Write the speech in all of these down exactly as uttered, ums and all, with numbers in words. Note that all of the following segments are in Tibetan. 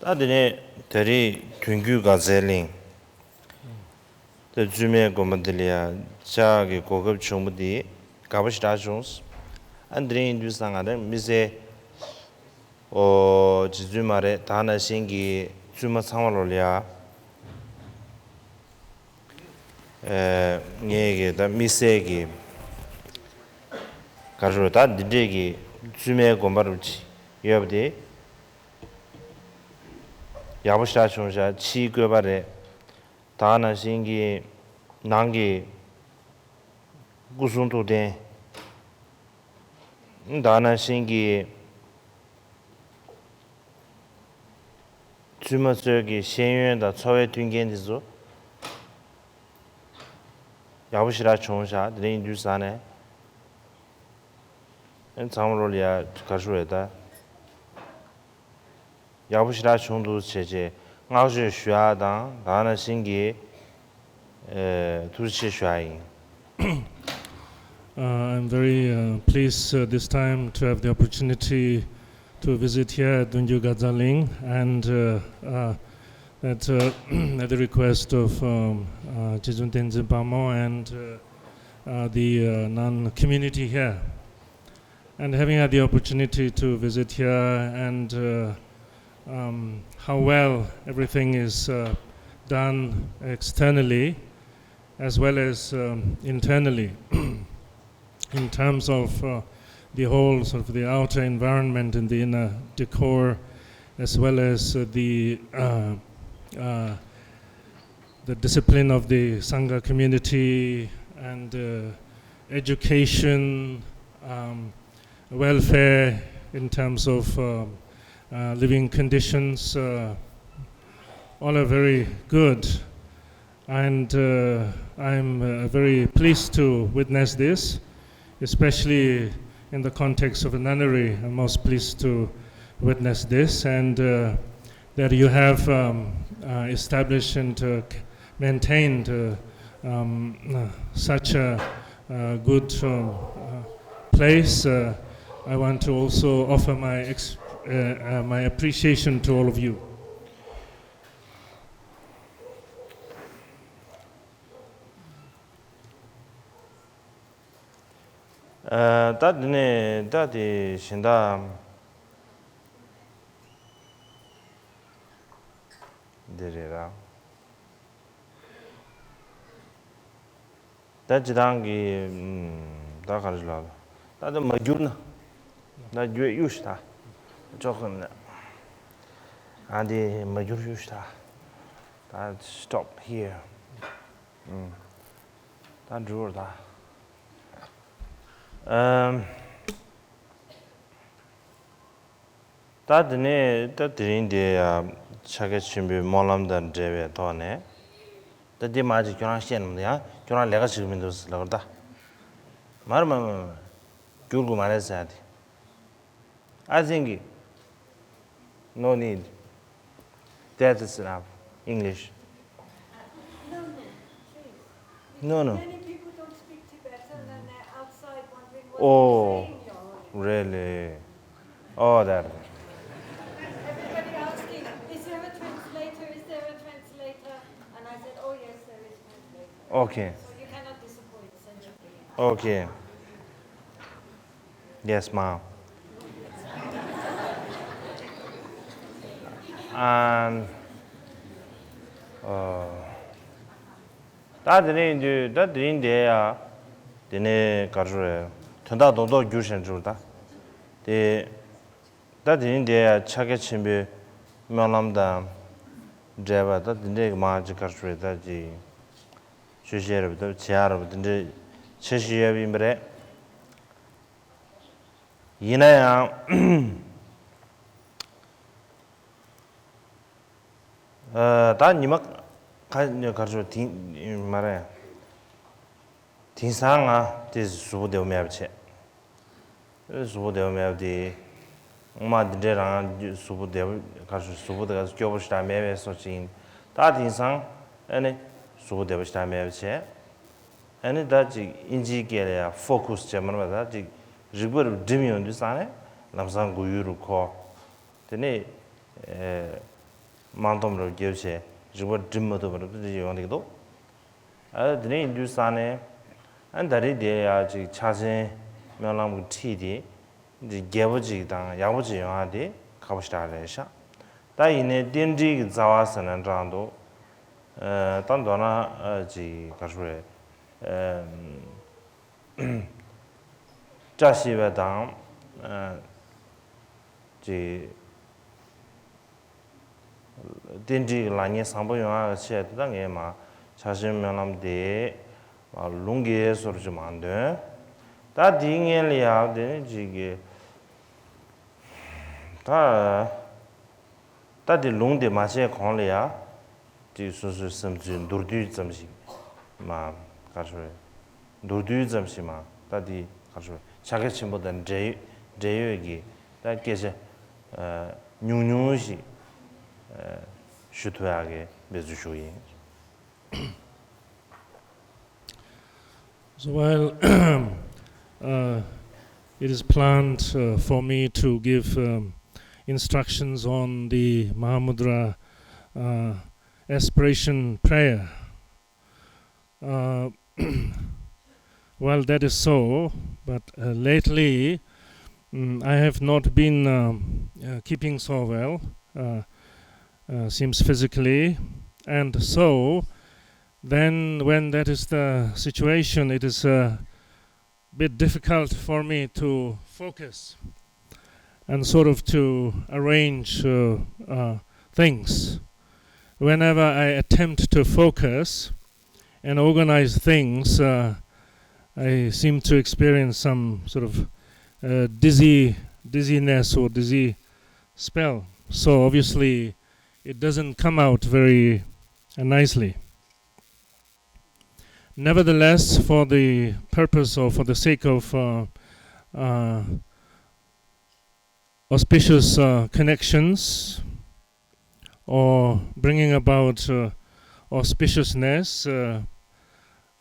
ད་དེ་ནས་ད་རེས་དོན་བརྒྱུད་དགའ་ཚལ་གླིང་། ད་བཙུན་མའི་དགོན་པ་འདི་ལ་ཡ་ཕྱག་གི་གོ་སྐབས་བྱུང་བ་འདི་དགའ་པོ་ཞེ་དྲག་བྱུང་། ཨ་འདི་རིང་ཡིན་དུས་ས་ང་རང་མི་སེར། ཨོ་རྗེ་བཙུན་མ་རེད། ད་ནང་བཞིན་གྱི་བཙུན་མ་ཚང་མ་ལོ་ལ་ཡ། ངས་ཀྱི་ད་དམིགས་བསལ་གྱི་ག་རེ་ད་འདི་འདྲས་ཀྱི་བཙུན་མའི་དགོན་པ་རུ་ཡོད་པ་དེ་ཡག་པོ་ཞེ་དྲག་བྱུང་ཤག་ཕྱིའི་བཀོད་པ་རེད། ད་ནང་བཞིན་གྱི་ནང་གི་སྐུ་གསུང་ཐུགས་རྟེན། ད་ནང་བཞིན་གྱི་བཙུན་མ་ཚོའི་གི་ཤེས་ཡོན་དང་འཚོ་བའི་མཐུན་རྐྱེན་དེ་ཚོ་ཡག་པོ་ཞེ་དྲག་བྱུང་ཤག་དེ་རིང་ཡིན་དུས་ས་ནས་ཚང་མ་ལོ་ལ་ཡ་ག་རེ་ཞུ་རེད་ད། ཡག་པོ་ཞེ་དྲག་བྱུང་འདུག་བྱས་རྗེས་བསྔགས་བརྗོད་ཞུ་ཡག་དང་ད་ནང་བཞིན་གྱི་ཨེ་ཐུགས་རྗེ་ཆེ་ཞུ་ཡག་ཡིན། Uh, I'm very uh, pleased uh, this time to have the opportunity to visit here at Dungyu Gazaling and uh, uh, at, uh, at the request of um, uh, Jizun Tenzin Pamo and uh, uh, the uh, Nan community here. And having had the opportunity to visit here and uh, um, how well everything is uh, done externally as well as um, internally in terms of uh, the whole sort of the outer environment and the inner decor, as well as uh, the uh, uh, the discipline of the Sangha community and uh, education, um, welfare in terms of um, uh, living conditions, uh, all are very good. And uh, I'm uh, very pleased to witness this, especially in the context of a nunnery. I'm most pleased to witness this. And uh, that you have um, uh, established and uh, maintained uh, um, uh, such a uh, good um, uh, place. Uh, I want to also offer my, ex- uh, uh, my appreciation to all of you. ད་དེ་ནས་ད་དེ་གཞན་དག་འདི་རེད་ར། ད་སྤྱི་བཏང་གི་ད་ག་རེ་ལབ། ད་དེ་མ་བསྒྱུར་ན་ད་བསྒྱུར་གཡུག་ཤི་ད་ཅོག་ཙམ་ནས་ཨ་འདི་མ་བསྒྱུར་གཡུག་ཤི་ད། ད་stop here. ད་འགྲུར་ད། ཨམ། ད་དེ་ནས་ད་དེ་རིང་འདི་ཡ་ཕྱག་རྒྱ་ཆེན་པོའི་སྨོན་ལམ་དང་འབྲེལ་བའི་ཐོག་ནས། ད་འདི་མ་ཅིག་ཁྱོད་རང་བཤད་ནམ་ཡང་ཁྱོད་རང་ལས་ཀ་བྱེད་ཀྱི་མི་འདུག་ཟེར་ལབ་ད། མར་མ་མ་མ། བསྒྱུར་དགོས་མ་རེད་ཟེར་ཡ་དེ། I think no need. That is enough. English. No, no. Many people don't speak Tibetan and they're outside wondering what you're saying, Your Holiness. Oh, really? Oh, that. Everybody asking, is there a translator? Is there a translator? And I said, oh yes, there is a translator. Okay. So you cannot disappoint, essentially. Okay. Yes, ma'am. And uh, ད་དེ་ནས་ཡིན་དུས་ད་དེ་རིང་འདི་ཡ་དེ་ནས་ག་རེ་རེད། དོན་དག་རྡོག་རྡོག་བསྒྱུར་བཞིན་འགྲོ་ད། དེ་ད་དེ་རིང་འདི་ཡ་ཕྱག་རྒྱ་ཆེན་པོའི་སྨོན་ལམ་དང་འབྲེལ་བ་ད་དེ་འདྲས་ཀྱི་མ་ཅིག་ག་རེ་རེད་ད་ཅིག་ཆོས་བཤད་རབ་དང་བྱེད་ཡག་རབ་དེ་འདྲའི་འཆར་གཞི་ཡོད་པ་ཡིན་པ་རེད། ཡིན་ན་ཡང་ད་ཉི་མ་ཁ་ཉོ་གར་ཆོ་དེང་མ་རེད། དེང་སང་ང་དེ་གཟུགས་པོ་བདེ་བོ་མེད་པ་བྱས། གཟུགས་པོ་བདེ་བོ་མེད་པ་དེ། སྔོན་མ་འདི་འདྲའི་རང་གཟུགས་པོ་བདེ་བོ་གར་ཆོ་གཟུགས་པོ་དེ་ག་སྐྱོ་པོ་ཞིག་མེད་པའི་སོ་ཅིག་ཡིན། ད་དེང་སང་ཨ་ནི་གཟུགས་པོ་བདེ་བོ་ཞིག་མེད་པ་བྱས། ཨ་ནི་ད་ཅིག་ཨིན་ཇིའི་སྐད་ལ་ཡང་ཕོ་ཁུ་སི་བྱས་མ་རེད་པ། ད་ཅིག་རིག་པ་རུ་འགྲིམ་ཡོང་དུས་ཙང་ནས་ལམ་སང་མགོ་ཡུ་རུ་འཁོར། དེ་ནས་ཨེ་ དམར་འདོམ་རབ་བརྒྱབ་བྱས་རིག་པ་སྒྲིམ་མ་ཐུབ་པ་རབ་ཏུ་ཡོང་བསྡད་ཀྱི་འདུག་ཨ་དེ་འདྲ་ཡིན་དུས་ཙང་ནས་ཨ་ད་རེས་དེ་ཡ་ཅིག་ཕྱག་ཆེན་སྨོན་ལམ་གྱི་ཁྲིད་དེ་འདི་རྒྱས་པོ་ཅིག་དང་ཡག་པོ་ཅིག་ཡོང་ཡ་དེ་ཁག་པོ་ཞེ་དྲག་རེད་ཤག་ད་ཡིན་ནའི་རྟེན་འབྲེལ་གྱི་རྩ་བ་ཟེར་ན་འདྲ་འདུག་ཨ་ད་མདོར་ན་ཨ་ཅིག་ག་རེ་ཞུ་རེད། ཨ་བཀྲ་ཤིས་པ་དང་ཨ་ཅིག་རྟེན་འབྲེལ་གྱི་ལག་གཉིས་བཟང་པོ་ཡོང་ཡག་ཆེད་དུ་ད་ངས་མ་ཕྱག་ཆེན་སྨོན་ལམ་དེ་མ་ལུང་གི་སོར་ཅིག་མ་འདོན། ད་དེའི་སྔོན་ལ་ཡང་དེ་ནི་ཅིག་གི་ད་ད་དེ་ལུང་དེ་མ་བྱས་གོང་ལ་ཡང་ཅིག་སོ་སོའི་བསམ་ཚུལ་མདོར་བསྡུས་ཙམ་ཞིག་མ་ག་རེ་ཞུ་རེད། མདོར་བསྡུས་ཙམ་ཞིག་མ་ད་དེ་ག་རེ་ཞུ་རེད། ཕྱག་རྒྱ་ཆེན་པོ་དང་འབྲེལ་འབྲེལ་ཡོད་ཀྱི་ད་སྐད་ཆ་ཉུང་ཉུང་ཞིག་ཞུ་ཐུབ་ཡག་གི་འབད་རྩོལ་ཞུ་གི་ཡིན། So while uh, it is planned uh, for me to give um, instructions on the Mahamudra uh, aspiration prayer, uh, well, that is so, but uh, lately mm, I have not been um, uh, keeping so well, uh, uh, seems physically, and so then when that is the situation, it is a bit difficult for me to focus and sort of to arrange uh, uh, things. Whenever I attempt to focus and organize things, uh, I seem to experience some sort of uh, dizzy, dizziness or dizzy spell. So obviously, it doesn't come out very uh, nicely. Nevertheless, for the purpose or for the sake of uh, uh, auspicious uh, connections or bringing about uh, auspiciousness, uh,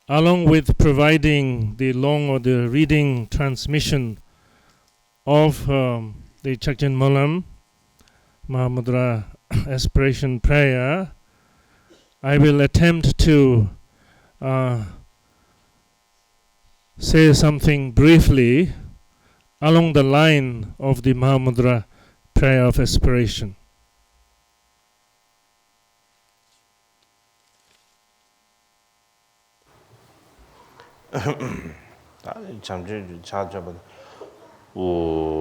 along with providing the long or the reading transmission of um, the Chakchen Molam Mahamudra aspiration prayer, I will attempt to uh, say something briefly along the line of the Mahamudra prayer of aspiration. ད་བྱམས་ཆོས་ཀྱི་ཕྱག་བྱ་བ། ཨོ།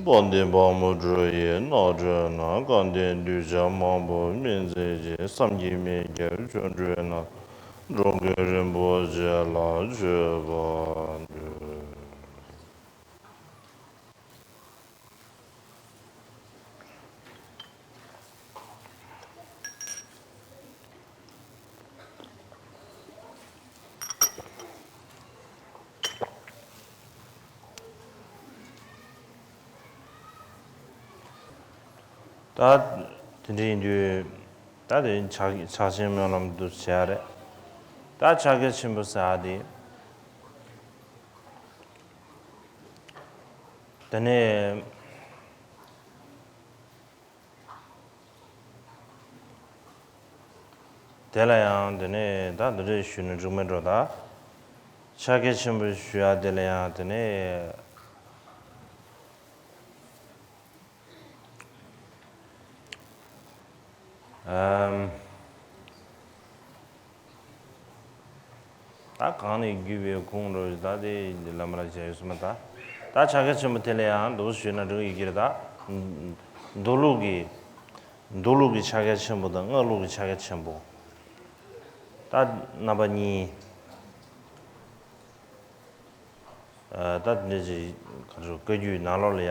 དཔལ་ལྡན་ཕག་མོ་སྒྲོལ་ཡིན་ནགས་ཁྲོད་ན། སྐལ་ལྡན་གདུལ་བྱ་མང་པོ་སྨིན་མཛད་ཅིང་། བསམ་གྱིས་མི་ཁྱབ་ཆོ་འཕྲུལ་སྣ། འགྲོ་ཀུན་རིན་པོ་ཆེ་ལ་མཆོད་པར་འདོད། ད་དེ་འདྲ་ཡིན་དུས་ད་དེ་ཕྱག་ཕྱག་ཆེན་སྨོན་ལམ་དུ་བྱས་རེད། ད་ཕྱག་རྒྱ་ཆེན་པོ་ཟེར་ཡ་དེ། དེ་ནས་དེ་ལ་ཡང་དེ་ནས་ད་འདི་འདྲས་ཞུས་ན་འགྲིག་མེད་འགྲོ། ད་ཕྱག་རྒྱ་ཆེན་པོ་ཞུ་ཡ་དེ་ལ་ཡང་དེ་ནས། ཨམ། ད་གང་ནས་བརྒྱུད་པའི་ཁུངས་རོ། ད་དེ་འདི་ལ་མ་ལ་བྱས་ཡོད་སྲིད་མ། ད་ད་ཕྱག་རྒྱ་ཆེན་པོ་དེ་ལ་ཡང་འདུག་ཞུས་ན་འགྲིག་ཡོད་ཀྱི་རེད། ད་མདོ་ལུགས་ཀྱི་མདོ་ལུགས་ཀྱི་ཕྱག་རྒྱ་ཆེན་པོ་དང་སྔགས་ལུགས་ཀྱི་ཕྱག་རྒྱ་ཆེན་པོ། ད་རྣམ་པ་གཉིས། ད་འདི་ཅི་ག་རེ་བཀའ་བརྒྱུད་ནང་ལོགས་ལ་ཡ་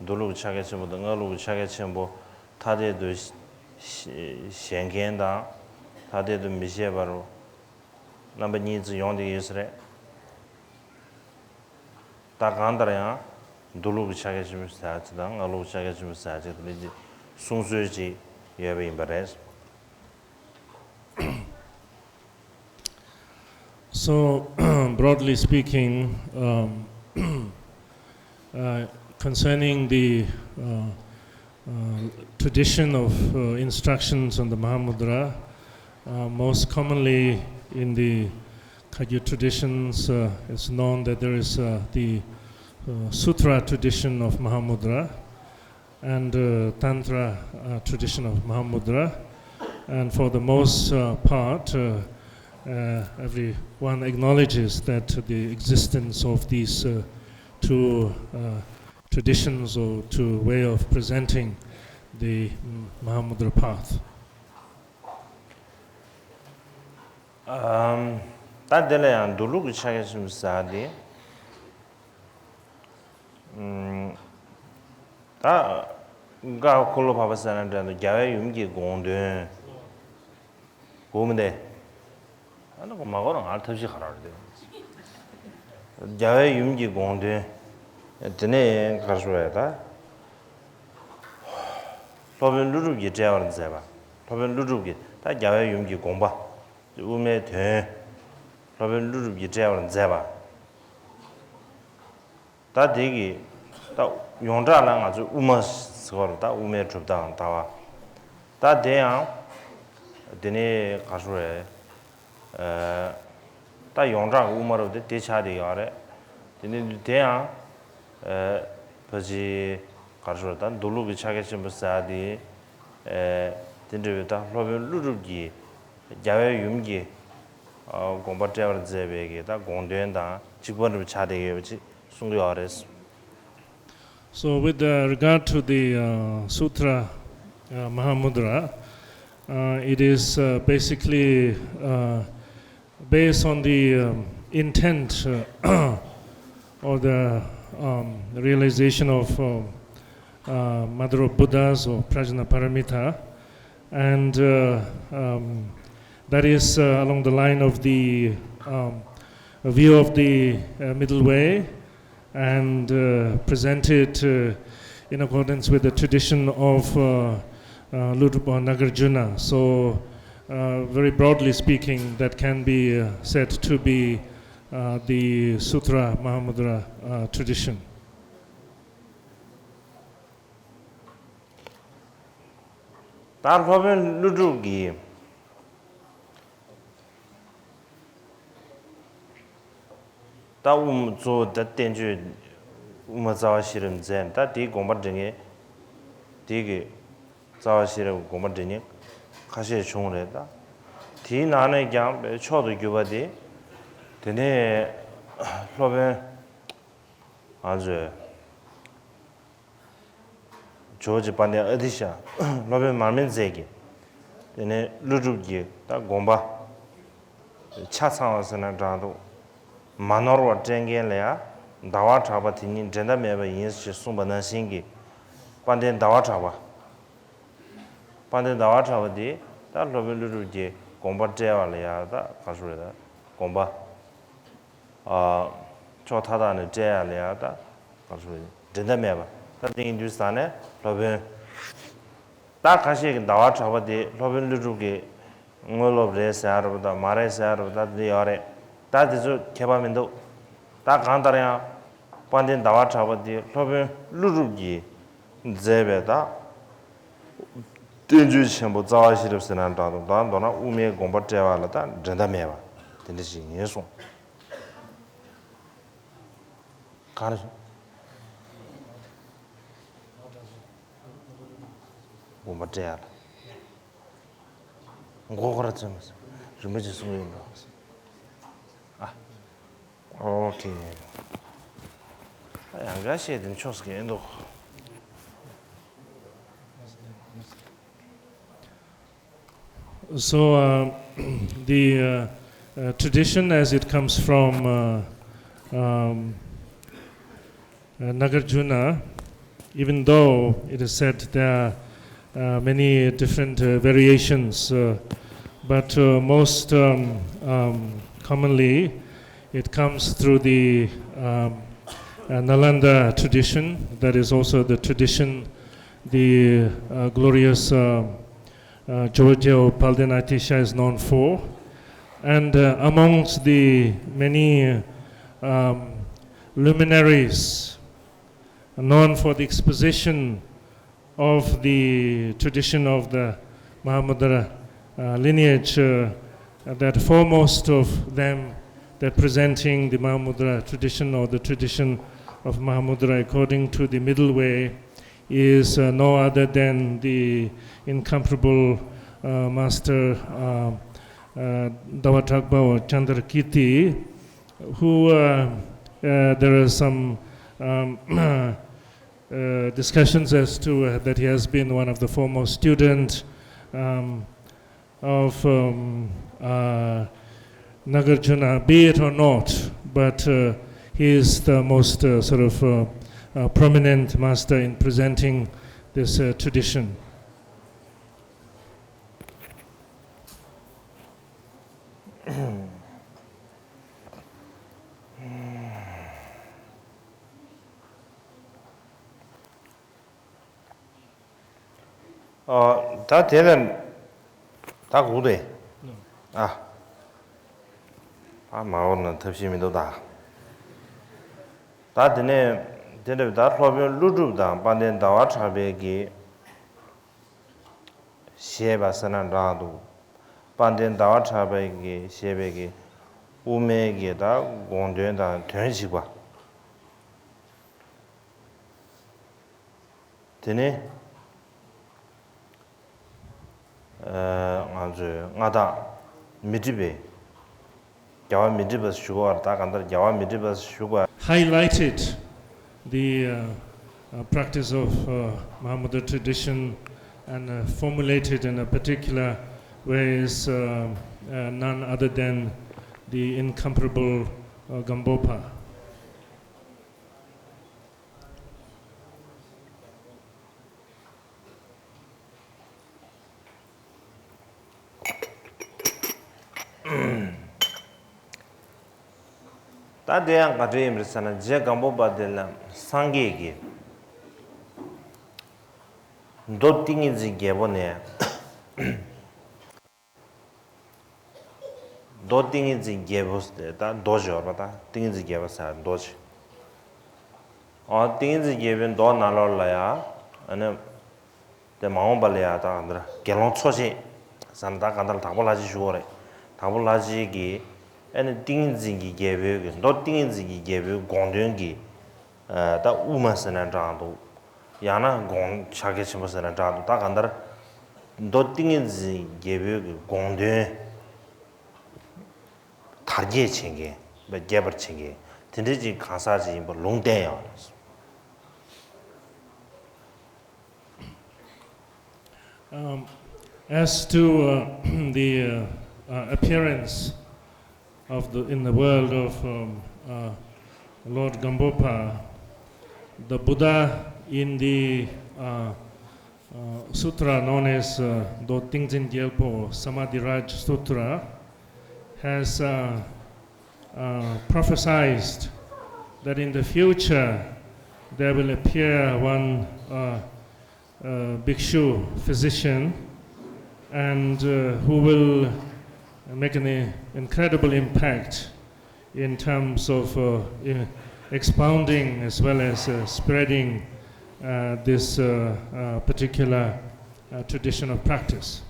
མདོ་ལུགས་ཕྱག་རྒྱ་ཆེན་པོ་དང་སྔགས་ལུགས་ཕྱག་རྒྱ་ཆེན་པོ་ཐ་དད་དུ་ཞེན་མཁན་དང་ཐ་དད་དུ་མི་བཞེད་པར་རྣམ་པ་གཉིས་ཙམ་ཡོང་བསྡད་ཡོད་ས་རེད། ད་གང་ལྟར་ཡང་མདོ་ལུགས་ཀྱི་ཕྱག་རྒྱ་ཆེན་པོ་ཟེར་ཡ་ཅིག་དང་སྔགས་ལུགས་ཕྱག་རྒྱ་ཆེན་པོ་ཟེར་ཡ་ཅིག་དེ་འདྲ་ཅིག་གསུང་སྲོལ་ཅིག་ཡོད་པ་ཡིན་པ་རེད། So, broadly speaking, um, uh, concerning the uh, uh, tradition of uh, instructions on the Mahamudra. Uh, most commonly in the Kagyu traditions, uh, it's known that there is uh, the uh, Sutra tradition of Mahamudra and uh, Tantra uh, tradition of Mahamudra. And for the most uh, part, uh, uh, everyone acknowledges that the existence of these uh, two uh, traditions or two way of presenting the mm, Mahamudra path. ཨམ། ད་དེ་ལ་ཡང་མདོ་ལུགས་ཀྱི་ཕྱག་རྒྱ་ཆེན་པོ་ཟེར་ཡ་དེ། ཨམ། ད་འགའ་འཁོར་ལོ་བར་པ་ཟེར་ན་འདྲ་འདུག་རྒྱལ་བའི་ཡུམ་གྱི་དགོངས་དོན། གོ་མི་འདུག་ཨ་ནི་མ་གོ་རང་ང་ལ་ཐབས་ཤེས་ག་རང་རེད་དེ། རྒྱལ་བའི་ཡུམ་གྱི་དགོངས་དོན། དེ་ནས་ག་རེ་ཞུ་བ་ཡ་ད། སློབ་དཔོན་ཀླུ་སྒྲུབ་ཀྱིས་བཀྲལ་བར་མཛད་པ། སློབ་དཔོན་ཀླུ་སྒྲུབ་ཀྱིས་ད་རྒྱལ་བའི་ཡུམ་གྱི་དགོངས་པ། དབུ་མའི་དོན། སློབ་དཔོན་ཀླུ་སྒྲུབ་ཀྱིས་བཀྲལ་བར་མཛད་པ། ད་དེ་གི་ད་ཡོངས་གྲགས་ལ་ང་ཚོས་དབུ་མ་ཟེར་བ་རེད། ད་དབུ་མའི་གྲུབ་མཐའ་དང་ལྟ་བ། ད་དེ་ཡང་དེ་ནས་ག་རེ་རེད། ད་ཡོངས་གྲགས་ཀྱི་དབུ་མ་རུ་དེ་དེ་ཆགས་བསྡད་ཡོད་རེད། དེ་ནས་དེ་ཡང་ཕལ་ཆེར་ག་རེ་ཞུ་ད་མདོ་ལུགས་ཀྱི་ཕྱག་རྒྱ་ཆེན་པོ་ཟེར་ཡ་དེ། དེ་འདྲ་བའི་ད་སློབ་དཔོན་ཀླུ་སྒྲུབ་ཀྱིས་རྒྱལ་བའི་ཡུམ་གྱི་དགོངས་པ་བཀྲལ་བར་མཛད་པའི་གི་ད་དགོངས་དོན་དང་གཅིག་པ་འདྲ་བོ་ཆགས་བསྡད་ཡོད་པ་ཅིག་གསུང་གི་ཡོད་རེད། So, with uh, regard to the uh, Sutra uh, Mahamudra, uh, it is uh, basically uh, based on the um, intent uh, or the um, realization of uh, uh, Mother of Buddhas or Prajna Paramita, and uh, um, that is uh, along the line of the um, view of the uh, middle way and uh, presented uh, in accordance with the tradition of uh, uh, Lutpa Nagarjuna. So, uh, very broadly speaking, that can be uh, said to be uh, the Sutra Mahamudra uh, tradition. ད་སློབ་དཔོན་ཀླུ་སྒྲུབ་ཀྱིས་ད་དབུ་མ་གཙོ་བོ་ད་བསྟན་བཅོས་དབུ་མ་རྩ་བ་ཤེས་རབ་མཛད། ད་དེའི་དགོངས་པ་འགྲེལ་མཁན་དེ་གི་རྩ་བ་ཤེས་རབ་དགོངས་པ་འགྲེལ་མཁན་ཁ་ཤས་བྱུང་རེད། ད་དེའི་ནང་ནས་ཀྱང་མཆོག་ཏུ་གྱུར་པ་དེ། དེ་ནས་སློབ་དཔོན་ང་ཚོས་ཇོ་བོ་རྗེ་དཔལ་ལྡན་ཨ་ཏི་ཤ། སློབ་དཔོན་མར་མེ་མཛད་ཀྱིས། དེ་ནས་ཀླུ་སྒྲུབ་ཀྱི་ད་དགོངས་པ་ཆ་ཚང་བ་ཟེར་ན་འདྲ་འདུག་མ་ནོར་བར་བཀྲལ་མཁན་ལ་ཡང་ཟླ་བ་གྲགས་པ་དེ་ཉིད་འགྲན་ཟླ་མེད་པ་ཡིན་ཞེས་གསུངས་པ་ནང་བཞིན་གྱི། དཔལ་ལྡན་ཟླ་བ་གྲགས་པ། དཔལ་ལྡན་ཟླ་བ་གྲགས་པ་དེ་ད་སློབ་དཔོན་ཀླུ་སྒྲུབ་ཀྱི་དགོངས་པ་བཀྲལ་བ་ལ་ཡང་ད་ག་རེ་ཞུ་རེད། ད་དགོངས་པ། ཕྱོགས་མཐའ་དག་ནས་བཀྲལ་ཡ་ལ་ཡང་ད་ག་རེ་ཞུ་རེད། འགྲན་ཟླ་མེད་པ། ད་དེ་ཡིན་དུས་ཙང་ནས་སློབ་དཔོན། ད་ཁ་ཤས་ཀྱིས་ཟླ་བ་གྲགས་པ་དེ་སློབ་དཔོན་ཀླུ་སྒྲུབ་ཀྱི་དངོས་སློབ་རེད་ཟེར་ཡ་རེད་པ། ད་མ་རེད་ཟེར་ཡ་རེད་པ། ད་དེ་ཡོད་རེད། ད་དེ་ཚོ་ཁྱད་པར་མི་འདུག་ད་གང་ལྟར་ཡང་དཔལ་ལྡན་ཟླ་བ་གྲགས་པ་དེ་སློབ་དཔོན་ཀླུ་སྒྲུབ་ཀྱིས་མཛད་པའི་ད་བསྟན་བཅོས་ཆེན་པོ་རྩ་བ་ཤེས་རབ་ཟེར་ན་འདྲ་འདུག་ད་མདོར་ན་དབུ་མའི་དགོངས་པ་བཀྲལ་བ་ལ་ད་འགྲན་ཟླ་མེད་པ་དེ་འདྲ་ཞིག་ཡིན་གསུངས། ག་རེ། དགོངས་པ་བཀྲལ་ཡ་ལ། མགོ་སྐོར་ར་བཙུན་མ་ཟེར། རིན་པོ་ཆེ་གསུང་ཡོད་འགྲོ། ཨ། ཨོ་ཁེ། ཨ་ཡང་འགའ་ཤས་དེ་ཕྱོགས་སུ་གས་འདུག So uh, the uh, uh, tradition as it comes from uh, um, uh, Nagarjuna, even though it is said there are uh, many different uh, variations, uh, but uh, most um, um, commonly it comes through the um, uh, Nalanda tradition, that is also the tradition the uh, glorious uh, uh, Georgio Paldenatisha is known for. And uh, amongst the many um, luminaries known for the exposition of the tradition of the Mahamudra uh, lineage, uh, that foremost of them, that presenting the Mahamudra tradition or the tradition of Mahamudra according to the middle way, is uh, no other than the incomparable uh, master uh, uh, Dawa Trakpa or Chandra Kirti, who uh, uh, there are some um, uh, discussions as to uh, that he has been one of the foremost students um, of um, uh, Nagarjuna, be it or not, but uh, he is the most uh, sort of uh, uh, prominent master in presenting this uh, tradition. ཨ། ད་དེ་ལ་ད་གུག་དེ། ཨ། ཨ་མ་འོར་ན་ཐབས་ཤེས་མི་འདུག་ད། ད་དེ་ནས་དེ་འདྲ་ད་སློབ་དཔོན་ཀླུ་སྒྲུབ་དང་དཔལ་ལྡན་ཟླ་བ་གྲགས་པའི་གི་བཞེད་པ་ཟེར་ན་འདྲ་འདུག། དཔལ་ལྡན་ཟླ་བ་གྲགས་པའི་གི་བཞེད་པའི་གི་དབུ་མའི་གི་ད་དགོངས་དོན་དང་དོན་གཅིག་པ། དེ་ནི་ང་ཚོས་མངའ་བདག་མི་འགྲིབ་པའི་རྒྱལ་བ་མི་འགྲིབ་པ་ཞུ་བར། ད་གང་ལྟར་རྒྱལ་བ་མི་འགྲིབ་པ་ཞུ་བར། Highlighted the uh, uh, practice of uh, Mahamudra tradition and uh, formulated in a particular way is uh, uh, none other than the incomparable uh, Gampopa. ད་དེ་ཡང་ག་འདྲ་ཡིན་པ་རེད་ཟེར་ན། རྗེ་སྒམ་པོ་པ་དེ་ལ་སངས་རྒྱས་ཀྱིས་མདོ་ཏིང་ངེ་འཛིན་རྒྱལ་པོ་ནས། མདོ་ཏིང་ངེ་འཛིན་རྒྱལ་པོ་ཟེར་ད་མདོ་ཞིག་ཡོད་རེད་པ། ད་ཏིང་ངེ་འཛིན་རྒྱལ་པོ་ཟེར་མདོ་ཞིག། ཨོ། ཏིང་ངེ་འཛིན་རྒྱལ་པོའི་མདོ་ནང་ལོགས་ལ་ཡ། ཨ་ནི་དེ་མ་འོངས་པ་ལ་ཡ་ད་ག་འདྲ་དགེ་སློང་འཚོ་བྱེད་ཟེར་ན། ད་ག་འདྲ་དྭགས་པོ་ལྷ་རྗེ་ཞུ་བ་རེད། དྭགས་པོ་ལྷ་རྗེ་གིས་ཨ་ནི་ཏིང་ངེ་འཛིན་གྱི་རྒྱལ་པོའི་གི་མདོ་ཏིང་ངེ་འཛིན་གྱི་རྒྱལ་པོའི་དགོངས་དོན་གྱི་ཨ་ད་དབུ་མ་ཟེར་ན་འདྲ་འདུག། ཡང་ན་དགོངས་ཕྱག་རྒྱ་ཆེན་པོ་ཟེར་ན་འདྲ་འདུག། ད་གང་ལྟར་མདོ་ཏིང་ངེ་འཛིན་རྒྱལ་པོའི་གི་དགོངས་དོན་དར་རྒྱས་བྱེད་མཁན། རྒྱས་པར་བྱེད་མཁན་དེ་འདྲའི་ཅིག་གང་ཟག་ཅིག་ཡིན་པ་ལུང་བསྟན་ཡོད་རེད། Um, as to uh, the uh, uh, appearance of the, in the world of um, uh, Lord Gampopa, the Buddha in the uh, uh, sutra known as uh, the Tingzin Gyalpo Samadhi Raj Sutra has uh, uh, prophesied that in the future there will appear one uh, uh, bhikshu physician and uh, who will make an incredible impact in terms of uh, in expounding as well as uh, spreading uh, this uh, uh, particular uh, tradition of practice.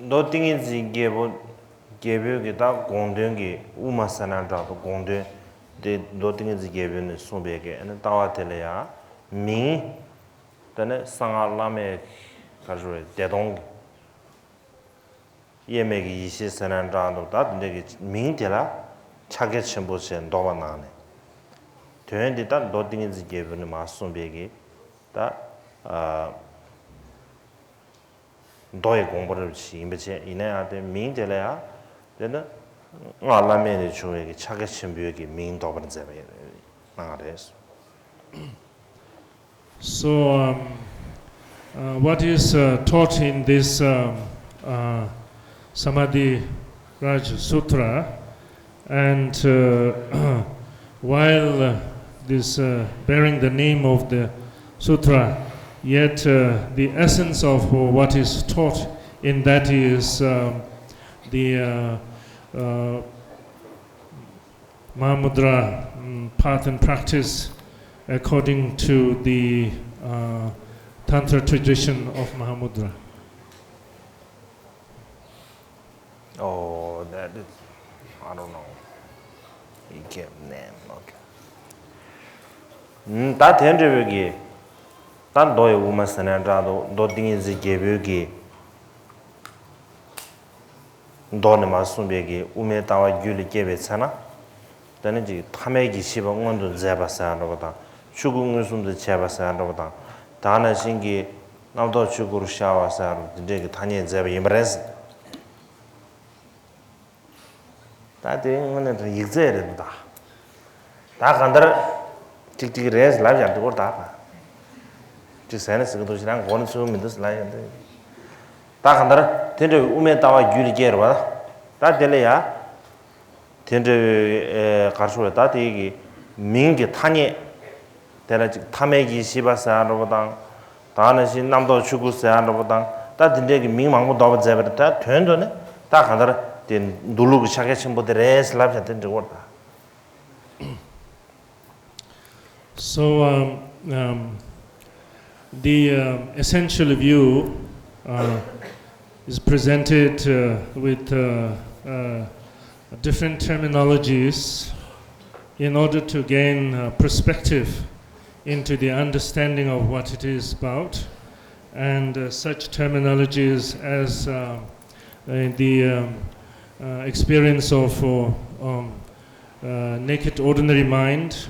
མདོ་ཏིང་ངེ་འཛིན་རྒྱལ་པོ་རྒྱལ་པོའི་གི་ད་དགོངས་དོན་གྱི་དབུ་མ་ཟེར་ན་འདྲ་འདུག། དགོངས་དོན་དེ་མདོ་ཏིང་ངེ་འཛིན་རྒྱལ་པོ་ནས་གསུངས་པའི་གི་ཨ་ནི་ལྟ་བ་དེ་ལ་ཡང་མིང་དེ་ནི་གསང་སྔགས་བླ་མེད་ག་རེ་ཞུ་དགེ་སྟོང་གི་དབྱེར་མེད་ཀྱི་ཡེ་ཤེས་ཟེར་ན་འདྲ་འདུག། ད་དེ་འདྲ་གི་མིང་དེ་ལ་ཕྱག་རྒྱ་ཆེན་པོ་ཞེས་འདོགས་པ་གནང་ནས། དོན་འདི་ལྟར་མདོ་ཏིང་ངེ་འཛིན་རྒྱལ་པོ་ནས་མར་གསུངས་པའི་གི་ད་ཨ་མདོ་ཡི་དགོངས་པ་རབ་ཞིག་ཡིན་པ་བྱས། ཡིན་ན་ཡང་དེ་མིང་དེ་ལ་ཡང་དེ་ནི་སྔགས་བླ་མེད་ལས་བྱུང་བའི་གི་ཕྱག་རྒྱ་ཆེན་པོའི་གི་མིང་འདོགས་པར་མཛད་པ་གནང་བ་རེད། So, um, uh, what is uh, taught in this um, uh, Samadhi Raj Sutra? And uh, while uh, this uh, bearing the name of the sutra, yet uh, the essence of what is taught in that is um, the uh, uh, Mahamudra um, path and practice according to the uh, Tantra tradition of Mahamudra. Oh, that is, I don't know. He gave name, okay. ད་དེ་འདྲ་བའི་གི་ད་མདོ་ཡི་དབུ་མ་ཟེར་ན་འདྲ་འདུག་མདོ་ཏིང་ངེ་འཛིན་རྒྱལ་པོའི་གི་མདོ་ནས་མར་གསུངས་པའི་གི་དབུ་མའི་ལྟ་བ་རྒྱུད་ལ་སྐྱེས་པའི་ཚེ་ན། དེ་ནི་ཅིག་ཐ་མལ་གྱི་ཤེས་པ་མངོན་དུ་མཛད་པ་ཟེར་ཡ་འདྲ་པོ་དང་། ཆོས་སྐུ་མངོན་སུམ་དུ་བྱས་པ་ཟེར་ཡ་འདྲ་པོ་དང་། དེ་ནང་བཞིན་གྱི་རྣམ་རྟོག་ཆོས་སྐུར་ཤར་བ་ཟེར་ཡ་འདྲ་པོ་དེ་འདྲས་ཀྱི་ཐ་སྙད་མཛད་པ་ཡིན་པ་རེད། ད་དེ་དངོས་གནས་དྲང་ཡིག་ཚད་རེད་འདུག་ད། ད་གང་ལྟར་ཅིག་ཅིག་རེད་ལབ་ཡག་འདུག་གོ་ད། ཅིག་ཟས་ན་ཟེར་གི་འདུག་ཞེ་ན་མགོ་ནས་ཚུགས་མི་འདུག་ལབ་ཡག་འདུག་ད་གང་ལྟར་དེ་འདྲ་བའི་དབུ་མའི་ལྟ་བ་རྒྱུད་ལ་སྐྱེས་རེད་བ། ད་དེ་ལ་ཡ། དེ་འདྲ་བའི་གར་ཤོར་བའི་ད་དེ་གི་མིང་གི་ཐ་སྙད། དེ་ལ་ཅིག་ཐ་མལ་གྱི་ཤེས་པ་ཟེར་ཡག་འདྲ་པོ་དང་། ད་ནང་བཞིན་རྣམ་རྟོག་ཆོས་སྐུ་ཟེར་ཡག་འདྲ་པོ་དང་། ད་དེ་འདྲས་ཀྱི་མིང་མང་པོ་འདོགས་པ་མཛད་པ་རེད། ད་དོན་དུ་ནི་ད་གང་ལྟར་དེ་མདོ་ལུགས་ཀྱི་ཕྱག་རྒྱ་ཆེན་པོ་དེ་རེད་ལབ་བྱ་དེ་འགྲིག་གོ་ད། So um, um, the um, essential view uh, is presented uh, with uh, uh, different terminologies in order to gain uh, perspective into the understanding of what it is about. And uh, such terminologies as uh, uh, the um, uh, experience of uh, um, uh, naked ordinary mind,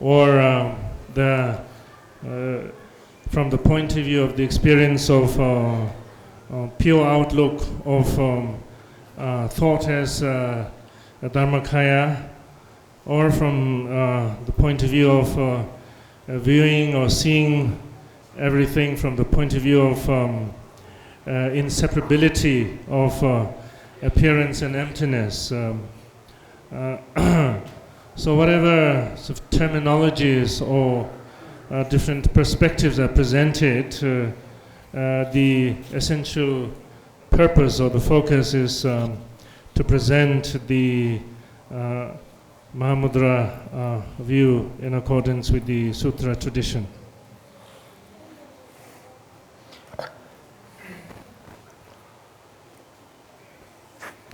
or um, the uh, from the point of view of the experience of uh, uh, pure outlook of um, uh, thought as uh, a Dharmakaya, or from uh, the point of view of uh, uh, viewing or seeing everything from the point of view of um, uh, inseparability of uh, appearance and emptiness. Um, uh, so whatever sort of terminologies or uh, different perspectives are presented, uh, uh, the essential purpose or the focus is um, to present the uh, Mahamudra uh, view in accordance with the Sutra tradition.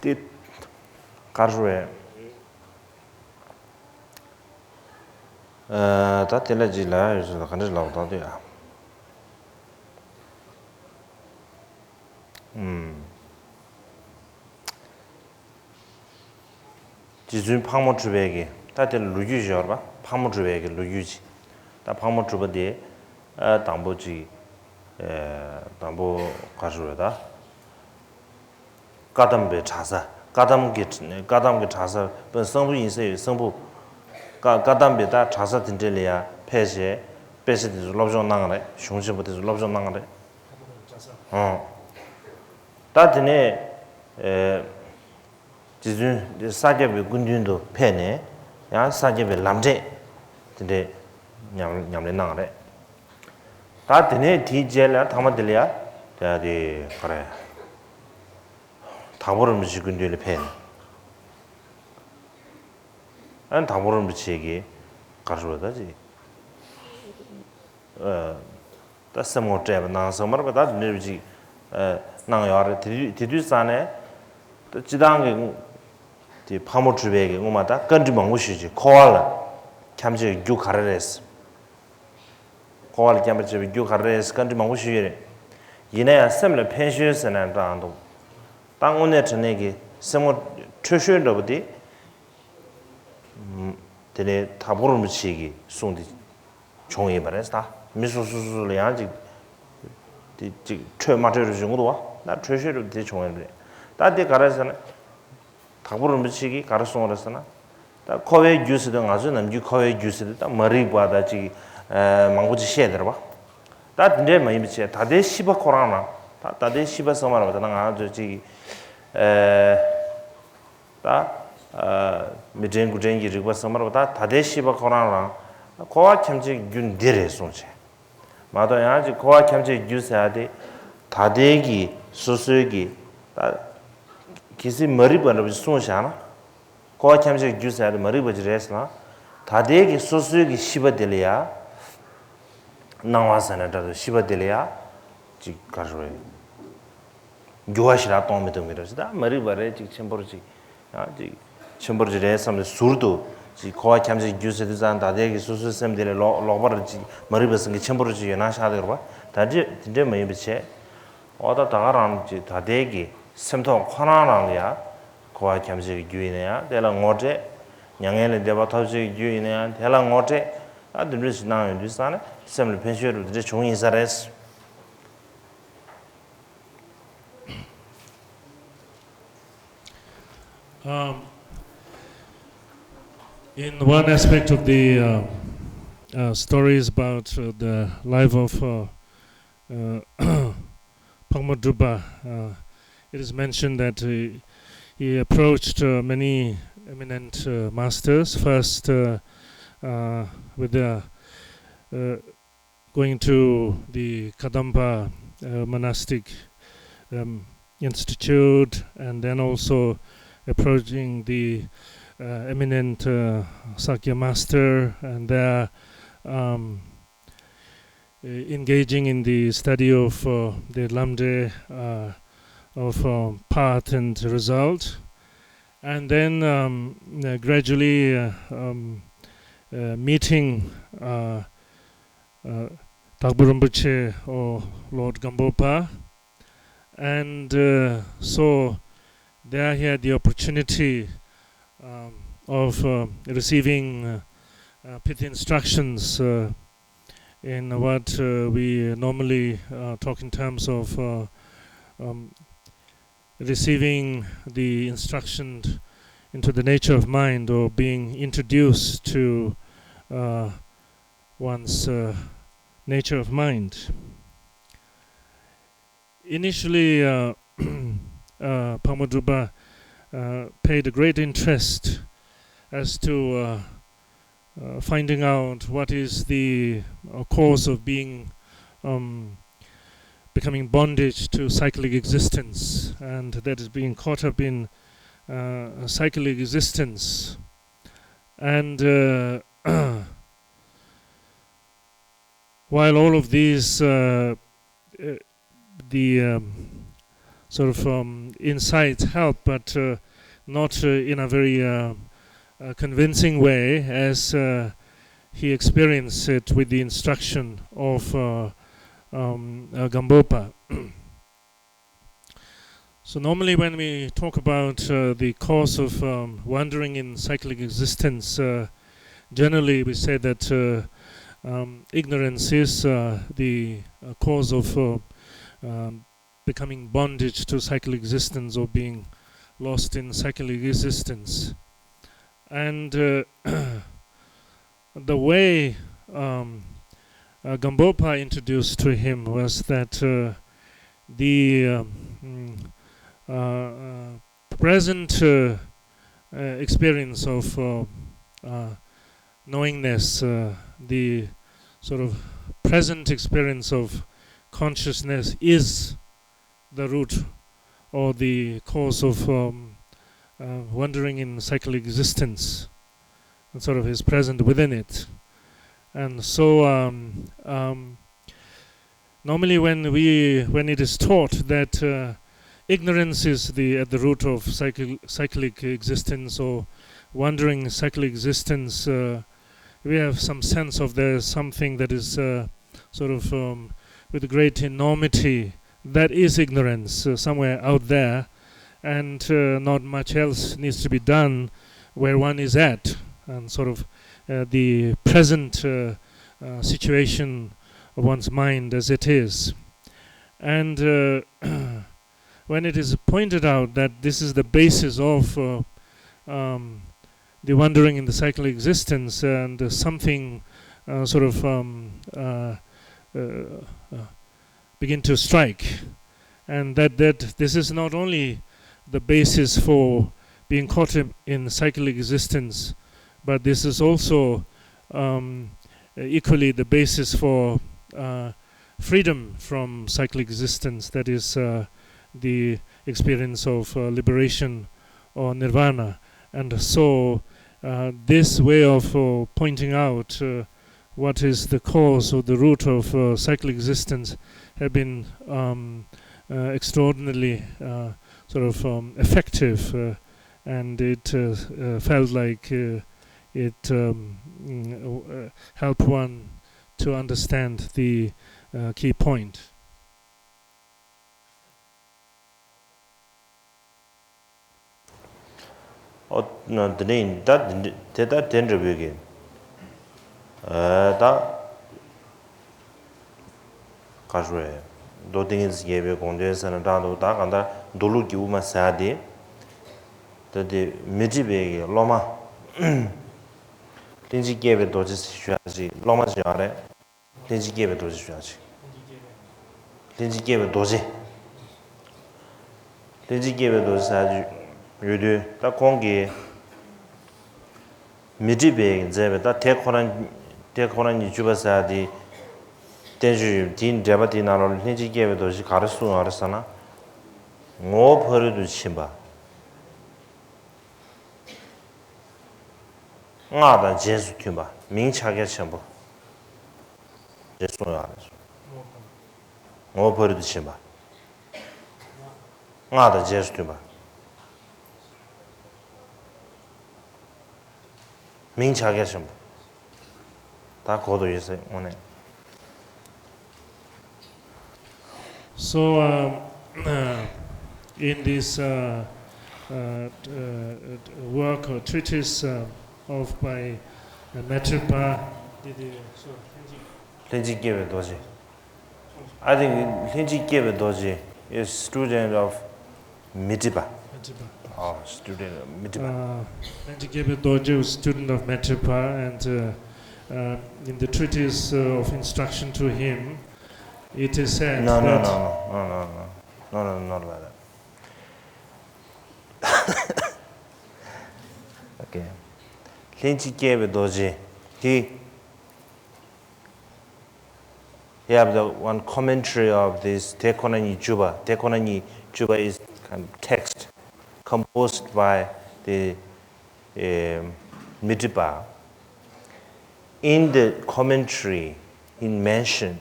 དེ་གར་ཤོར་བས། ད་དེ་ལ་ཅིག་ལབ་ཡག་ཡོད་ཚོད་ད་ག་འདྲ་ལབ་དང་དུས་ཨ། རྗེ་བཙུན་ཕག་མོ་གྲུ་པའི་གི་ད་དེ་ལོ་རྒྱུས་ཤིག་ཡོད་རེད་པ། ཕག་མོ་གྲུ་པའི་གི་ལོ་རྒྱུས་ཅིག་ད་ཕག་མོ་གྲུ་པ་དེ་ཨ་དང་པོ་ཅིག་ཨ་དང་པོ་ག་རེ་ཟེར་དགོས་རེད་ད། བཀའ་གདམས་པའི་གྲྭ་ས། བཀའ་གདམས་ཀྱི་བཀའ་གདམས་ཀྱི་གྲྭ་ས་བོན་གསང་ཕུ་ཡིན་ས་ཡོད། གསང་ཕུ། བཀའ་བཀའ་གདམས་པའི་ད་གྲྭ་ས་དེ་འདྲ་ལ་ཡ་ཕེབས་བྱས་དཔེ་ཆ་དེ་ཚོ་སློབ་སྦྱོང་གནང་རེད། གཞུང་ཆེན་པོ་དེ་ཚོ་སློབ་སྦྱོང་གནང་རེད། ཨོ། ད་དེ་ནས་ཨེ། རྗེ་བཙུན་ས་སྐྱ་པའི་སྐུ་མདུན་དུ་ཕེབས་ནས་ཡང་ས་སྐྱ་པའི་ལམ་འབྲས་དེ་འདྲའི་ཉམས་ཉམས་ལེན་གནང་རེད། ད་དེ་ནས་དེའི་རྗེས་ལ་ཐ་མ་དེ་ལ་ཡ་དེ་ག་རེ། དྭགས་པོ་རིན་པོ་ཆེའི་སྐུ་མདུན་ལ་ཕེབས་ནས། ཨ་ནི་དྭགས་པོ་རིན་པོ་ཆེ་གིས་ག་རེ་ཟེར་དགོས་རེད་ད་ཅིག་ཨ། ད་སེམས་ངོ་སྤྲད་པ་གནང་ཟེར་མ་རེད་པ། ད་དེ་འདྲ་ཅིག་ཨ། གནང་ཡོད་རེད། དེ་དུས་དེ་དུས་ཙང་ནས་ད་སྤྱི་བཏང་གི་དེ་ཕག་མོ་གྲུ་པའི་གི་སྔོན་མ་ད་བཀའ་འདྲི་མང་པོ་ཞུས་ཅིག་འཁོར་བ་ལ་འཁྱམས་བྱེད་རྒྱུ་ག་རེ་རེད། འཁོར་བ་ལ་འཁྱམས་པར་བྱེད་པའི་རྒྱུ་ག་རེ་རེད་བཀའ་འདྲི་མང་པོ་ཞུས་ཡོད་རེད། ཡིན་ན་ཡང་སེམས་ལ་ཕན་ཤོས་ཟེར་ན་འདྲ་འདུག་ད་དངོས་གནས་དྲང་གནས་ཀྱི་སེམས་ངོ་འཕྲོད་ཤོས་འདྲ་པོ་དེ། དེ་ནས་དྭགས་པོ་རིན་པོ་ཆེ་གི་གསུང་དེ་བྱུང་ཡིན་པ་རེད་ད། མི་སོ་སོ་སོ་ལ་ཡང་ཅིག་དེ་ཅིག་འཕྲོད་མ་འཕྲོད་རུ་བྱུང་གི་འདུག་བ། ད་འཕྲོད་ཤོས་རུ་དེ་བྱུང་ཡིན་པ་རེད། ད་དེ་ག་རེ་ཟེར་ན། དྭགས་པོ་རིན་པོ་ཆེ་གིས་ག་རེ་གསུངས་རེད་ཟེར་ན། ད་འཁོར་བའི་རྒྱུ་ཟེར་དུས་ང་ཚོའི་ནམ་རྒྱུན་འཁོར་བའི་རྒྱུ་ཟེར་དུས་ད་མ་རིག་པ་ད་ཅིག་མང་པོ་ཅིག་བཤད་དེ་རེད་བ། ད་དེ་འདྲས་མ་ཡིན་པ་བྱས་ད་ལྟའི་ཤེས་པ་ཁོ་རང་རང་ད་ད་ལྟའི་ཤེས་པ་ཚང་མ་རེད་བ། ད་ང་ཚོས་ཅིག་ད་མི་དྲན་དགུ་དྲན་གྱི་རིག་པ་ཚང་མ་རེད་བ། ད་ད་ལྟའི་ཤེས་པ་ཁོ་རང་རང་འཁོར་བ་འཁྱམས་བྱེད་རྒྱུ་འདི་རེད་གསུངས་བྱས། མ་གཏོགས་ཡང་ཅིག་འཁོར་བ་འཁྱམས་བྱེད་རྒྱུ་ཟེར་ཡ་དེ་ད་ལྟའི་གི་སོ་སོའི་གི་ད་གལ་སྲིད་མ་རིག་པ་འདྲ་པོ་ཞིག་གསུངས་བཞག་ན། འཁོར་བ་འཁྱམས་བྱེད་རྒྱུ་ཟེར་ཡ་དེ་མ་རིག་པ་ཅིག་རེད་ཟེར་ན། ད་ལྟའི་གི་སོ་སོའི་གི་ཤེས་པ་དེ་ལ་ཡ། སྣང་བ་ཟེར་ན་འདྲ་འདུག་ཤེས་པ་དེ་ལ་ཡ། ཅིག་ག་རེ་རེད། འགྱུར་བ་ཞེ་དྲག་གཏོང་མི་ཐུབ་མི་རེད་ཟེར། ད་མ་རིག་པ་རེད། ཅིག་ཆེན་པོར་ཅིག་ཡང་ཅིག་ཆེན་པོར་ཅིག་རེད་བསམ་སྟེ་ཟུར་དུ་ཅིག་འཁོར་བ་འཁྱམས་བྱེད་ཀྱི་རྒྱུ་ཟེར་དུས་ཙང་། ད་ལྟའི་གི་སོ་སོའི་སེམས་དེ་ལས་ལོག་ལོག་པར་ཅིག་མ་རིག་པ་ཟེར་གྱི་ཆེན་པོར་ཅིག་ཡོད་ན་ཤག་དེ་རེད་པ། ད་འདྲ་དེ་འདྲ་མ་ཡིན་པ་བྱས། འོ་ད་ད་ག་རང་ཅིག་ད་ལྟའི་གི་སེམས་ཐོག་ཁོ་རང་རང་ལ་ཡ། འཁོར་བ་འཁྱམས་བྱེད་ཀྱི་རྒྱུ་ཡིན་ན་ཡང་དེ་ལ་ངོ་སྤྲད། མྱ་ངན་ལས་འདས་པ་ཐོབ་བྱེད་ཀྱི་རྒྱུ་ཡིན་ན་ཡང་དེ་ལ་ངོ་སྤྲད། ཨ་དེ་འདྲ་ཞིག་གནང་ཡོང་དུས་ཙང་ནས་སེམས་ལ་ཕན་ཤོས་རུ་དེ་འདྲ་བྱུང་ཡིན་ས་རེད། Um, in one aspect of the uh, uh, stories about uh, the life of uh, uh, Phangma Drupba, uh, it is mentioned that uh, he approached uh, many eminent uh, masters, first uh, uh, with the uh, going to the Kadampa uh, monastic um, institute, and then also approaching the uh, eminent uh, Sakya master, and there um, uh, engaging in the study of uh, the Lamdre uh, of uh, path and result, and then um, uh, gradually uh, um, uh, meeting uh, uh, Tagbu Rinpoche or Lord Gampopa. And uh, so there he had the opportunity um, of uh, receiving uh, uh, pithy instructions uh, in what uh, we normally uh, talk in terms of uh, um, receiving the instruction into the nature of mind, or being introduced to uh, one's uh, nature of mind. Initially, uh, uh, Phangma Drupba uh, paid great interest as to uh, uh, finding out what is the uh, cause of being um, becoming bondage to cyclic existence, and that is being caught up in uh, cyclic existence. And uh, while all of these uh, uh, the um, sort of um, insights help, but uh, not uh, in a very uh, uh, convincing way as uh, he experienced it with the instruction of uh, um, uh, Gampopa. So normally when we talk about uh, the cause of um, wandering in cyclic existence, uh, generally we say that uh, um, ignorance is uh, the uh, cause of uh, um, becoming bondage to cyclic existence or being lost in cyclic existence. And uh, the way um, uh, Gampopa introduced to him was that uh, the um, mm, uh, uh, present uh, uh, experience of uh, uh, knowingness, uh, the sort of present experience of consciousness is the root or the cause of um, uh, wandering in cyclic existence, and sort of is present within it. And so, um, um, normally, when we when it is taught that uh, ignorance is the at the root of cyclic, cyclic existence or wandering cyclic existence, uh, we have some sense of there's something that is uh, sort of um, with great enormity that is ignorance uh, somewhere out there, and uh, not much else needs to be done where one is at, and sort of uh, the present uh, uh, situation of one's mind as it is. And uh, when it is pointed out that this is the basis of uh, um, the wandering in the cycle of existence and uh, something uh, sort of um, uh, uh, uh, begin to strike, and that, that this is not only the basis for being caught in, in cyclic existence, but this is also um, equally the basis for uh, freedom from cyclic existence, that is uh, the experience of uh, liberation or nirvana. And so Uh, this way of uh, pointing out uh, what is the cause or the root of uh, cyclic existence have been um, uh, extraordinarily uh, sort of um, effective, uh, and it uh, uh, felt like uh, it um, mm, uh, helped one to understand the uh, key point. ཨོ། དེ་ནས་ཡིན་ད་དེ་འདྲ་དེ་ད་དེ་འདྲ་བོད་ཀྱི་ཨ་ད་ག་རེ་རེད། མདོ་ཏིང་ངེ་འཛིན་རྒྱས་པའི་དགོངས་དོན་ཟེར་ན་འདྲ་འདུག་ད་གང་ལྟར་མདོ་ལུགས་ཀྱི་དབུ་མ་ཟེར་ཡ་དེ་ད་དེ་མི་ཏྲི་པའི་གི་སློབ་མ་ལྷན་ཅིག་སྐྱེས་པའི་རྡོ་རྗེ་ཞུ་ཡ་ཅིག་སློབ་མ་ཅིག་ཡོད་རེད། ལྷན་ཅིག་སྐྱེས་པའི་རྡོ་རྗེ་ཞུ་ཡ་ཅིག་ལྷན་ཅིག་སྐྱེས་པའི་རྡོ་རྗེ། ལྷན་ཅིག་སྐྱེས་པའི་རྡོ་རྗེ་ཟེར་ཡ་ཅིག་ཡོད་དུས་ད་ཁོང་གིས་མི་ཏྲི་པས་མཛད་པའི་ད་དེ་ཁོ་རང་དེ་ཁོ་རང་ཉིད་བཅུ་པ་ཟེར་ཡ་དེ་བསྟན་བཅོས་ཡོད་དེའི་འགྲེལ་པ་དེའི་ནང་ལོགས་ལྷན་ཅིག་སྐྱེས་པའི་རྡོ་རྗེ་ག་རེ་གསུངས་ཡོད་རེད་ཟེར་ན། ངོ་བོ་ཕ་རོལ་ཏུ་ཕྱིན་པ། སྔགས་དང་རྗེས་སུ་མཐུན་པ། མིང་ཕྱག་རྒྱ་ཆེན་པོ། ཞེས་གསུངས་ཡོད་རེད། ངོ་བོ་ཕ་རོལ་ཏུ་ཕྱིན་པ། སྔགས་དང་རྗེས་སུ་མཐུན་པ། མིང་ཕྱག་རྒྱ་ཆེན་པོ། ད་གོ་དོ་ཡོད་ཟེར་དངོས་གནས། So, um, uh, in this uh, uh, uh, work or treatise uh, of by uh, Maitrepa, did you, so, ལྷན་ཅིག་སྐྱེས་པའི་རྡོ་རྗེ། I think ལྷན་ཅིག་སྐྱེས་པའི་རྡོ་རྗེ is student of Mitripa. Maitrepa. Oh, student of Mitripa. Uh, Maitrepa Dorje was student of Maitrepa, and uh, uh, in the treatise uh, of instruction to him, it is said No, no, that no, no, no, no, no, no, no, not like that. Okay. ལྷན་ཅིག་སྐྱེས་པའི་རྡོ་རྗེ། He He have the one commentary of this དེ་ཁོ་ན་ཉིད་བཅུ་པ། དེ་ཁོ་ན་ཉིད་བཅུ་པ is kind of text composed by the um, Mitripa. In the commentary, he mentioned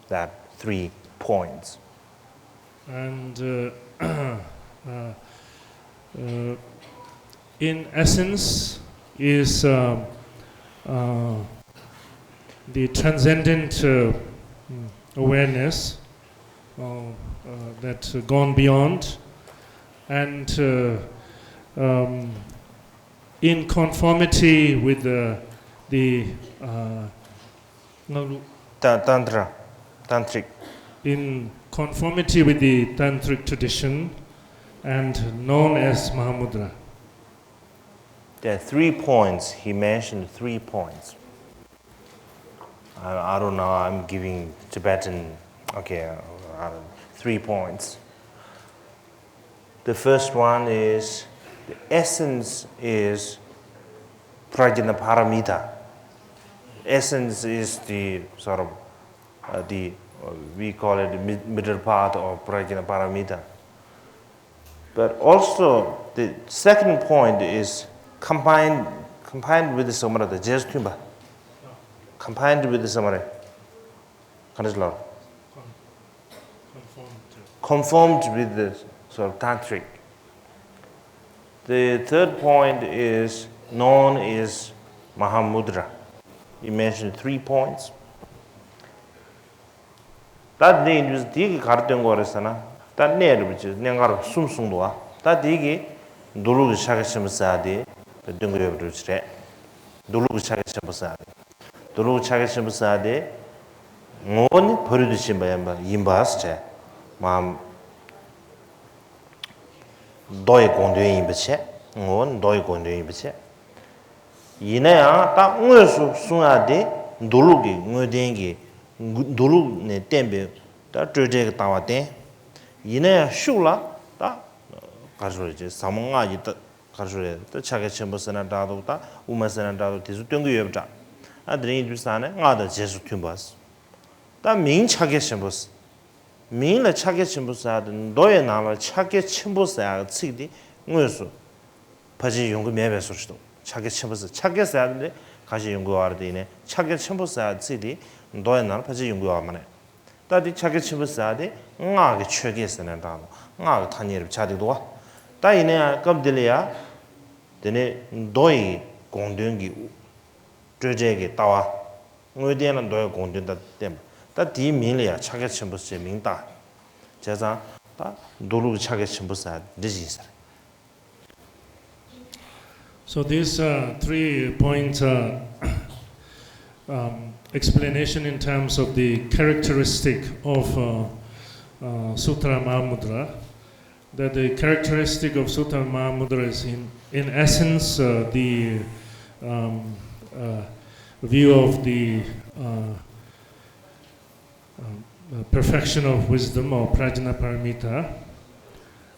that three points. And uh, uh, uh, in essence is uh, uh, the transcendent uh, awareness uh, uh, that gone beyond and uh, um, in conformity with the, the uh, Ta- Tantra, Tantric. in conformity with the tantric tradition and known as Mahamudra. There are three points. He mentioned three points. I, I don't know. I'm giving Tibetan. Okay, I don't, three points. The first one is the essence is Prajna Paramita. Essence is the sort of uh, the uh, we call it mid- middle path of Prajna Paramita. But also the second point is combined combined with the Samarata, just tumba. Combined with the Samara. Conformed with the sort of tantric. The third point is known is Mahamudra. You mentioned three points. ད་འདི་ཡིན་དུས་འདི་གི་ག་རེ་སྟོན་དགོས་རེད་ཟེར་ན། ད་གནས་རིན་པོ་ཆེ་གནས་འགག་གསུམ་གསུངས་འདུག་ཨ། ད་འདི་གི་མདོ་ལུགས་ཀྱི་ཕྱག་རྒྱ་ཆེན་པོ་ཟེར་ཡ་དེ་སྟོན་གྱི་ཡོད་པ་འདྲ་ཅིག་རེད། མདོ་ལུགས་ཀྱི་ཕྱག་རྒྱ་ཆེན་པོ་ཟེར་ཡ་དེ། མདོ་ལུགས་ཕྱག་རྒྱ་ཆེན་པོ་ཟེར་ཡ་དེ། ངོ་བོ་ནི་ཕ་རོལ་ཏུ་ཕྱིན་པ་ཡིན་པ་ཡིན་པ་ཟེར། མ། མདོ་ཡི་དགོངས་དོན་ཡིན་པ་བྱས། ངོ་བོ་ནི་མདོ་ཡི་དགོངས་དོན་ཡིན་པ་བྱས། ཡིན་ན་ཡང་ད་དངོས་སུ་གསུང་ཡ་དེ་མདོ་ལུགས་ཀྱི་དངོས་བསྟན་གྱི་མདོ་ལུགས་ནས་བསྟན་པའི་ད་སྤྲོས་བྲལ་གྱི་ལྟ་བ་བསྟན། ཡིན་ན་ཡང་ཤུགས་ལ་ད་ག་རེ་ཟེར་རེད། ཟབ་མོ་སྔགས་ཀྱི་ད། ག་རེ་ཟེར་རེད། ད་ཕྱག་རྒྱ་ཆེན་པོ་ཟེར་ན་འདྲ་འདུག་ད་དབུ་མ་ཟེར་ན་འདྲ་འདུག་དེ་ཚོ་སྟོན་གྱི་ཡོད་པ་འདྲ། ཨ་དེ་རིང་ཡིན་དུས་ས་ནས་སྔགས་དང་རྗེས་སུ་མཐུན་པ། ད་མིང་ཕྱག་རྒྱ་ཆེན་པོ། མིང་ལ་ཕྱག་རྒྱ་ཆེན་པོ་ཟེར་ཡ་དེ་མདོ་ཡི་ནང་ལ་ཕྱག་རྒྱ་ཆེན་པོ་ཟེར་ཡ་ཚིག་དེ་དངོས་སུ་ཕལ་ཆེར་ཡོང་གི་མེད་པའི་བཟོ་ཞིག་འདུག་ཕྱག་རྒྱ་ཆེན་པོ་ཟེར། ཕྱག་རྒྱ་ཟེར་ཡ་དེ་ཁ་ཤས་ཡོང་གི་ཡོད་རེད། དེ་ཡིན་ནའི་ཕྱག་རྒྱ་ཆེན་པོ་ཟེར་ཡ་ཚིག་དེ་མདོ་ཡི་ནང་ལ་ཕལ་ཆེར་ཡོང་གི་ཡོད་མ་རེད། ད་དེ་ཕྱག་རྒྱ་ཆེན་པོ་ཟེར་ཡ་དེ་སྔགས་ཀྱི་ཆོས་སྐད་ཟེར་ནའང་འདྲ་འདུག་སྔགས་ཀྱི་ཐ་སྙད་རེད་ཆགས་བསྡད་འདུག་བ། ད་ཡིན་ན་ཡང་སྐབས་འདི་ལ་ཡ། དེ་ནས་མདོ་ཡི་དགོངས་དོན་གྱི་སྤྲོས་བྲལ་གྱི་ལྟ་བ། དངོས་བསྟན་ལ་མདོ་ཡི་དགོངས་དོན་དང་བསྟན་པ། ད་དེའི་མིང་ལ་ཡང་ཕྱག་རྒྱ་ཆེན་པོ་ཞེས་མིང་བཏགས། བྱས་ཙང་ད་མདོ་ལུགས་ཀྱི་ཕྱག་རྒྱ་ཆེན་པོ་ཟེར་འདི་ཞིག་ཡིན་ས་རེད། So these uh, three points uh, um, explanation in terms of the characteristic of uh, uh, Sutra Mahamudra. That the characteristic of Sutra Mahamudra is in, in essence uh, the um, uh, view of the uh, um, uh, perfection of wisdom or prajna paramita,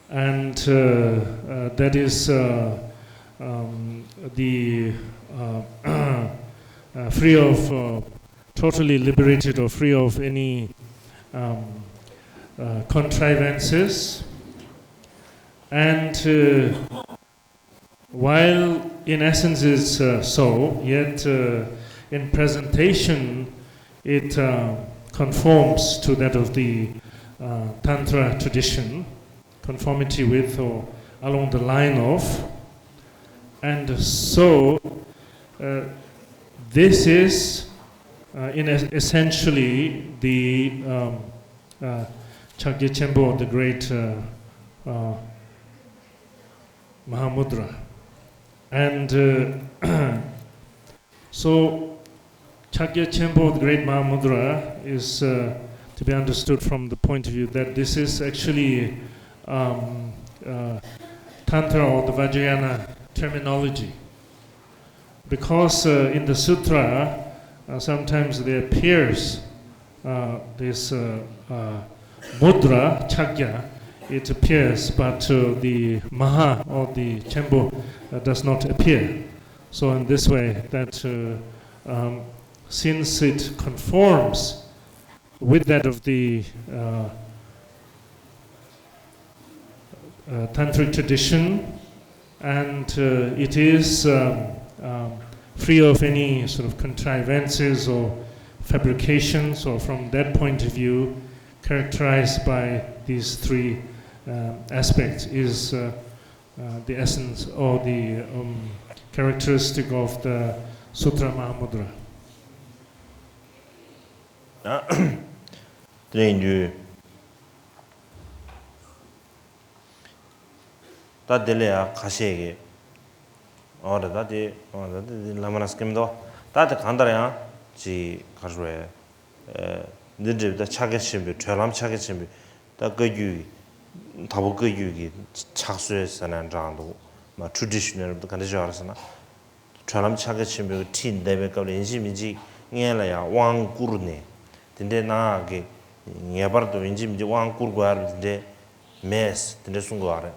and uh, uh, that is uh, um, the uh, uh, free of uh, totally liberated or free of any um, uh, contrivances, and uh, while in essence it's uh, so, yet uh, in presentation it uh, conforms to that of the uh, Tantra tradition, conformity with or along the line of. And so uh, this is uh, in es- essentially the um, uh, Chakya Chempo, the great uh, uh, Mahamudra. And uh, so, Chakya Chempo, the great Mahamudra, is uh, to be understood from the point of view that this is actually um, uh, Tantra or the Vajrayana terminology. Because uh, in the sutra, uh, sometimes there appears uh, this uh, uh, mudra, chakya, it appears, but uh, the maha or the chempo uh, does not appear. So in this way, that uh, um, since it conforms with that of the uh, uh, tantric tradition, and uh, it is um, um, free of any sort of contrivances or fabrications, or from that point of view, characterized by these three um, aspects, is uh, uh, the essence or the um, characteristic of the Sutra Mahamudra. དེ་ཡིན་དུས། ད་དེ་ལ་ཡང་ཁ་ཤས་ཀྱིས། འོ་རེད། ད་དེ་འོ་ད་དེ་ལ་མ་ན་སྐྱེམ་དོ། ད་དེ་གང་ལྟར་ཡང་ཅིག་ག་རེ་ཟེར། འདི་འདྲ་ད་ཕྱག་རྒྱ་ཆེན་པོའི་གྲོལ་ལམ་ཕྱག་རྒྱ་ཆེན་པོའི་ད་བཀའ་བརྒྱུད་ཀྱི་དྭགས་པོ་བཀའ་བརྒྱུད་ཀྱི་ཕྱག་སྲོལ་ཟེར་ན་འདྲ་འདུག་མ་ཊེ་ཌི་ཤི་ནལ་ག་འདྲ་ཞིག་ཡོད་རེད་ཟེར་ན། གྲོལ་ལམ་ཕྱག་རྒྱ་ཆེན་པོའི་ཁྲིད་འདེབས་པའི་སྐབས་ལ་ཡིན་གཅིག་མིན་གཅིག་སྔོན་ལ་ཡང་དབང་བསྐུར་ནས་དེ་འདྲའི་གནང་ཡག་གི་ངེས་པར་དུ་ཡིན་གཅིག་མིན་གཅིག་དབང་བསྐུར་དགོས་ཡག་དེ་འདྲའི་མེད་དེ་འདྲའི་གསུང་དགོས་པ་རེད།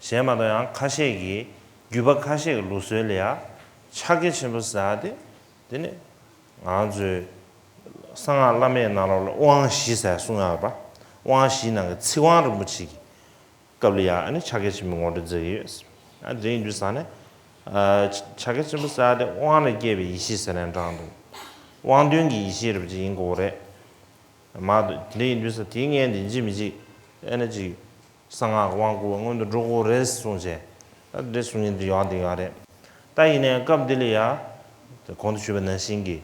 གཞན་མ་གཏོགས་ཡང་ཁ་ཤས་ཀྱིས་བརྒྱུད་པ་ཁ་ཤས་ཀྱི་ལུགས་སྲོལ་ལ་ཡང་ཕྱག་རྒྱ་ཆེན་པོ་ཟེར་ཡག་དེ་དེ་ནི་ང་ཚོའི་གསང་སྔགས་བླ་མེད་ནང་ལོགས་ལ་དབང་བཞི་ཟེར་གསུང་ཡག་ཡོད་པ། དབང་བཞིའི་ནང་གི་ཚིག་དབང་རིན་པོ་ཆེ་གི་སྐབས་ལ་ཡང་ཨ་ནི་ཕྱག་རྒྱ་ཆེན་པོའི་ངོ་སྤྲོད་མཛད་ཀྱི་ཡོད། ཨ་དེ་ཡིན་དུས་ཙང་ནས། ཨ་ཕྱག་རྒྱ་ཆེན་པོ་ཟེར་ཡག་དེ་དབང་ལས་སྐྱེས་པའི་ཡེ་ཤེས་ཟེར་ནའང་འདྲ་འདུག་དབང་དོན་གྱི་ཡེ་ཤེས་རེད་པ་ཅིག་ཡིན་དགོས་རེད། མ་གཏོགས་དེ་འདྲ་ཡིན་དུས་ཙང་དེའི་སྔོན་དེ་ཡིན་གཅིག་མིན་གཅིག་ཨ་ནི་ཅིག་གསང་སྔགས་ཀྱི་དབང་བསྐུར་བ་སྔོན་དུ་འགྲོ་དགོས་རེད་གསུངས་བྱས། ཨ་དེ་འདྲ་གསུང་མཁན་དེ་ཡོང་བསྡད་ཡོད་རེད། ད་ཡིན་ནའི་སྐབས་འདི་ལ་ཡང་། དེ་གོང་དུ་ཞུས་པ་ནང་བཞིན་གྱི།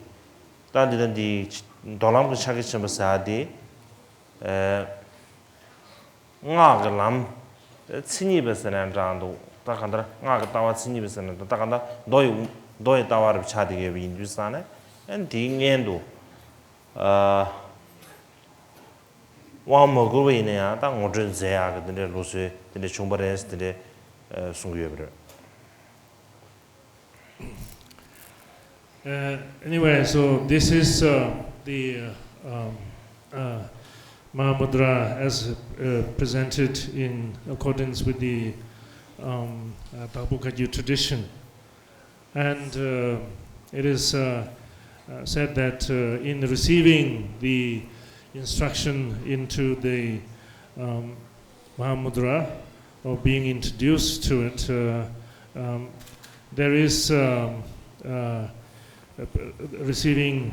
ད་འདི་ལ་འདི་མདོ་ལམ་གྱི་ཕྱག་རྒྱ་ཆེན་པོ་ཟེར་ཡག་དེ། ཨ། སྔགས་ཀྱི་ལམ། མཚན་ཉིད་པ་ཟེར་ནའང་འདྲ་འདུག་ད་གང་ལྟར་སྔགས་ཀྱི་ལྟ་བ་མཚན་ཉིད་པ་ཟེར་ནའང་འདྲ། ད་གང་ལྟར་མདོ་ཡི་མདོ་ཡི་ལྟ་བ་རུ་ཆགས་བསྡད་ཡོད་པ་ཡིན་དུས་ཙང་ནས། ཨ་ནི་དེའི་སྔོན་དུ། ཨ། དབང་མ་བསྐུར་བ་ཡིན་ན་ཡང་ད་ངོ་སྤྲོད་མཛད་ཡག་གི་དེ་འདྲའི་ལུགས་སྲོལ་དེ་འདྲ་བྱུང་བ་རེད་ཟེར་དེ་འདྲའི་གསུང་གི་ཡོད་པ་རེད། Uh, anyway, so this is uh, the uh, um, uh, Mahamudra as uh, presented in accordance with the um, uh, Dakpo Kagyu tradition. And uh, it is uh, uh, said that uh, in receiving the instruction into the um, Mahamudra, or being introduced to it, uh, um, There is um, uh, receiving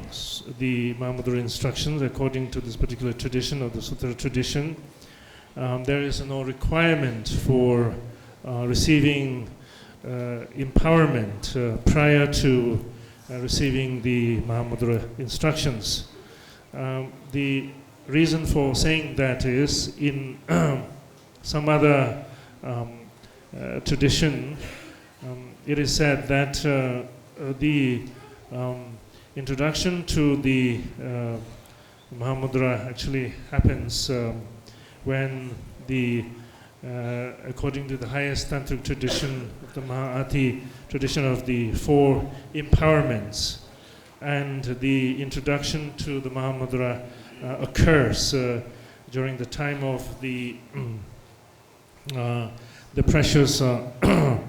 the Mahamudra instructions according to this particular tradition or the Sutra tradition. Um, there is no requirement for uh, receiving uh, empowerment uh, prior to uh, receiving the Mahamudra instructions. Um, the reason for saying that is in some other um, uh, tradition, um, it is said that uh, uh, the um, introduction to the uh, Mahamudra actually happens um, when the, uh, according to the highest tantric tradition of the Mahaati tradition of the four empowerments, and the introduction to the Mahamudra uh, occurs uh, during the time of the uh, the precious uh,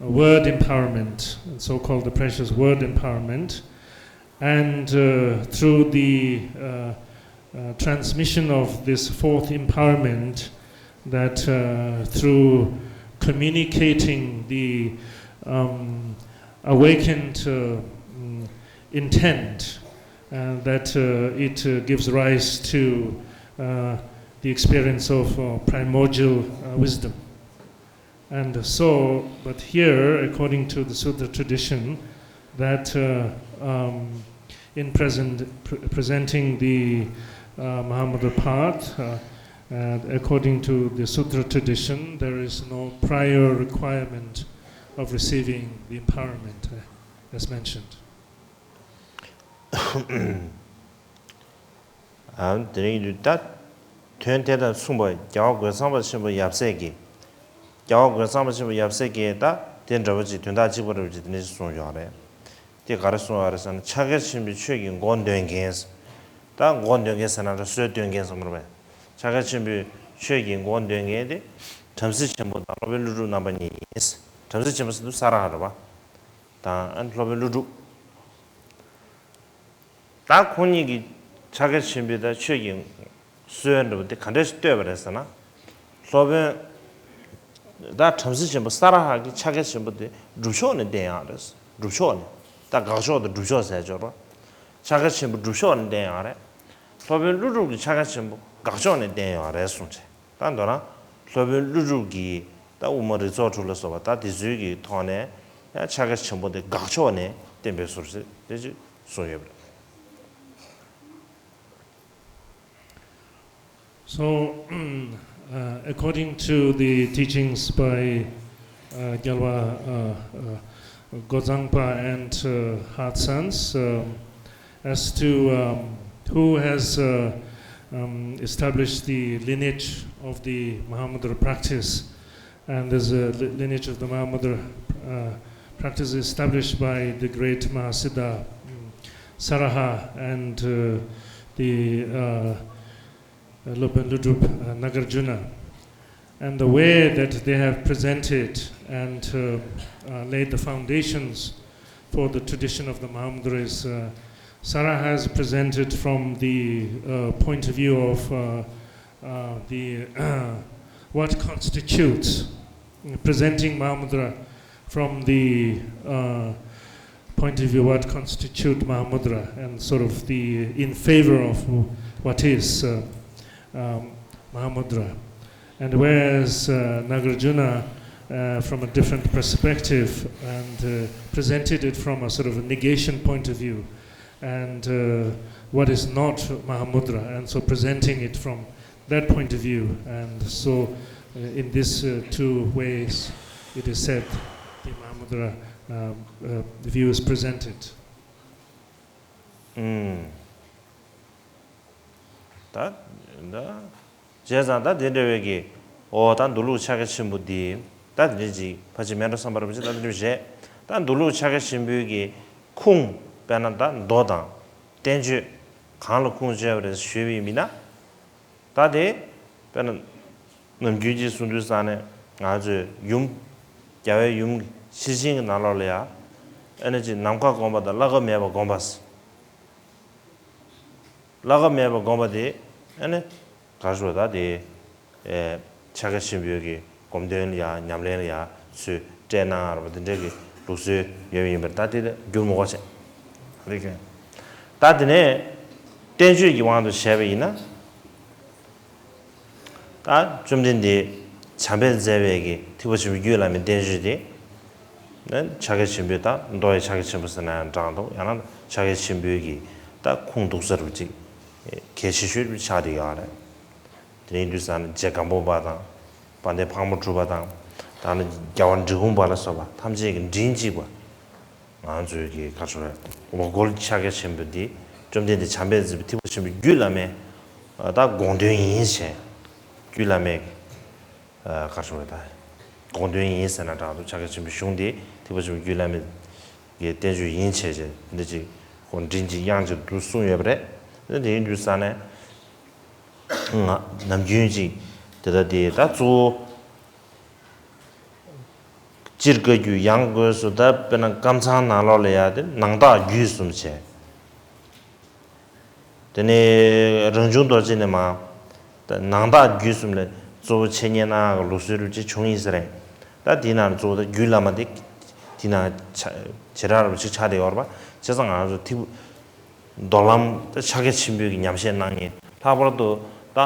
word empowerment, so-called the precious word empowerment, and uh, through the uh, uh, transmission of this fourth empowerment, that uh, through communicating the um, awakened uh, mm, intent uh, that uh, it uh, gives rise to uh, the experience of uh, primordial uh, wisdom. And so, but here, according to the Sutra tradition, that uh, um, in present, pre- presenting the uh, Mahamudra path, uh, and according to the Sutra tradition, there is no prior requirement of receiving the empowerment, uh, as mentioned. ཨ་དེ་རིང་དུས་ད་དོན་དེ་དང་མཚུངས་པ་རྒྱལ་བ་རྒོད་ཚང་པ་ཆེན་པོ་ཡབ་སྲས་ཀྱིས། རྒྱལ་བ་རྒོད་ཚང་པ་ཆེན་པོ་ཡབ་སྲས་ཀྱིས་ད་དེ་འདྲ་བ་ཅིག་དོན་དག་གཅིག་པ་འདྲ་བ་ཅིག་དེ་འདྲ་ཞིག་གསུངས་ཡོད་རེད། དེ་ག་རེ་གསུངས་ཡོད་རེད་ཟེར་ན་ཕྱག་རྒྱ་ཆེན་པོའི་ཆོས་ཀྱི་སྒོ་འདོན་མཁན། ད་སྒོ་འདོན་མཁན་ཟེར་ན་ད་སྲོལ་གཏོད་མཁན་ཟེར་མ་རེད་པས། ཕྱག་རྒྱ་ཆེན་པོའི་ཆོས་ཀྱི་སྒོ་འདོན་མཁན་དེ་བྲམ་ཟེ་ཆེན་པོ་དང་སློབ་དཔོན་ཀླུ་སྒྲུབ་རྣམ་པ་གཉིས་ཡིན། བྲམ་ཟེ་ཆེན་པོ་ཟེར་དུས་ས་ར་ཧ་རེད་པ། དང་ཨ་ནི་སློབ་དཔོན་ཀླུ་སྒྲུབ། ད་ཁོང་གཉིས་ཀྱིས་ཕྱག་རྒྱ་ཆེན་པོའི་ད་ཆོས་ཀྱི་སྲོལ་འདྲ་པོ་དེ་ག་འདྲས་ཤིག་བཏོད་པ་རེད་ཟེར་ན། སློབ་དཔོན་ད་བྲམ་ཟེ་ཆེན་པོ་ས་ར་ཧ་གི་ཕྱག་རྒྱ་ཆེན་པོ་དེ་སྒྲུབ་ཕྱོགས་ནས་བསྟན་ཡག་རེད། སྒྲུབ་ཕྱོགས་ནས། ད་དགག་ཕྱོགས་དང་སྒྲུབ་ཕྱོགས་ཟེར་ཡག་ཅིག་ཡོད་རེད། ཕྱག་རྒྱ་ཆེན་པོ་སྒྲུབ་ཕྱོགས་ནས་བསྟན་ཡག་རེད། སློབ་དཔོན་ཀླུ་སྒྲུབ་ཀྱི་ཕྱག་རྒྱ་ཆེན་པོ་དགག་ཕྱོགས་ནས་བསྟན་ཡག་རེད་གསུངས་བྱས། ད་མདོར་ན་སློབ་དཔོན་ཀླུ་སྒྲུབ་ཀྱིས་ད་དབུ་མ་རིགས་ཚོགས་དྲུག་ལ་སོགས་པ་ད་དེ་ཚོའི་གི་ཐོག་ནས་ཡང་ཕྱག་རྒྱ་ཆེན་པོ་དེ་དགག་ཕྱོགས་ནས་བསྟན་པའི་ཟུར་ཟེར་དེ་ཅིག་གསུངས་ཡོད་པ་རེད། So, uh, according to the teachings by uh, Gyalva uh, uh, Godzangpa and uh, Hart Sons, um, as to um, who has uh, um, established the lineage of the Mahamudra practice, and there's a li- lineage of the Mahamudra uh, practice established by the great Mahasiddha um, Saraha and uh, the uh, uh, Lopen Ludrup uh, Nagarjuna. And the way that they have presented and uh, uh, laid the foundations for the tradition of the Mahamudra is uh, Saraha has presented from the uh, point of view of uh, uh, the what constitutes presenting Mahamudra from the uh, point of view what constitute Mahamudra and sort of the in favor of what is uh, um, Mahamudra. And whereas uh, Nagarjuna uh, from a different perspective and uh, presented it from a sort of a negation point of view and uh, what is not Mahamudra, and so presenting it from that point of view. And so, uh, in these uh, two ways, it is said the Mahamudra um, uh, view is presented. ཨུམ། ད་ད་བྱས་ཙང་ད་དེ་འདྲ་བའི་གི་ཨོ་ད་མདོ་ལུགས་ཕྱག་རྒྱ་ཆེན་པོ་འདི་ད་དེ་འདྲ་ཅིག་ཕལ་ཆེར་མེད་འགྲོ་བསམ་པ་རེད་པ་ཅིག་ད་དེ་འདྲ་བྱས། ད་མདོ་ལུགས་ཕྱག་རྒྱ་ཆེན་པོའི་གི་ཁུངས་དཔེར་ན་ད་མདོ་དང་བསྟན་བཅོས་གང་ལ་ཁུངས་བཅོལ་བ་རེད་ཞུས་པ་ཡིན་ན། ད་དེ་དཔེར་ན་ནམ་རྒྱུན་གྱི་གསུང་དུས་ཙང་ནས་ང་ཚོས་ཡུམ། རྒྱལ་བའི་ཡུམ་ཤེར་ཕྱིན་གྱི་ནང་ལོགས་ལ་ཡ། ཨ་ནི་ཅིག་ནམ་མཁའ་བསྒོམ་པ་དང་བླ་གབ་མེད་པ་བསྒོམ་པ། བླ་གབ་མེད་པ་བསྒོམ་པ་དེ་ཨ་ནི་ག་རེ་ཞུ་ད་དེ་ཨེ་ཕྱག་རྒྱ་ཆེན་པོའི་གི་སྒོམ་དོན་ལ་ཡ་ཉམས་ལེན་ལ་ཡ་ཚུར་སྤྲད་གནང་ཡ་རེད་པ། དེ་འདྲ་གི་ ལུགས་སྲོལ་ཡོད་པ་ཡིན་པར། ད་དེ་འགྱུར་མི་དགོས་བྱས། རེད་ཀྱི། ད་དེ་ནས་བསྟན་བཅོས་ཀྱི་དབང་དུ་བྱས་པ་ཡིན་ན། ད་བཅོམ་ལྡན་འདས་བྱམས་པས་མཛད་པའི་གི་ཐེག་པ་ཆེན་པོའི་རྒྱུད་བླ་མའི་བསྟན་བཅོས་དེ། ནི་ཕྱག་རྒྱ་ཆེན་པོའི། ད་མདོ་ཡི་ཕྱག་རྒྱ་ཆེན་པོ་ཟེར་ན་ཡང་འདྲ་འདུག། ཡང་ན་ཕྱག་རྒྱ་ཆེན་པོའི་གི་ད་ཁུངས་གཏུགས་ས་རུ་ཅིག་གལ་ཆེ་ཤོས་ཆགས་བསྡད་ཡོད་རེད། དེ་ཡིན་དུས་ཙང་ནི་རྗེ་སྒམ་པོ་པ་དང་། དཔལ་ལྡན་ཕག་མོ་གྲུ་པ་དང་། ད་ནི་རྒྱལ་བ་འབྲི་གུང་པ་ལ་སོགས་པ་ཐམས་ཅད་ཀྱིས་མགྲིན་གཅིག་པ། ང་ཚོའི་གི་ག་རེ་ཟེར། འོ་སྐོལ་ཕྱག་རྒྱ་ཆེན་པོ་འདི་བཅོམ་ལྡན་འདས་བྱམས་པས་མཛད་པའི་ཐེག་པ་ཆེན་པོའི་རྒྱུད་བླ་མའི་ད་དགོངས་དོན་ཡིན་ཞེས། རྒྱུད་བླ་མའི་ག་རེ་ཟེར། ད་དགོངས་དོན་ཡིན་ཟེར་ན་འདྲ་འདུག། ཕྱག་རྒྱ་ཆེན་པོའི་གཞུང་འདི་ཐེག་པ་ཆེན་པོའི་རྒྱུད་བླ་མའི་གི་བསྟན་བཅོས་ཡིན་ཞེས་བྱས། འདི་ཅིག་ཁོ་མགྲིན་གཅིག་དབྱངས་གཅིག་ཏུ་གསུངས་ཡོད་པ་རེད། དེ་ཡིན་དུས་ཙང་ནས། ང་ནམ་རྒྱུན་ཅིག་དེ་ལྟ་དེ་ད་གཙོ་བོ། སྤྱིར་བཀའ་བརྒྱུད་ཡང་སྒོས་སུ། ད་དཔེར་ན་ཀམ་ཚང་ནང་ལོགས་ལ་ཡ་དེ་ནང་བརྟག་བརྒྱུད་གསུམ་བྱས། དེ་ནས་རང་བྱུང་རྡོ་རྗེ་ནས་མར། ད་ནང་བརྟག་བརྒྱུད་གསུམ་ལས་གཙོ་བོ་འཆད་ཉན་གནང་གི་ལུགས་སྲོལ་རུ་ཅིག་བྱུང་ཡིན་ས་རེད། ད་དེའི་ནང་གཙོ་བོ་ད་རྒྱུད་བླ་མ་དེ་དེའི་ནང་ཆ་བྱེ་བྲག་རུ་ཅིག་ཆགས་བསྡད་ཡོད་རེད་པ། བྱས་ཙང་ང་ཚོ་ཐིག་མདོ་ལམ་ཕྱག་རྒྱ་ཆེན་པོའི་གི་ཉམས་བཞེས་གནང་མཁན། ལྷག་པར་དུ་ད་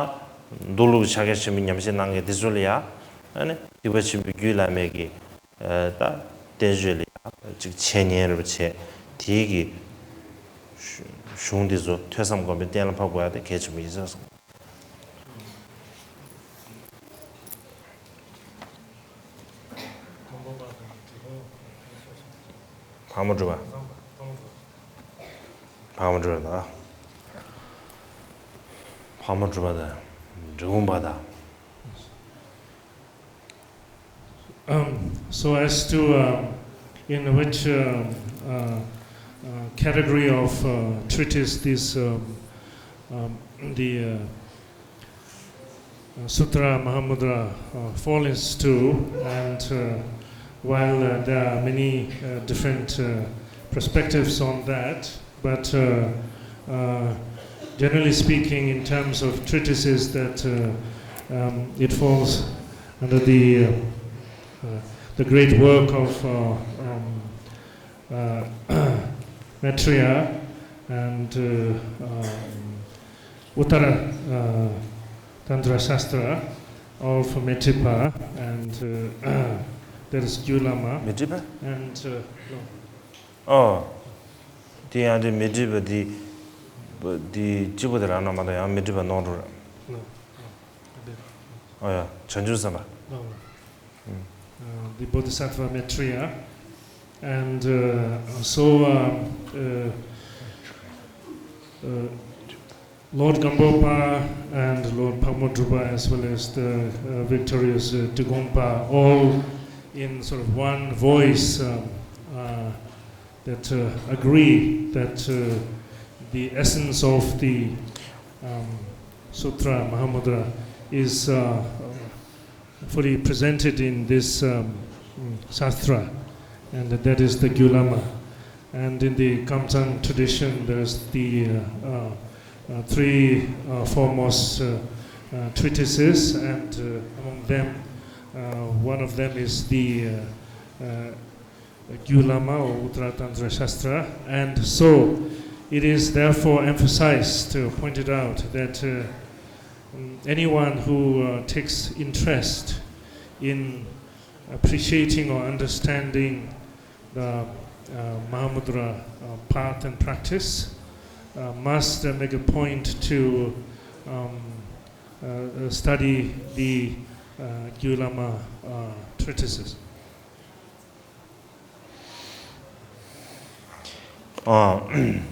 མདོ་ལུགས་ཕྱག་རྒྱ་ཆེན་པོའི་ཉམས་བཞེས་གནང་མཁན་དེ་ཚོ་ལ་ཡ། ཨ་ནི་ཐེག་པ་ཆེན་པོའི་རྒྱུད་བླ་མའི་གི་ད་བསྟན་བཅོས་ལ་ཡ་ཅིག་འཆད་ཉན་རེ་བྱས། དེའི་གི་གཞུང་དེ་ཚོ་ཐོས་བསམ་སྒོམ་པའི་གཏན་ལ་ཕབ་དགོས་ཡ་དེ་གལ་ཆེན་པོ་ཡིན་ས་སོང་། ཕག་མོ་གྲུ་པ། ཕག་མོ་གྲུ་པ་དང་། ཕག་མོ་གྲུ་པ་དང་། འབྲི་གུང་པ་དང་། Um, so as to um, in which um, uh, uh, category of uh, treatise this um, um, the uh, Uh, Sutra Mahamudra uh, falls into, and uh, while uh, there are many uh, different uh, perspectives on that, but uh, uh, generally speaking, in terms of treatises, that uh, um, it falls under the uh, uh, the great work of uh, um, uh, Maitreya and uh, um, Uttara uh, Tantra Shastra of Mitripa and uh, there is Gyulama. མི་ཏྲི་པ། And uh, no, ཨོ། དེ་ཡང་དེ་མི་ཏྲི་པ་དེ། དེ་གཅིག་པོ་དེ་རང་ན་མ་གཏོགས་ཡང་མི་ཏྲི་པ་ནོར་འགྲོ་ར། no, no, a bit. ཨོ་ཡ། བྱང་ཆུབ་སེམས་དཔའ། No, no. Uh, the Bodhisattva Maitreya, and uh, so um, uh, uh, Lord Gampopa and Lord Phagmodrupa, as well as the uh, victorious uh, Tigompa, all in sort of one voice um, uh, that uh, agree that uh, the essence of the um, Sutra Mahamudra is uh, fully presented in this um, Shastra, and that is the Gyulama. And in the Kamsang tradition, there's the uh, uh, uh, three uh, foremost uh, uh, treatises, and uh, among them, uh, one of them is the uh, uh, Gyulama or Uttara Tantra Shastra. And so it is therefore emphasized, uh, pointed out that uh, um, anyone who uh, takes interest in appreciating or understanding the uh, Mahamudra uh, path and practice uh, must uh, make a point to um, uh, uh, study the uh, Gyulama uh, treatises. ཨ།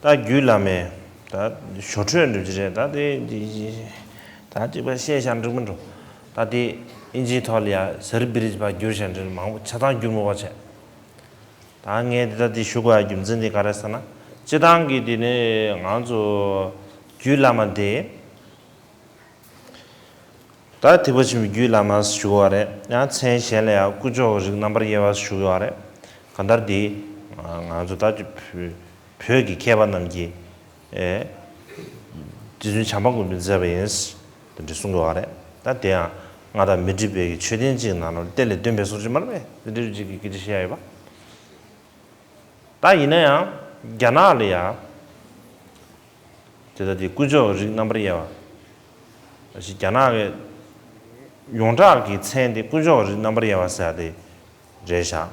ད་རྒྱུད་བླ་མའི་ད་ཞོར་འཕྲོས་འགྲུབ་ཀྱི་རེད། ད་དེ་འདི་ད་གཅིག་པ་བཤད་བཞག་འགྲིག་མི་འགྲོ། ད་དེ་ཨིན་ཇིའི་ཐོག་ལ་ཡ་ཟར་བི་རིག་པ་བསྒྱུར་བཞག་འགྲིག་མང་པོ་ཆ་ཚང་བསྒྱུར་མི་དགོས་བྱས། ད་ངས་འདི་ད་འདི་ཞུ་དགོས་ཡ་རྒྱུ་མཚན་འདི་ག་རེ་ཟེར་ན། སྤྱི་བཏང་གི་འདི་ནི་ང་ཚོ་རྒྱུད་བླ་མ་འདི། ད་ཐེག་པ་ཆེན་པོའི་རྒྱུད་བླ་མ་ཞུ་བ་རེད། ཡང་མཚན་གཞན་ལ་ཡང་དཀོན་མཆོག་གི་རིགས་རྣམ་པར་དབྱེ་བ་ཞུ་བ་རེད། གང་ལྟར་འདི་ང་ཚོ་ད་བོད་ཀྱི་མཁས་པ་རྣམས་ཀྱིས་ཨེ་རྗེ་བཙུན་བྱམས་པ་མགོན་པོས་མཛད་པ་ཡིན། དེ་འདྲ་གསུང་གི་བ་རེད། ད་དེ་ཡང་ ང་དང་མི་འགྲིག་པའི་གི་མཆོད་རྟེན་གཅིག་ནང་ལོགས་གཏེར་ལས་བཏོན་པའི་བཟོ་ཅིག་མ་རེད་པས། དེ་འདྲ་ཅིག་གི་སྐད་ཆ་བཤད་ཡ་ཡོད་པ། ད་ཡིན་ན་ཡང་རྒྱ་ནག་ལ་ཡ། དེ་ལྟ་དེ་དཀོན་མཆོག་གི་རིགས་རྣམ་པར་དབྱེ་བ། ཞིག་རྒྱ་ནག་གི་ཡོངས་གྲགས་ཀྱི་མཚན་དེ་དཀོན་མཆོག་གི་རིགས་རྣམ་པར་དབྱེ་བ་ཟེར་ཡ་དེ་རེད་ཤག་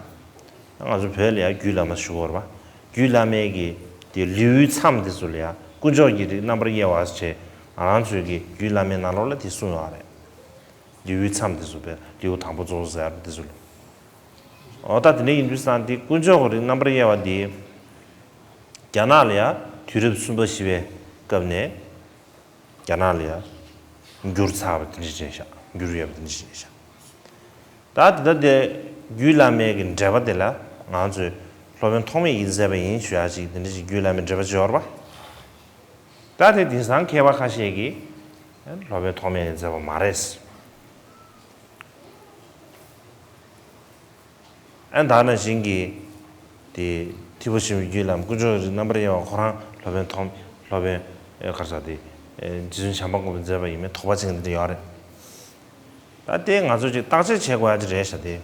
ང་ཚོ་བོད་ལ་ཡ་རྒྱུད་བླ་མ་ཞུ་བར་བ། རྒྱུད་བླ་མའི་གི་དེ་ལེའུའི་མཚམས་དེ་ཚོ་ལ་ཡ་དཀོན་མཆོག་གི་རིགས་རྣམ་པར་དབྱེ་བ་ཟེར་ང་རང་ཚོའི་གི་རྒྱུད་བླ་མའི་ནང་ལོགས་ལ་དེ་གསུངས་ཡོད་རེད། ལེའུའི་མཚམས་དེ་ཚོ་བས་ལེའུ་དང་པོ་རྫོགས་ཟེར་དེ་ཚོ་ལ། འོ་ད་དེ་འདྲ་ཡིན་དུས་ཙང་དེ་དཀོན་མཆོག་གི་རིགས་རྣམ་པར་དབྱེ་བ་དེ། རྒྱ་ནག་ལ་ཡ་དུས་རབས་གསུམ་པ་བཞི་པའི་སྐབས་ནས་རྒྱ་ནག་ལ་ཡ་འགྱུར་ཚར་བ་དེ་འདྲ་ཞིག་རེད་ཤག་འགྱུར་ཡོད་པ་དེ་འདྲ་ཞིག་རེད་ཤག་ད་དེ་ལྟ་དེ་རྒྱུད་བླ་མའི་གི་འགྲེལ་པ་དེ་ལ་ང་ཚོས་སློབ་དཔོན་ཐོགས་མེད་ཀྱིས་མཛད་པ་ཡིན་ཞུ་ཡ་ཅིག་དེ་འདྲ་ཞིག་རྒྱུད་བླ་མའི་འགྲེལ་པ་ཅིག་ཡོད་རེད་པ། ད་དེ་དེང་སང་མཁས་པ་ཁ་ཤས་ཀྱིས་སློབ་དཔོན་ཐོགས་མེད་ཀྱིས་མཛད་པ་མ་རེད། ཨ་ད་ནང་བཞིན་གྱི་དེ་ཐེག་པ་ཆེན་པོའི་རྒྱུད་ལམ་དཀོན་མཆོག་གི་རིགས་རྣམ་པར་དབྱེ་བ་ཁོ་རང་སློབ་དཔོན་ཐོགས་སློབ་དཔོན་ཨེ་ག་རེ་ཟེར་དེ་ཨེ་རྗེ་བཙུན་བྱམས་པ་མགོན་པོས་མཛད་པ་ཡིན་མིན་དོགས་པ་ཅན་འདི་འདྲ་ཡོད་རེད། ད་དེ་ང་ཚོས་ཅིག་བརྟག་དཔྱད་བྱེད་དགོས་ཡ་ཅིག་རེད་ཤག་དེ།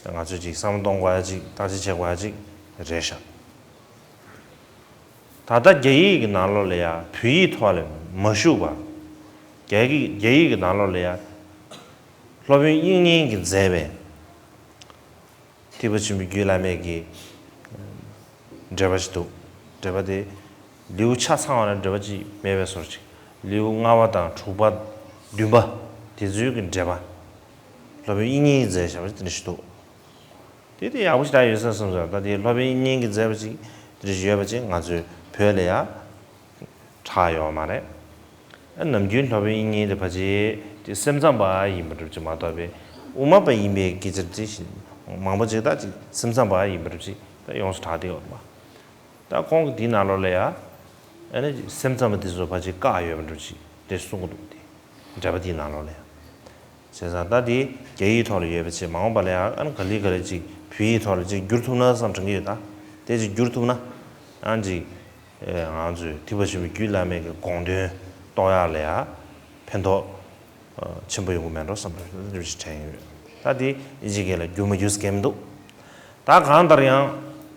ང་ཚོས་ཅིག་བསམ་བློ་གཏོང་དགོས་ཡ་ཅིག་བརྟག་དཔྱད་བྱེད་དགོས་ཡ་ཅིག་རེད་ཤག་ད་ལྟ་རྒྱ་ཡིག་གི་ནང་ལོགས་ལ་ཡ་བོད་ཡིག་ཐོག་ལ་མ་ཞུགས་པ། རྒྱ་ཡིག་རྒྱ་ཡིག་གི་ནང་ལོགས་ལ་ཡ་སློབ་དཔོན་དབྱིག་གཉེན་གྱིས་མཛད་པའི་ཐེག་པ་ཆེན་པོའི་རྒྱུད་བླ་མའི་གི་འགྲེལ་པ་ཞིག་འདུག་འགྲེལ་པ་དེ་ལེའུ་ཆ་ཚང་བ་ལ་འགྲེལ་པ་ཅིག་མེད་པའི་བཟོ་ཅིག་ལེའུ་ལྔ་པ་དང་དྲུག་པ་བདུན་པ་དེ་ཚོའི་གི་འགྲེལ་པ། སློབ་དཔོན་དབྱིག་གཉེན་གྱིས་མཛད་བཞག་པ་དེ་འདྲ་ཞིག་འདུག་དེ་དེ་ཡག་པོ་ཞེ་དྲག་ཡོད་ས་བསམ་སོང་། ད་དེ་སློབ་དཔོན་དབྱིག་གཉེན་གྱིས་མཛད་པ་ཅིག་དེ་འདྲ་ཞིག་ཡོད་པ་ཅིག་ང་ཚོའི་བོད་ལ་ཡ་གྲགས་ཡོད་མ་རེད། ཨ་ནམ་རྒྱུན་སློབ་དཔོན་དབྱིག་གཉེན་དེ་ཕལ་ཆེར་དེ་སེམས་ཙམ་པ་ཡིན་པ་འདྲ་ཅིག་མ་གཏོགས་པའི་དབུ་མ་པ་ཡིན་པའི་སྐད་ཆ་དེ་བཞིན་མང་པོ་ཅིག་ད་ཅིག་སེམས་ཙམ་པ་ཡིན་པ་འདྲ་ཅིག་ད་ཡོངས་སུ་གྲགས་བསྡད་ཡོད་རེད་པ། ད་ཁོང་གི་དེའི་ནང་ལོགས་ལ་ཡ། ཨ་ནི་སེམས་ཙམ་པ་དེ་ཚོ་ཕལ་ཆེར་བཀག་ཡོད་པ་འདྲ་ཅིག་དེ་གསུང་གི་འདུག་དེ། འགྲེལ་པ་དེའི་ནང་ལོགས་ལ་ཡ། བྱས་ཙང་ད་དེ་རྒྱ་ཡིག་ཐོག་ལ་ཡོད་པ་ཅིག་མ་འོངས་པ་ལ་ཡ་ཨ་ནི་ག་ལེ་ག་ལེ་ཅིག་བོད་ཡིག་ཐོག་ལ་ཅིག་བསྒྱུར་ཐུབ་ན་བསམ་དྲན་གྱི་ཡོད་ད། དེ་ཅིག་བསྒྱུར་ཐུབ་ན། ཨ་ཅིག་ཨེ་ང་ཚོས་ཐེག་པ་ཆེན་པོའི་རྒྱུད་བླ་མའི་གི་དགོངས་དོན་རྟོགས་ཡག་ལ་ཡ་ཕན་ཐོགས་ཆེན་པོ་ཡོང་གི་མེད་འགྲོ་བསམ་པའི་འདུ་ཤེས་དྲན་ཡོད། ད་དེ་ཨིན་ཇི་སྐད་ལ་བསྒྱུར་མ་བསྒྱུར་ཟེར་མཁན་མི་འདུག་ད་གང་ལྟར་ཡང་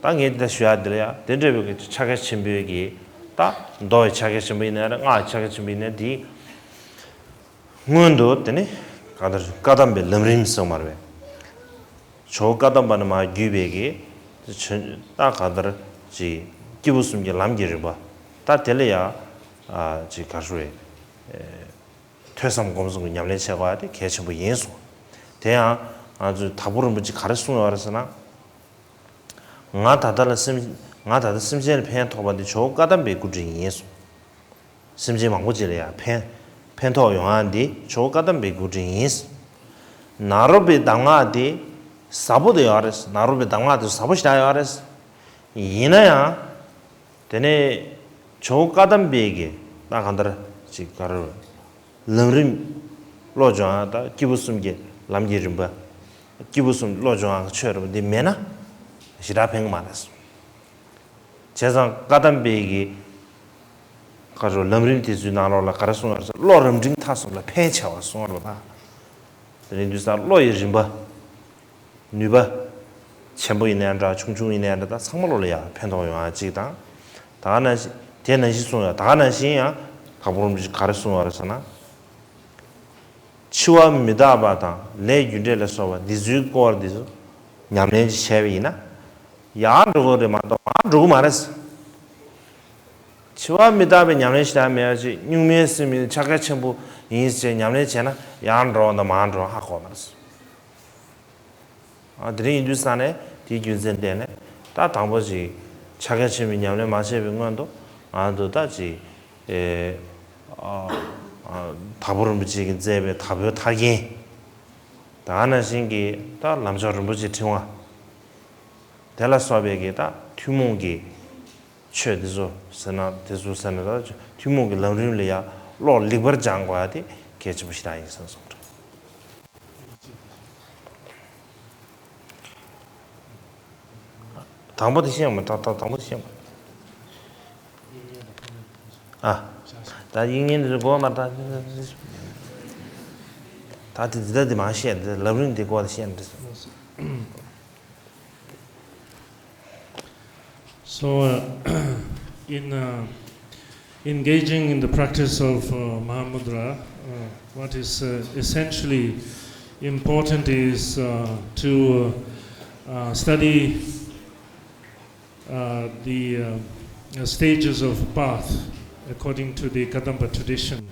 ད་ངས་འདི་ལྟར་ཞུ་ཡག་འདི་ལ་ཡ་དེ་འདྲ་བའི་གི་ཕྱག་རྒྱ་ཆེན་པོའི་གི་ད་མདོ་ཡི་ཕྱག་རྒྱ་ཆེན་པོ་ཡིན་ན་རེད། སྔགས་ཀྱི་ཕྱག་རྒྱ་ཆེན་པོ་ཡིན་ན་དེའི་སྔོན་དུ་དེ་ནི་གང་ལྟར་བཀའ་གདམས་པའི་ལམ་རིམ་ཟེར་མ་རེད་པས། ཇོ་བོ་བཀའ་གདམས་པ་ནས་མར་བརྒྱུད་པའི་གི་ད་གང་ལྟར་ཅིག་སྐྱེས་བུ་གསུམ་གྱི་ལམ་གྱི་རིམ་པ་ད་དེ་ལ་ཡ་ཅིག་ག་རེ་ཟེར། ཐོས་བསམ་སྒོམ་གསུམ་གྱི་ཉམས་ལེན་བྱེད་དགོས་ཡ་དེ་གལ་ཆེན་པོ་ཡིན་གསུངས། དེ་ཡང་ང་ཚོའི་དྭགས་པོ་རིན་པོ་ཆེས་ག་རེ་གསུངས་ཡོད་རེད་ཟེར་ན། ང་ད་ལྟ་ལ་སེམས་ང་ད་ལྟ་སེམས་ཅན་ལ་ཕན་ཐོགས་པ་འདི་ཇོ་བོ་བཀའ་གདམས་པའི་སྐུ་དྲིན་ཡིན་གསུངས། སེམས་ཅན་མང་པོ་ཅིག་ལ་ཡང་ཕན་ཕན་ཐོགས་ཡོང་ཡ་འདི་ཇོ་བོ་བཀའ་གདམས་པའི་སྐུ་དྲིན་ཡིན། ནཱ་རོ་པའི་གདམས་ངག་དེ་ཟབ་པོ་དེ་ཡོད་རེད། ནཱ་རོ་པའི་གདམས་ངག་དེ་ཟབ་པོ་ཞེ་དྲག་ཡོད་རེད། ཡིན་ན་ཡང་། དེ་ནས་ཇོ་བོ་བཀའ་གདམས་པའི་གི་ད་གང་ལྟར་ཅིག་ག་རེ། ལམ་རིམ་བློ་སྦྱོང་ཡ་ད་སྐྱེས་བུ་གསུམ་གྱི་ལམ་གྱི་རིམ་པ། སྐྱེས་བུ་གསུམ་བློ་སྦྱོང་ཡ་གི་ཆོས་རེད་པ་འདི་མེད་ན་ཞེ་དྲག་ཕན་གི་མ་རེད། བྱས་ཙང་བཀའ་གདམས་པའི་གི་ག་རེ་ལམ་རིམ་དེ་ཚོའི་ནང་ལོགས་ལ་ག་རེ་གསུངས་ཡོད་རེད་ཟེར། བློ་རབ་འབྲིང་ཐ་གསུམ་ལ་ཕན་ཆེ་བ་གསུངས་ཡོད་རེད་པ། དེ་རིང་དུས་སང་བློ་ཡི་རིམ་པ། ནུས་པ་ཆེན་པོ་ཡིན་ནའི་འདྲ་ཆུང་ཆུང་ཡིན་ནའི་འདྲ་ད་ཚང་མ་བློ་ལ་ཡ་ཕན་ཐོགས་ཡོང་ཡ་གཅིག་དང་། ད་ག་ནང་བཞིན་དེ་ནང་བཞིན་གསུངས་ཡོད། ད་ག་ནང་བཞིན་ཡང་དྭགས་པོ་རིན་པོ་ཆེས་ག་རེ་གསུངས་ཡོད་རེད་ཟེར་ན། འཆི་བ་མི་རྟག་པ་དང་ལས་རྒྱུ་འབྲས་ལ་སོགས་པ་འདི་ཚོའི་སྐོར་འདི་ཚོ་ཉམས་ལེན་ཅིག་བྱས་པ་ཡིན་ན། ཡར་འགྲོ་གི་རེད་མ་གཏོགས་མར་འགྲོ་གི་མ་རེད། འཆི་བ་མི་རྟག་པའི་ཉམས་ལེན་ཞེ་དྲག་མེད་པ་ཅིག་གཉུག་མའི་སེམས་ཡིན་ཕྱག་རྒྱ་ཆེན་པོ་ཡིན་ཟེར་ཉམས་ལེན་བྱས་ན་ཡར་འགྲོ་བ་དང་མར་འགྲོ་བ་ཧ་གོ་མ་རེད། ཨ་དེ་རིང་ཡིན་དུས་ས་ནས་དེའི་རྒྱུ་མཚན་བརྟེན་ནས་ད་དང་པོ་ཅིག་ཕྱག་རྒྱ་ཆེན་པོའི་ཉམས་ལེན་མ་བྱས་པའི་སྔོན་དུ་ང་ཚོ་ད་ཅིག་ཨེ་ཨ་ཨ་དྭགས་པོ་རིན་པོ་ཆེ་གིས་མཛད་པའི་དྭགས་པོའི་ཐར་རྒྱན། ད་ག་ནང་བཞིན་གྱི་ད་ལམ་མཆོག་རིན་པོ་ཆེའི་ཕྲེང་བ། དེ་ལ་སོགས་པའི་གི་ད་ཐུན་མོང་གི་ཆོས་འདི་ཚོ་ཟེར་ན་དེ་ཚོ་ཟེར་ན་ད་ཐུན་མོང་གི་ལམ་རིམ་ལ་ཡ་བློ་ལེགས་པར་སྦྱང་དགོས་ཡ་དེ་གལ་ཆེན་པོ་ཞིག་རང་ཡིན་བསམ་སོང་། དང་པོ་དེ་ཤེས་མ་ཐག་ཐག་དང་པོ་དེ་ཤེས་མ། ཨ། ད་དབྱིག་གཉེན་དེ་ཚོ་གོ་མ་ཐག་ད། ཨ་དེ་འདི་ལྟ་དེ་མ་བཤད་འདི་ལབ་རིན་དེ་སྐོར་ལ་བཤད་འདི། So, uh, in uh, engaging in the practice of uh, Mahamudra, uh, what is uh, essentially important is uh, to uh, study uh, the uh, stages of path according to the Kadampa tradition.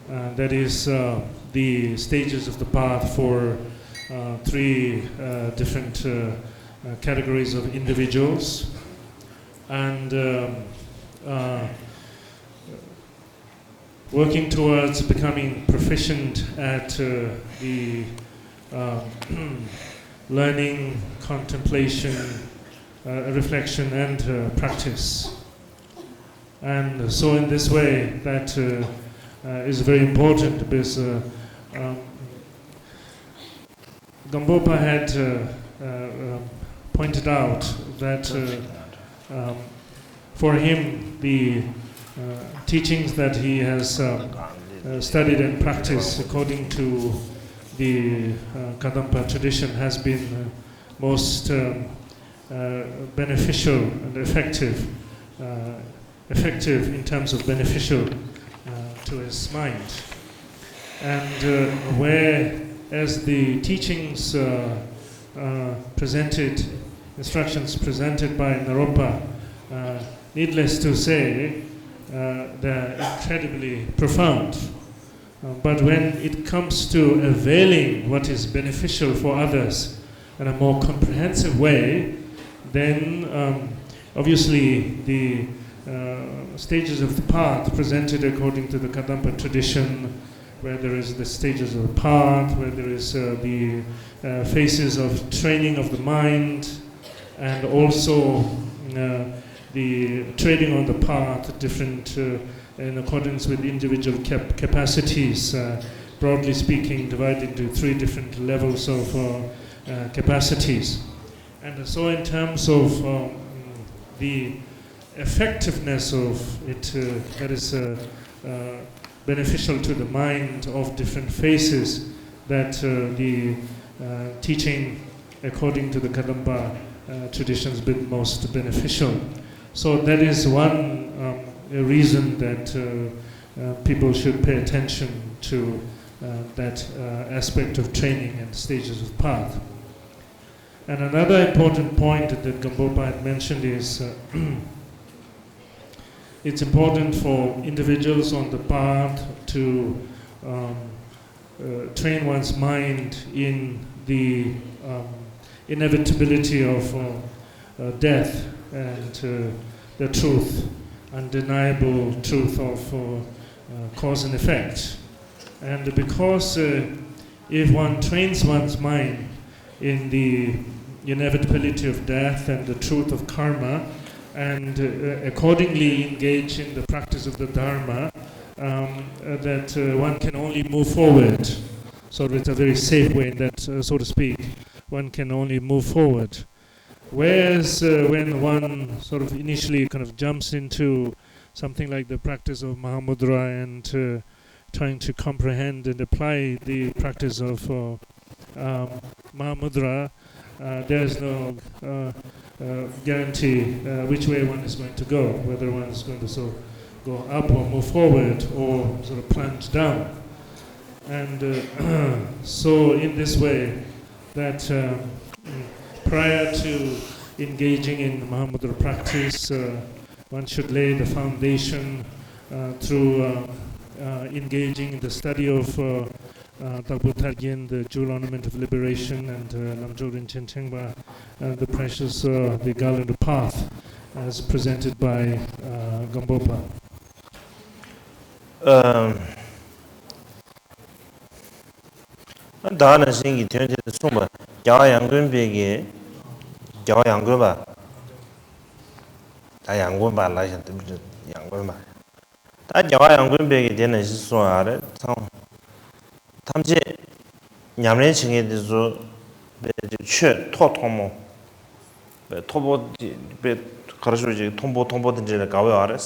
Uh, that is uh, the stages of the path for uh, three uh, different uh, uh, categories of individuals. And um, uh, working towards becoming proficient at uh, the uh, learning, contemplation, uh, reflection, and uh, practice. And so, in this way, that uh, uh, is very important because uh, um, Gampopa had uh, uh, um, pointed out that uh, um, for him, the uh, teachings that he has uh, uh, studied and practiced according to the uh, Kadampa tradition has been uh, most um, uh, beneficial and effective, uh, effective in terms of beneficial uh, to his mind. And uh, whereas the teachings uh, uh, presented, instructions presented by Naropa, uh, needless to say, uh, they're incredibly profound. Uh, but when it comes to availing what is beneficial for others in a more comprehensive way, then um, obviously the uh, stages of the path presented according to the Kadampa tradition, where there is the stages of the path, where there is uh, the uh, phases of training of the mind, and also uh, the trading on the path, different uh, in accordance with individual cap- capacities, uh, broadly speaking, divided into three different levels of uh, uh, capacities. And so, in terms of um, the effectiveness of it, uh, that is uh, uh, beneficial to the mind of different phases, that uh, the uh, teaching according to the Kadampa uh, traditions been most beneficial. So that is one um, a reason that uh, uh, people should pay attention to uh, that uh, aspect of training and stages of path. And another important point that Gampopa had mentioned is uh, it's important for individuals on the path to um, uh, train one's mind in the um, inevitability of uh, uh, death and uh, the truth, undeniable truth of uh, uh, cause and effect. And because uh, if one trains one's mind in the inevitability of death and the truth of karma, and uh, accordingly engage in the practice of the Dharma, um, uh, that uh, one can only move forward. So it's a very safe way in that, uh, so to speak, one can only move forward. Whereas uh, when one sort of initially kind of jumps into something like the practice of Mahamudra and uh, trying to comprehend and apply the practice of uh, um, Mahamudra, uh, there is no uh, uh, guarantee uh, which way one is going to go, whether one is going to sort of go up or move forward or sort of plunge down. And uh, so, in this way, that um, prior to engaging in Mahamudra practice, uh, one should lay the foundation uh, through uh, uh, engaging in the study of uh, uh, Tagpo Thargyen, the jewel ornament of liberation, and uh, Lamchok Rinchen Chengpa, and the precious, uh, the garland of path, as presented by uh, Gampopa. Um, ད་ནང་བཞིན་གྱི་དོན་དེ་གསུངས་པ། རྒྱལ་བ་ཡང་དགོན་པའི་གི། རྒྱལ་བ་ཡང་དགོན་པ། ད་ཡང་དགོན་པ་ལ་ཡང་དེ་ཡང་དགོན་པ། ད་རྒྱལ་བ་ཡང་དགོན་པའི་གི་དེ་ནང་བཞིན་གསུངས་ཡ་རེད་ཚང་། ཐམས་ཅད་ཉམས་ལེན་བྱེད་མཁན་དེ་ཚོ་བའི་ཆོས་ཐོག་ཐོག་མོ། པའི་མཐོ་པོ་དེ་པའི་གར་ཤོག་ཅིག་མཐོན་པོ་མཐོན་པོ་དེ་འདྲ་ལ་དགའ་བོ་ཡོད་རེད།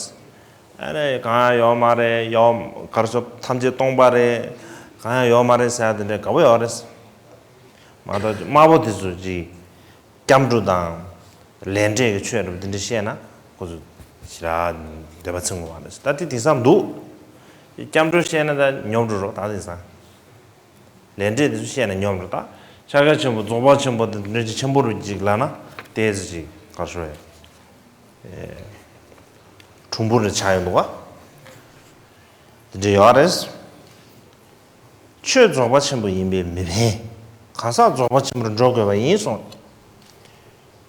ཨ་རེ་གང་ཡང་ཡོད་མ་རེད། ཡོད་གར་ཤོག་ཐམས་ཅད་སྟོང་པ་རེད། གང་ཡང་ཡོད་མ་རེད་ཟེར་ཡ་དེ་འདྲའི་དགའ་པོ་ཡོད་རེད། མ་གཏོགས་དམར་པོ་དེ་ཚོ་ཅིག་སྐྱབས་འགྲོ་དང་ལས་འབྲས་ཀྱི་ཆོས་འདྲ་པོ་དེ་འདྲ་བཤད་ན་ཁོ་ཚོ་ཞེ་དྲག་འདོད་པ་ཚིམ་དགོས་པ་རེད། ད་དེ་དེང་སང་འདུག་སྐྱབས་འགྲོ་བཤད་ན་ད་ཉོབ་འགྲོ་རོགས། ད་དེང་སང་ལས་འབྲས་དེ་ཚོ་བཤད་ན་ཉོབ་འགྲོ། ད་ཕྱག་རྒྱ་ཆེན་པོ་རྫོགས་པ་ཆེན་པོ་དེ་འདྲ་ཅིག་ཆེན་པོ་རུ་ཅིག་ལབ་ན་དེ་ཚོ་ཅིག་ག་རེ་ཞུ་དགོས་རེད། ཨེ། གྲུང་པོ་རེ་ཆགས་ཡོང་འདུག་ག་དེ་འདྲ་ཡོད་རེད། ཆོས་རྫོགས་པ་ཆེན་པོ་ཡིན་པས་མི་ཕན། གང་ཟག་རྫོགས་པ་ཆེན་པོར་འགྲོ་དགོས་པ་ཡིན་གསུངས།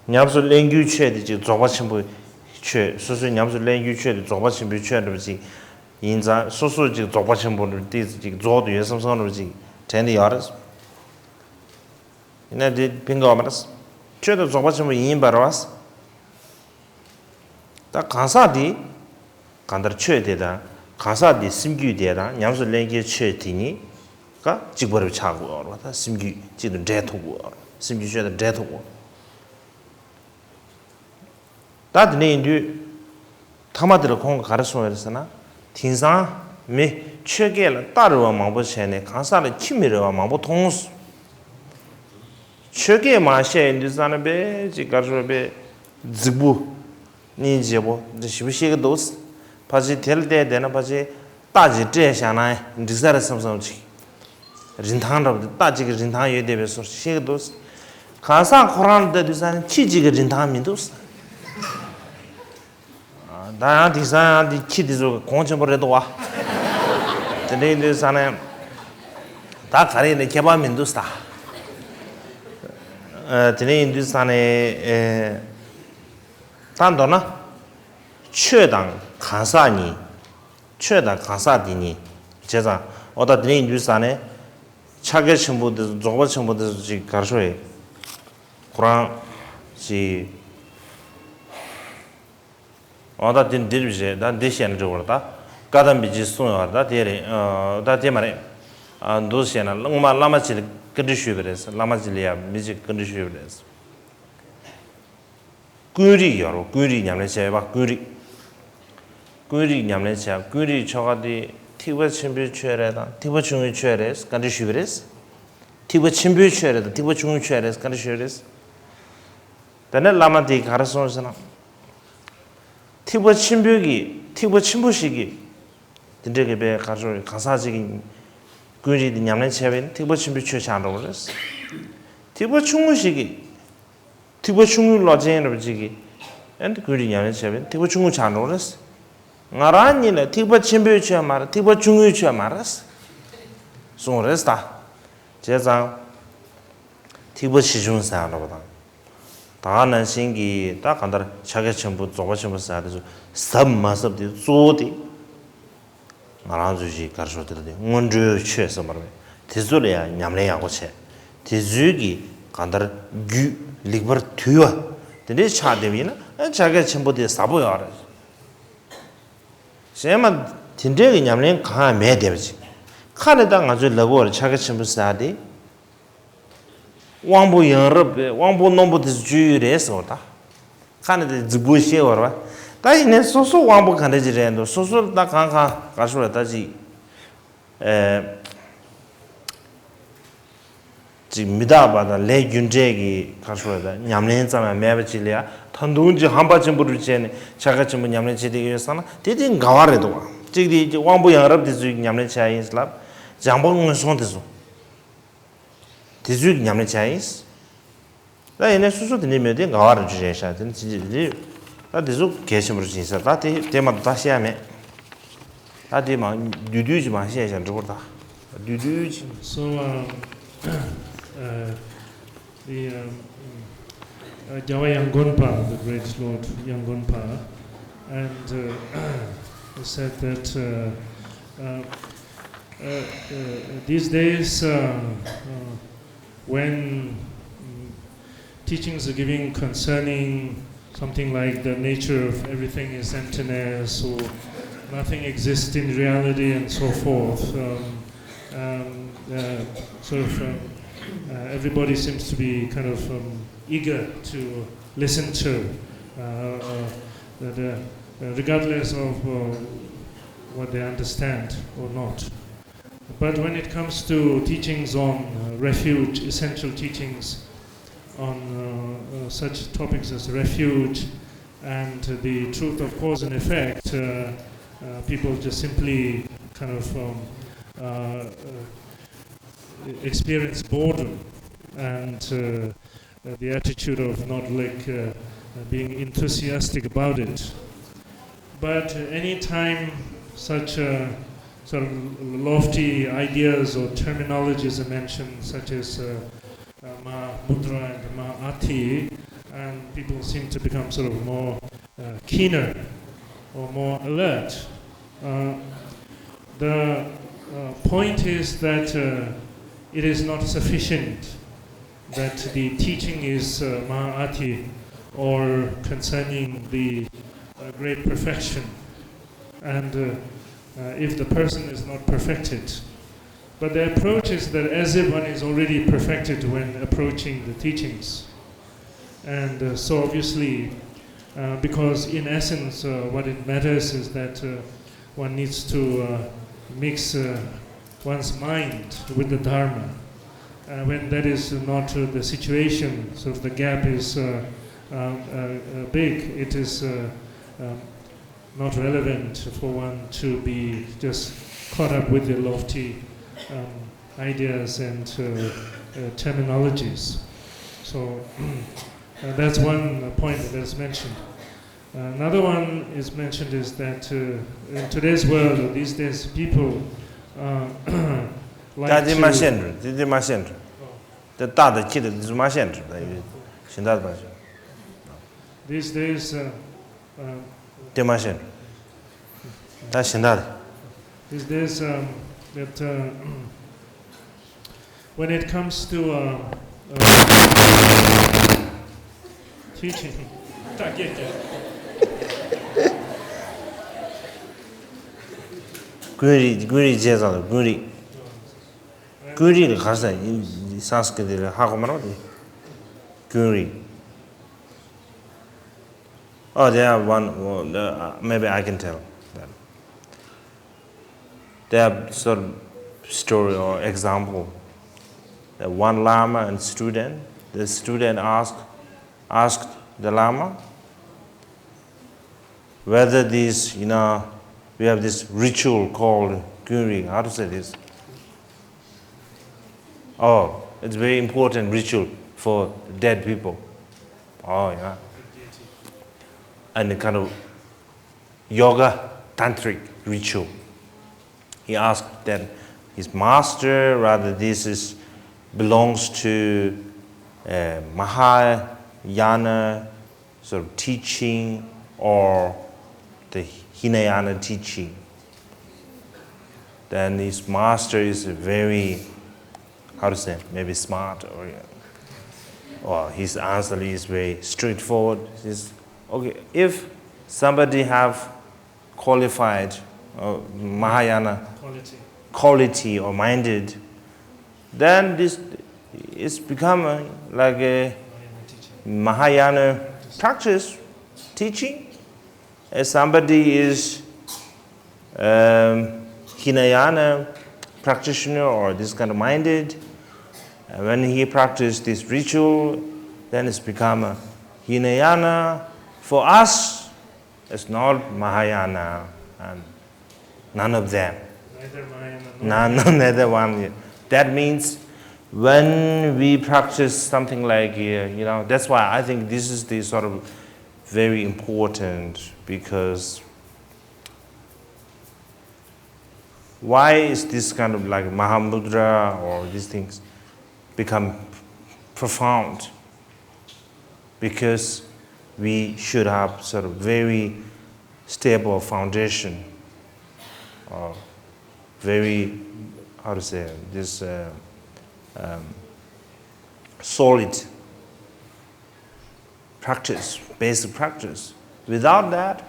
ཉམས་སུ་ལེན་རྒྱུའི་ཆོས་དེ་ཅིག་རྫོགས་པ་ཆེན་པོའི་ཆོས། སོ་སོའི་ཉམས་སུ་ལེན་རྒྱུའི་ཆོས་དེ་རྫོགས་པ་ཆེན་པོའི་ཆོས་འདྲ་པོ་ཅིག་ཡིན་ཙང་སོ་སོ་ཅིག་རྫོགས་པ་ཆེན་པོ་འདྲ་པོ་ཏོག་ཙམ་ཅིག་རྫོགས་ཏེ་ཡོད་བསམ་བསམ་འདྲ་པོ་ཅིག་དྲན་ཏེ་ཡོད་རེད། ཡིན་ན་དེ་ཕན་གྱི་ཡོད་མ་རེད། ཆོས་དེ་རྫོགས་པ་ཆེན་པོ་ཡིན་པ་རེད་བ། ད་གང་ཟག་དེ་གང་ལྟར་ཆོས་དེ་དང་གང་ཟག་དེ་སེམས་རྒྱུད་དེ་དང་ཉམས་སུ་ལེན་མཁན་ཆོས་དེ་གཉིས་ཀ་གཅིག་པ་རུ་ཆགས་དགོས་པ་རེད། ད་སེམས་རྒྱུད་གཅིག་ཏུ་འདྲེས་ཐུབ་དགོས་པ་རེད། སེམས་རྒྱུད་ཆོས་དང་འདྲེས་ཐུབ་དགོས། ད་དེ་འདྲ་ཡིན་དུས་ཐ་མ་དེ་ལ་ཁོང་གིས་ག་རེ་གསུངས་ཡོད་རེད་ཟེར་ན། དེང་སང་མི་ཆོས་སྐད་ལ་རྟགས་རེ་བ་མང་པོ་བྱས་ནས་གང་ཟག་ལ་ཁྱི་མི་རེ་བ་མང་པོ་མཐོང་། ཆོས་སྐད་མར་བཤད་ཡོང་དུས་ཙ་ན་དཔེ་ཅིག་ག་རེ་ཞུ་དཔེ་རྫིག་པོ། སྙིང་རྗེ་པོ་འདི་ཞེ་པོ་བཤད་ཀྱི་འདུག་ཕལ་ཆེར་དེ་ལ་བལྟས་བསྡད་ན་ཕལ་ཆེར་རྟགས་ཅིག་སྤྲད་བཞག་ན་འགྲིག་ས་རེད་བསམ་བསམ་ཅིག་རིན་ཐང་འདྲ་པོ་དེ་རྟགས་ཅིག་གི་རིན་ཐང་ཡོད་བསྡད་པའི་བཟོ་བཤད་ཀྱི་འདུག་གང་ཟག་ཁོ་རང་ལ་ལྟ་དུས་ཙ་ན་ཁྱི་གཅིག་གི་རིན་ཐང་མི་འདུག་ད་ཡང་དེང་སང་ཡང་དེ་ཁྱི་དེ་ཚོ་གོང་ཆེན་པོ་རེད་འདུག་བ། དེ་འདྲ་ཡིན་དུས་ཙ་ན་ད་ག་རེ་ཡིན་ན་ཁྱད་པར་མི་འདུག་ད། ཨ། དེ་འདྲ་ཡིན་དུས་ཙ་ན་ཨེ། ད་མདོར་ན། ཆོས་དང་གང་ཟག་གཉིས། ཆོས་དང་གང་ཟག་དེ་གཉིས། བྱས་ཙང་འོ་ད་དེ་འདྲ་ཡིན་དུས་ཙ་ན་ཕྱག་རྒྱ་ཆེན་པོ་དེ་ཚོ་རྫོགས་པ་ཆེན་པོ་དེ་ཚོ་ཅིག་ག་རེ་ཞུ་ཡི། ཁོ་རང་ཅིག་འོ་ད་དེ་འདིར་བཞེས་ད་འདི་བཤད་ན་འགྲིག་པ་རེད། ད་བཀའ་གདམས་པའི་རྗེས་གསུངས་ཡོད་པ་རེད། ད་དེ་རེད། ཨ། ད་དེ་མ་རེད། ཨ། འདུག་བཤད་ན་སྔོན་མ་བླ་མ་ཅིག་ལ་བཀའ་འདྲི་ཞུས་པ་རེད། བླ་མ་ཅིག་ལ་ཡ་མི་ཅིག་བཀའ་འདྲི་ཞུས་པ་རེད། ཀུན་རིག་ཡོད་རེད། ཀུན་རིག་ཉམས་ལེན་བྱས་ཡོད་པ། ཀུན་རིག་ཀུན་རིག་ཉམས་ལེན་བྱས། ཀུན་རིག་ཆོ་ག་དེ་ཐེག་པ་ཆེན་པོའི་ཆོས་རེད་དང་ཐེག་པ་ཆུང་ངུའི་ཆོས་རེད་བཀའ་འདྲི་ཞུས་པ་རེད། ཐེག་པ་ཆེན་པོའི་ཆོས་རེད་དང་ཐེག་པ་ཆུང་ངུའི་ཆོས་རེད་བཀའ་འདྲི་ཞུས་པ་རེད། དེ་ནས་བླ་མ་དེས་ག་རེ་གསུངས་ཟེར་ན། ཐེག་པ་ཆེན་པོའི་གི་ཐེག་པ་ཆེན་པོ་ཞིག་གིས་དེ་འདྲའི་གི་དཔེ་ག་རེ་ཞུ་གང་ཟག་ཅིག་གིས་ཀུན་རིག་དེ་ཉམས་ལེན་བྱས་པས་ཐེག་པ་ཆེན་པོའི་ཆོས་ཆགས་འགྲོ་གི་རེད། ཐེག་པ་ཆུང་ངུ་ཞིག་གིས་ཐེག་པ་ཆུང་ངུའི་བློ་ཅན་འདྲ་པོ་ཅིག་གིས་ཨ་ནི་ཀུན་རིག་ཉམས་ལེན་བྱས་པས་ཐེག་པ་ཆུང་ངུ་ཆགས་འགྲོ་གི་རེད། ང་རང་ཉིད་ལ་ཐེག་པ་ཆེན་པོའི་ཆོས་མ་རེད། ཐེག་པ་ཆུང་ངུའི་ཆོས་མ་རེད་གསུངས་རེད་ད། བྱས་ཙང་། ཐེག་པ་ཆེ་ཆུང་ཟེར་ཡ་འདྲ་པོ་དང་། ད་ག་ནང་བཞིན་གྱི་ད་གང་ལྟར་ཕྱག་རྒྱ་ཆེན་པོ་རྫོགས་པ་ཆེན་པོ་ཟེར་ཡ་དེ་ཚོ་ཟབ་མ་ཟབ་དེ་གཙོ་བོ་དེ། ང་རང་ཚོའི་ཞིག་གར་ཤོར་དེ་ལ་དེ་སྔོན་འགྲོའི་ཆོས་ཟེར་བ་རེད། དེ་ཚོ་ལ་ཡང་ཉམས་ལེན་ཡག་པོ་བྱས། དེ་ཚོའི་གི་གང་ལྟར་རྒྱུད་ལེགས་པར་དུལ་བ་དེ་འདྲའི་ཆགས་བསྡད་པ་ཡིན་ན་ཨ་ཕྱག་རྒྱ་ཆེན་པོ་དེ་ཟབ་པོ་ཡོད་རེད། གཞན་མ་དེ་འདྲའི་གི་ཉམས་ལེན་གང་ཡང་མེད་བསྡད་པ་ཅིག་ཁ་ནས་ད་ང་ཚོའི་ལབ་དགོས་རེད་ཕྱག་རྒྱ་ཆེན་པོ་ཟེར་ཡ་དེ། དབང་པོ་ཡང་རབ་པའི་དབང་པོ་རྣོན་པོ་དེ་ཚོ་སྤྱོད་ཡུལ་རེད་ཟེར་བ་ད། ཁ་ནས་དེ་རྫིག་པོ་བཤད་བར་བ། ད་ཡིན་ནའི་སོ་སོ་དབང་པོ་ག་འདྲ་ཅིག་རེད་འདུག་སོ་སོར་ད་གང་གང་ག་ཤོར་བ་ད་ཅིག་ཨེ། ཅིག་མི་རྟག་པ་དང་ལས་རྒྱུ་འབྲས་ཀྱི་ག་ཤོར་བ་ད་ཉམས་ལེན་ཙམ་ཡང་མེད་པ་ཅིག་ལ་ཡ་ད་དུང་ཅིག་ཧམ་པ་ཆེན་པོ་རུ་བྱས་ནས་ཕྱག་རྒྱ་ཆེན་པོ་ཉམས་ལེན་བྱེད་བསྡད་ཀྱི་ཡོད་བསམ་ན་དེ་དེ་འགལ་བ་རེད་འདུག་བ། གཅིག་དེ་ཅིག་དབང་པོ་ཡང་རབ་དེ་ཚོའི་ཉམས་ལེན་བྱ་ཡིན་ལབ། སྦྱངས་པ་མངོན་སུམ་དེ་ཚོ། དེ་ཚོའི་ཉམས་ལེན་བྱ་ཡིན། ད་ཡིན་ནའི་སོ་སོ་དེ་འདྲའི་མེད་དེ་འགལ་བ་རེད་ཅེས་བཤད་བྱ་དེ་ནི་ཕྱིན་ཆད་རེད། ད་དེ་ཚོ་གལ་ཆེན་པོ་རེད་ཅེས་ཟེར་ད་དེ་དེ་མ་གཏོགས་ད་བཤད་ཡ་མེད། ད་དེ་མ་བསྡུས་བསྡུས་ཀྱིས་མ་བཤད་བྱ་འགྲིག་པར་ད་བསྡུས་བསྡུས་ཀྱིས། So, um, uh, the, um, uh, Gyalwai Yangonpa, the great Lord Yangonpa, and uh, said that uh, uh, uh, uh, these days, uh, uh, when mm, teachings are giving concerning something like the nature of everything is emptiness or nothing exists in reality and so forth, um, um, uh, sort of um, uh, everybody seems to be kind of um, eager to listen to, uh, uh, that, uh, uh, regardless of uh, what they understand or not. But when it comes to teachings on uh, refuge, essential teachings on uh, uh, such topics as refuge and the truth of cause and effect, uh, uh, people just simply kind of um, uh, uh, experience boredom and uh, uh, the attitude of not like uh, uh, being enthusiastic about it. But uh, anytime such uh, sort of lofty ideas or terminologies are mentioned, such as uh, uh, Mahamudra and Mahathi, and people seem to become sort of more uh, keener or more alert. Uh, the uh, point is that uh, it is not sufficient that the teaching is uh, Mahathi or concerning the uh, great perfection. And uh, uh, if the person is not perfected, but the approach is that as if one is already perfected when approaching the teachings. And uh, so obviously, uh, because in essence, uh, what it matters is that uh, one needs to uh, mix uh, one's mind with the Dharma. Uh, when that is not uh, the situation, so the gap is uh, uh, uh, uh, big, it is uh, um, not relevant for one to be just caught up with the lofty um, ideas and uh, uh, terminologies. So uh, that's one point that's mentioned. Another one is mentioned is that uh, in today's world, these days, people uh, like ད་དེ་མ་to བཤད་འགྲོ། དེ་དེ་མ་བཤད་འགྲོ། དེ་རྟགས་དང་ཁྱི་དང་དེ་ཚོ་མ་བཤད་འགྲོ། ད་ཡོད་གཞན་དག་མ་བཤད། These days, uh, uh, དེ་མ་བཤད་འགྲོ། ད་གཞན་དག་These days, um, that uh, when it comes to uh, uh, teaching, ཀུན་རིག་ཀུན་རིག་བྱས་ཙང་ལ་ཀུན་རིག་ཀུན་རིག་ལ་ག་རེ་ཟེར། སཾ་སྐྲྀ་ཏ་ལ་ཧ་གོ་མ་རེད་པ། དེ་ཀུན་རིག Oh, they have one. Oh, the, uh, maybe I can tell that. They have sort of story or example. That one Lama and student. The student asked asked the Lama whether this, you know, we have this ritual called Kunri. How to say this? Oh, it's very important ritual for dead people. Oh, yeah. And the kind of yoga tantric ritual. He asked then his master whether this is belongs to uh, Mahayana sort of teaching or the Hinayana teaching. Then his master is very, how to say, maybe smart or, or his answer is very straightforward. He says, okay, if somebody have qualified uh, Mahayana quality. Quality or minded, then this is become uh, like a Mahayana practice teaching. If somebody is um, Hinayana practitioner or this kind of minded, uh, when he practices this ritual, then it's become a Hinayana. For us, it's not Mahayana and none of them. Neither Mahayana nor None, neither one. That means when we practice something like, uh, you know, that's why I think this is the sort of very important because why is this kind of like Mahamudra or these things become profound? Because we should have sort of very stable foundation, or very, how to say, this uh, um, solid practice, basic practice. Without that,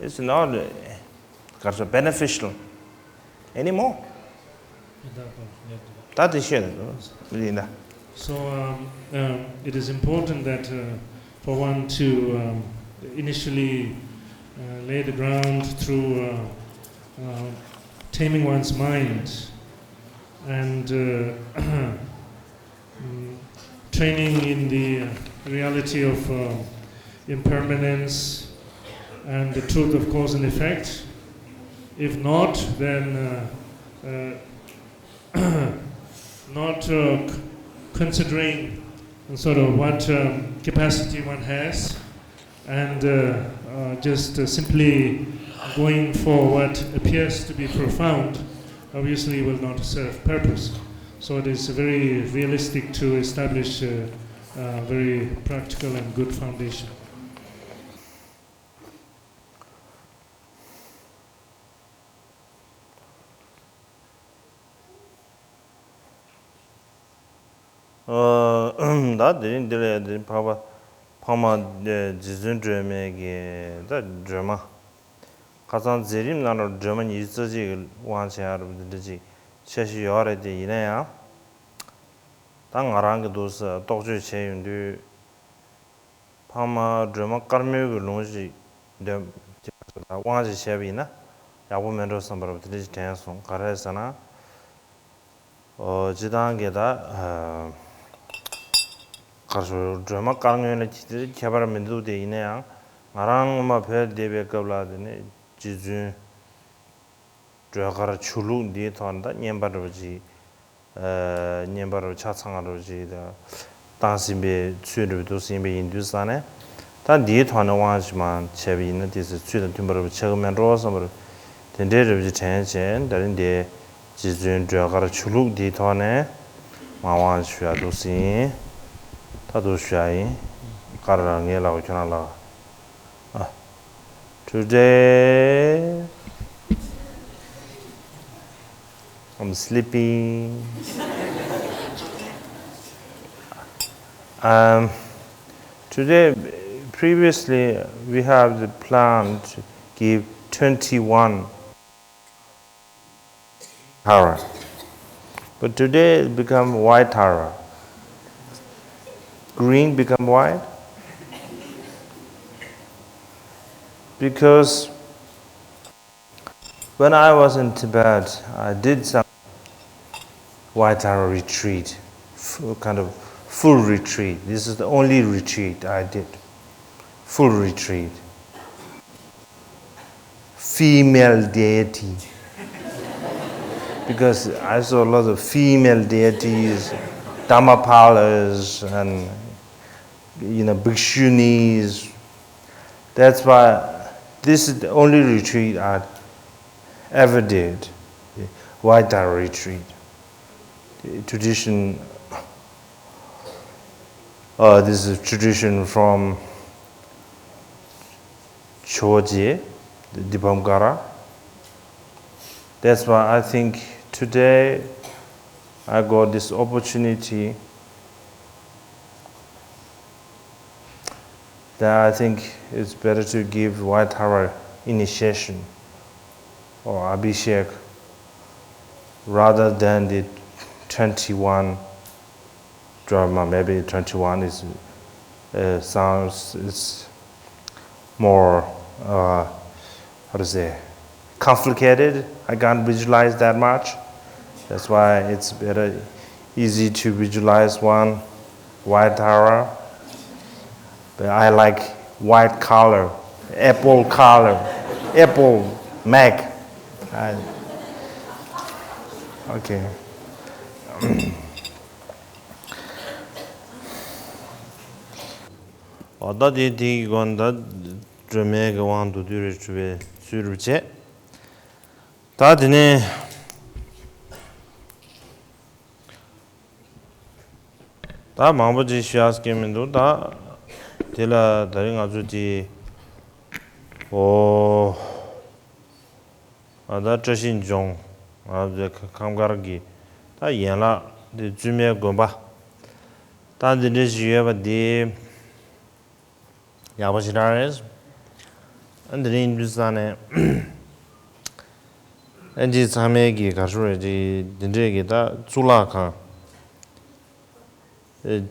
it's not uh, beneficial anymore. ད་དེ་བཤད་ཡིན་ད། So um, um, it is important that uh, for one to um, initially uh, lay the ground through uh, uh, taming one's mind and uh, mm, training in the reality of uh, impermanence and the truth of cause and effect. If not, then uh, uh, not uh, c- considering sort of what um, capacity one has and uh, uh, just uh, simply going for what appears to be profound obviously will not serve purpose. So it is very realistic to establish a, a very practical and good foundation. ད་དེ་རིང་འདི་ལ་ཡང་དེ་རིང་འཕགས་པ་འཕགས་མ་རྗེ་བཙུན་སྒྲོལ་མའི་གི་ད་སྒྲོལ་མ། ཁ་སང་མཛད་རིམ་ནང་ལ་སྒྲོལ་མ་ཉི་ཤུ་རྩ་གཅིག་གི་དབང་བྱེད་ཡག་རུ་འདི་འདྲ་ཅིག་འཆར་གཞི་ཡོད་རེད་དེ། ཡིན་ན་ཡང་ད་ང་རང་གི་འདུག་སེ་རྟོག་དཔྱོད་བྱས་ཡོང་དུས། འཕགས་མ་སྒྲོལ་མ་དཀར་མོའི་གི་ལུང་ཞིག་འདོན་དབང་ཞིག་བྱས་པ་ཡིན་ན་ཡག་པོ་མེད་འགྲོ་བསམ་པ་རེད་པ། དེ་འདྲ་ཞིག་དྲན་སོང་། ག་རེ་ཟེར་ན། ཨོ་སྤྱི་བཏང་གི་ད་གར་ཞོར་སྒྲོལ་མ་དཀར་སྔོན་ལ་ཁྱད་པར་མི་འདུག་སྟེ། ཡིན་ན་ཡང་ང་རང་སྔོན་མ་བོད་བསྡད་པའི་སྐབས་ལ་དེ་ནས་རྗེ་བཙུན་སྒྲོལ་དཀར་ཆོས་ལུགས་འདིའི་ཐོག་ནས་ད་བསྙེན་པ་འདྲ་བོ་ཅིག་བསྙེན་པ་རུ་ཆ་ཚང་རུ་ཅིག་དང་བཏང་ཟིན་པའི་ཚུལ་འདྲ་བོ་འདུག་ཟིན་པ་ཡིན་དུས་ཙང་ནས། ད་འདིའི་ཐོག་ནས་དབང་ཞིག་མར་བྱས་པ་ཡིན་ན་དེ་ཚོའི་ཚུལ་དང་མཐུན་པ་རུ་ཆགས་ཀྱི་མེད་འགྲོ་བསམ་པ་རུ་དེ་འདྲའི་རུ་ཅིག་དྲན་བྱས། ད་རིང་འདི་རྗེ་བཙུན་སྒྲོལ་དཀར་ཆོས་ལུགས་འདིའི་ཐོག་ནས་མར་དབང་ཞུ་ཡག་འདུག་ཟིན། ད་འདུག་ཞུ་ཡག་ཡིན། ཀར་ལ་ངའི་ལག་ཁྱོད་རང་ལག་ཨ། Today I'm sleeping. Um, today, previously, we have the plan to give twenty-one Tara. But today it become white Tara. Green become white. Because when I was in Tibet, I did some white Tara retreat, f- kind of full retreat. This is the only retreat I did. Full retreat. Female deity. Because I saw a lot of female deities, Dharmapalas, and you know, bhikshunis. That's why this is the only retreat I ever did, White Tara retreat. The tradition, uh, this is tradition from Choje, the Dipamkara. That's why I think today I got this opportunity that I think it's better to give White Tara initiation or Abhishek rather than the twenty-one drama. Maybe twenty-one is uh, sounds it's more uh, how to say complicated. I can't visualize that much. That's why it's better easy to visualize one white Tara. But I like white color, apple color, apple mac. I, okay. ཨོ་ད་དེ་དེའི་སྒོ་ནས་ད་སྒྲོལ་མའི་གི་དབང་མདོར་བསྡུས་རེ་གྲུབ་པའི་ཚུལ་རུ་བྱས། ད་དེ་ནས་ད་མང་པོ་ཅིག་ཞུ་ཡག་སྐད་མི་འདུག་ད་དེ་ལ་ད་རིང་ང་ཚོ་དེ་ཨོ། ཨ་ད་བཀྲ་ཤིས་ལྗོངས་ཨ་ད་ཁམས་དཀར་གྱི་ད་ཡན་ལག་དེ་བཙུན་མའི་དགོན་པ་ད་འདི་འདྲ་ཞིག་ཡོད་པ་འདི་ཡག་པོ་ཞེ་དྲག་རེད། ཨ་འདི་རིང་འདུག་ས་ནས་ཨ་འདི་ཚང་མས་ཀྱི་ག་ཤོར་རེད་ཅིག་འདི་འདྲས་ཀྱི་ད་གཙུག་ལག་ཁང་།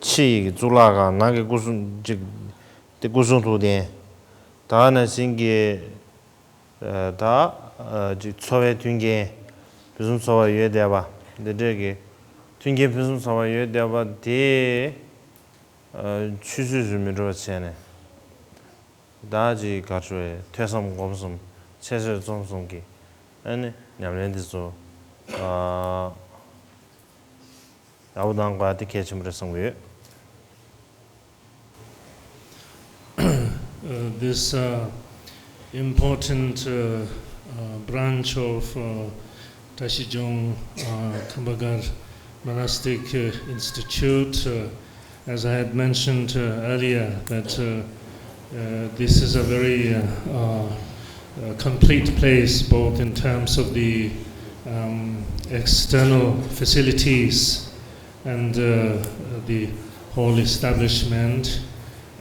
ཕྱི་ཡི་གཙུག་ལག་ཁང་ནང་གི་སྐུ་གསུང་ཅིག་དེ་སྐུ་གསུང་ཐུགས་རྟེན། ད་ནང་བཞིན་གྱི་ད་ཅིག་འཚོ་བའི་མཐུན་རྐྱེན་ ཕུན་སུམ་ཚོགས་པ་ཡོད་བསྡད་པ། འདི་འདྲས་ཀྱི་མཐུན་རྐྱེན་ཕུན་སུམ་ཚོགས་པ་ཡོད་བསྡད་པ་དེ། ཨ། ཆུད་ཟོས་སུ་མི་འགྲོ་བ་བྱས་ནས། ད་ཅིག་ག་རེ་ཞུ་དགོས་རེད། ཐོས་བསམ་སྒོམ་གསུམ། འཆད་རྩོད་རྩོམ་གསུམ་གྱི་ཨ་ནི་ཉམས་ལེན་འདི་ཚོ། ཨ། ཡག་པོ་གནང་དགོས་ཡ་དེ་གལ་ཆེན་པོ་རེད་བསམ་གྱི་ཡོད། Uh, this uh, important uh, uh, branch of uh, Trashijong uh, Khampagar Monastic uh, Institute, uh, as I had mentioned uh, earlier, that uh, uh, this is a very uh, uh, uh, complete place, both in terms of the um, external facilities and uh, the whole establishment,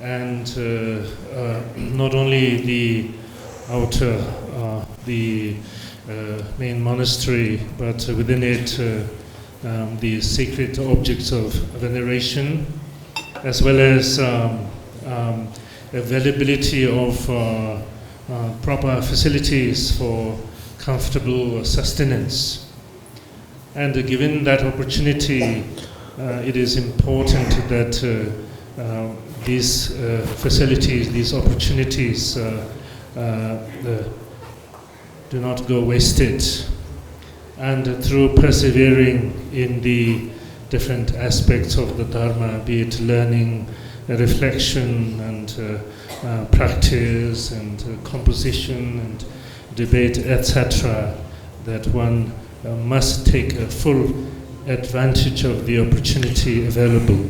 and uh, uh, not only the outer, uh, the uh, main monastery, but within it, uh, um, the sacred objects of veneration, as well as um, um, availability of uh, uh, proper facilities for comfortable sustenance. And given that opportunity, uh, it is important that uh, uh, these uh, facilities, these opportunities uh, uh, uh, do not go wasted. And through persevering in the different aspects of the Dharma, be it learning, reflection, and uh, uh, practice, and uh, composition, and debate, et cetera, that one uh, must take a full advantage of the opportunity available.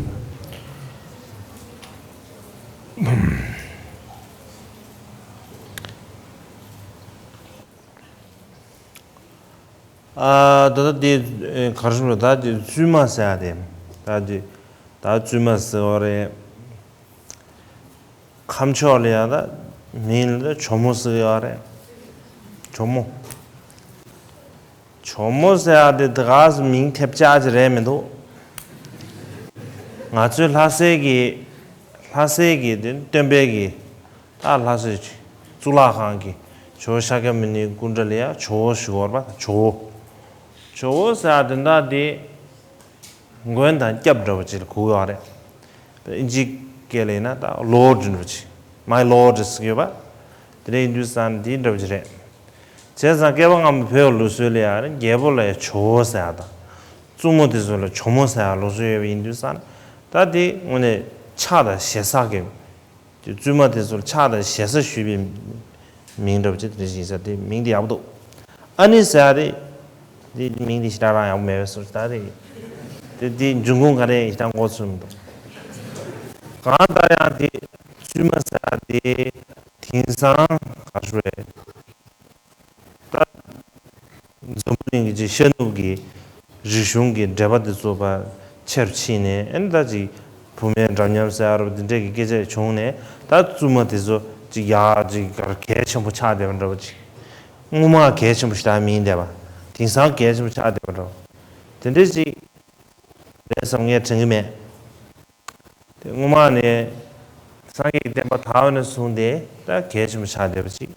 ཨ། ད་ལྟ་དེ་ག་རེ་ཞུ་དགོས་རེད། ད་དེ་བཙུན་མ་ཟེར་ཡ་དེ། ད་དེ་ད་བཙུན་མ་ཟེར་བ་རེད། ཁམས་ཕྱོགས་ལ་ཡ་ད་མིང་ལ་ད་ཇོ་མོ་ཟེར་ཡོད་རེད། ཇོ་མོ། ཇོ་མོ་ཟེར་ཡ་དེ་དེ་ག་སེ་མིང་ཐེབས་ཆག་ཅིག་རེད་མི་འདུག་ང་ཚོའི་ལྷ་སའི་གི་ལྷ་སའི་གི་དེ་སྟོན་པའི་གི་ད་ལྷ་སའི་གཙུག་ལག་ཁང་གི་ཇོ་བོ་ཤཱཀྱ་མུ་ནེའི་སྐུ་འདྲ་ལ་ཡ་ཇོ་བོ་ཞུ་བར་པ། ཇོ་བོ། ཇོ་བོ་ཟེར་ཡ་དེ་ད་དེ། མགོན་དང་སྐྱབས་འདྲ་བོ་ཅིག་ལ་གོ་གི་ཡོད་རེད། དབྱིན་ཇིའི་སྐད་ལ་ཡིན་ན་ད་ལོར་ཌི་འདྲ་བོ་ཅིག My Lord ཟེར་གྱི་ཡོད་པ། དེ་འདྲ་ཡིན་དུས་ཙང་དེ་འདྲ་བོ་ཅིག་རེད། བྱས་ཙང་བསྐལ་པ་སྔ་མོ་བོད་ལུགས་སྲོལ་ལ་ཡང་རྒྱལ་པོ་ལ་ཡང་ཇོ་བོ་ཟེར་ཡ་དང་། བཙུན་མོ་དེ་ཚོ་ལ་ཇོ་མོ་ཟེར་ཡ་ལུགས་སྲོལ་ཡོད་པ་ཡིན་དུས་ཙང་ད་དེ་དངོས་གནས་ཕྱག་དང་ཞེ་ས་གི། དེ་བཙུན་མ་དེ་ཚོར་ཕྱག་དང་ཞེ་ས་ཞུས་པའི་མིང་འདྲ་བོ་ཅིག་དེ་འདྲ་ཞིག་ཡིན་ས། དེ་མིང་དེ་ཡག་པོ་འདུག་ཨ་ནི་ཟེར་ཡ་དེ། དེ་མིང་དེ་ཞེ་དྲག་རང་ཡག་པོ་མེད་པའི་བཟོ་ཞིག་ད་རེད། དེ་དེ་འབྱུང་ཁུངས་ག་རེ་ཞེ་དྲག་མགོ་ཚོས་མི་འདུག་གང་ལྟར་ཡང་དེ་བཙུན་མ་ཟེར་ཡ་དེ་དེང་སང་ག་རེ་ཞུ་དགོས་རེད། ད་འཛམ་བུ་གླིང་གི་ཅིག་ཤར་ནུབ་ཀྱི་རིག་གཞུང་གི་འགྲེལ་པ་དེ་ཚོ་ཕར་ཆེ་རུ་ཕྱིན་ནས། ཨ་ནི་ད་ཅིག་བུད་མེད་འདྲ་མཉམ་ཟེར་ཡ་ར་བ་དེ་འདྲས་ཀྱི་སྐད་ཆ་བྱུང་ནས། ད་བཙུན་མ་དེ་ཚོ་ཅིག་ཡག་ཅིག་ག་རེ་གལ་ཆེན་པོ་ཆགས་བསྡད་པ་འདྲ་བོ་ཅིག་སྔོན་མ་གལ་ཆེན་པོ་ཞེ་དྲག་མིན་བསྡད་པ། དེང་སང་གལ་ཆེན་པོ་ཆགས་བསྡད་པ་འདྲ་བོ་དེ་འདྲས་ཅིག་རེད་བསམ་ངས་དྲན་གྱི་མེད། དེ་སྔོན་མ་ནས་སངས་རྒྱས་ཀྱི་བསྟན་པ་དར་བ་ནས་བཟུང་སྟེ་ད་གལ་ཆེན་པོ་ཆགས་བསྡད་པ་ཅིག་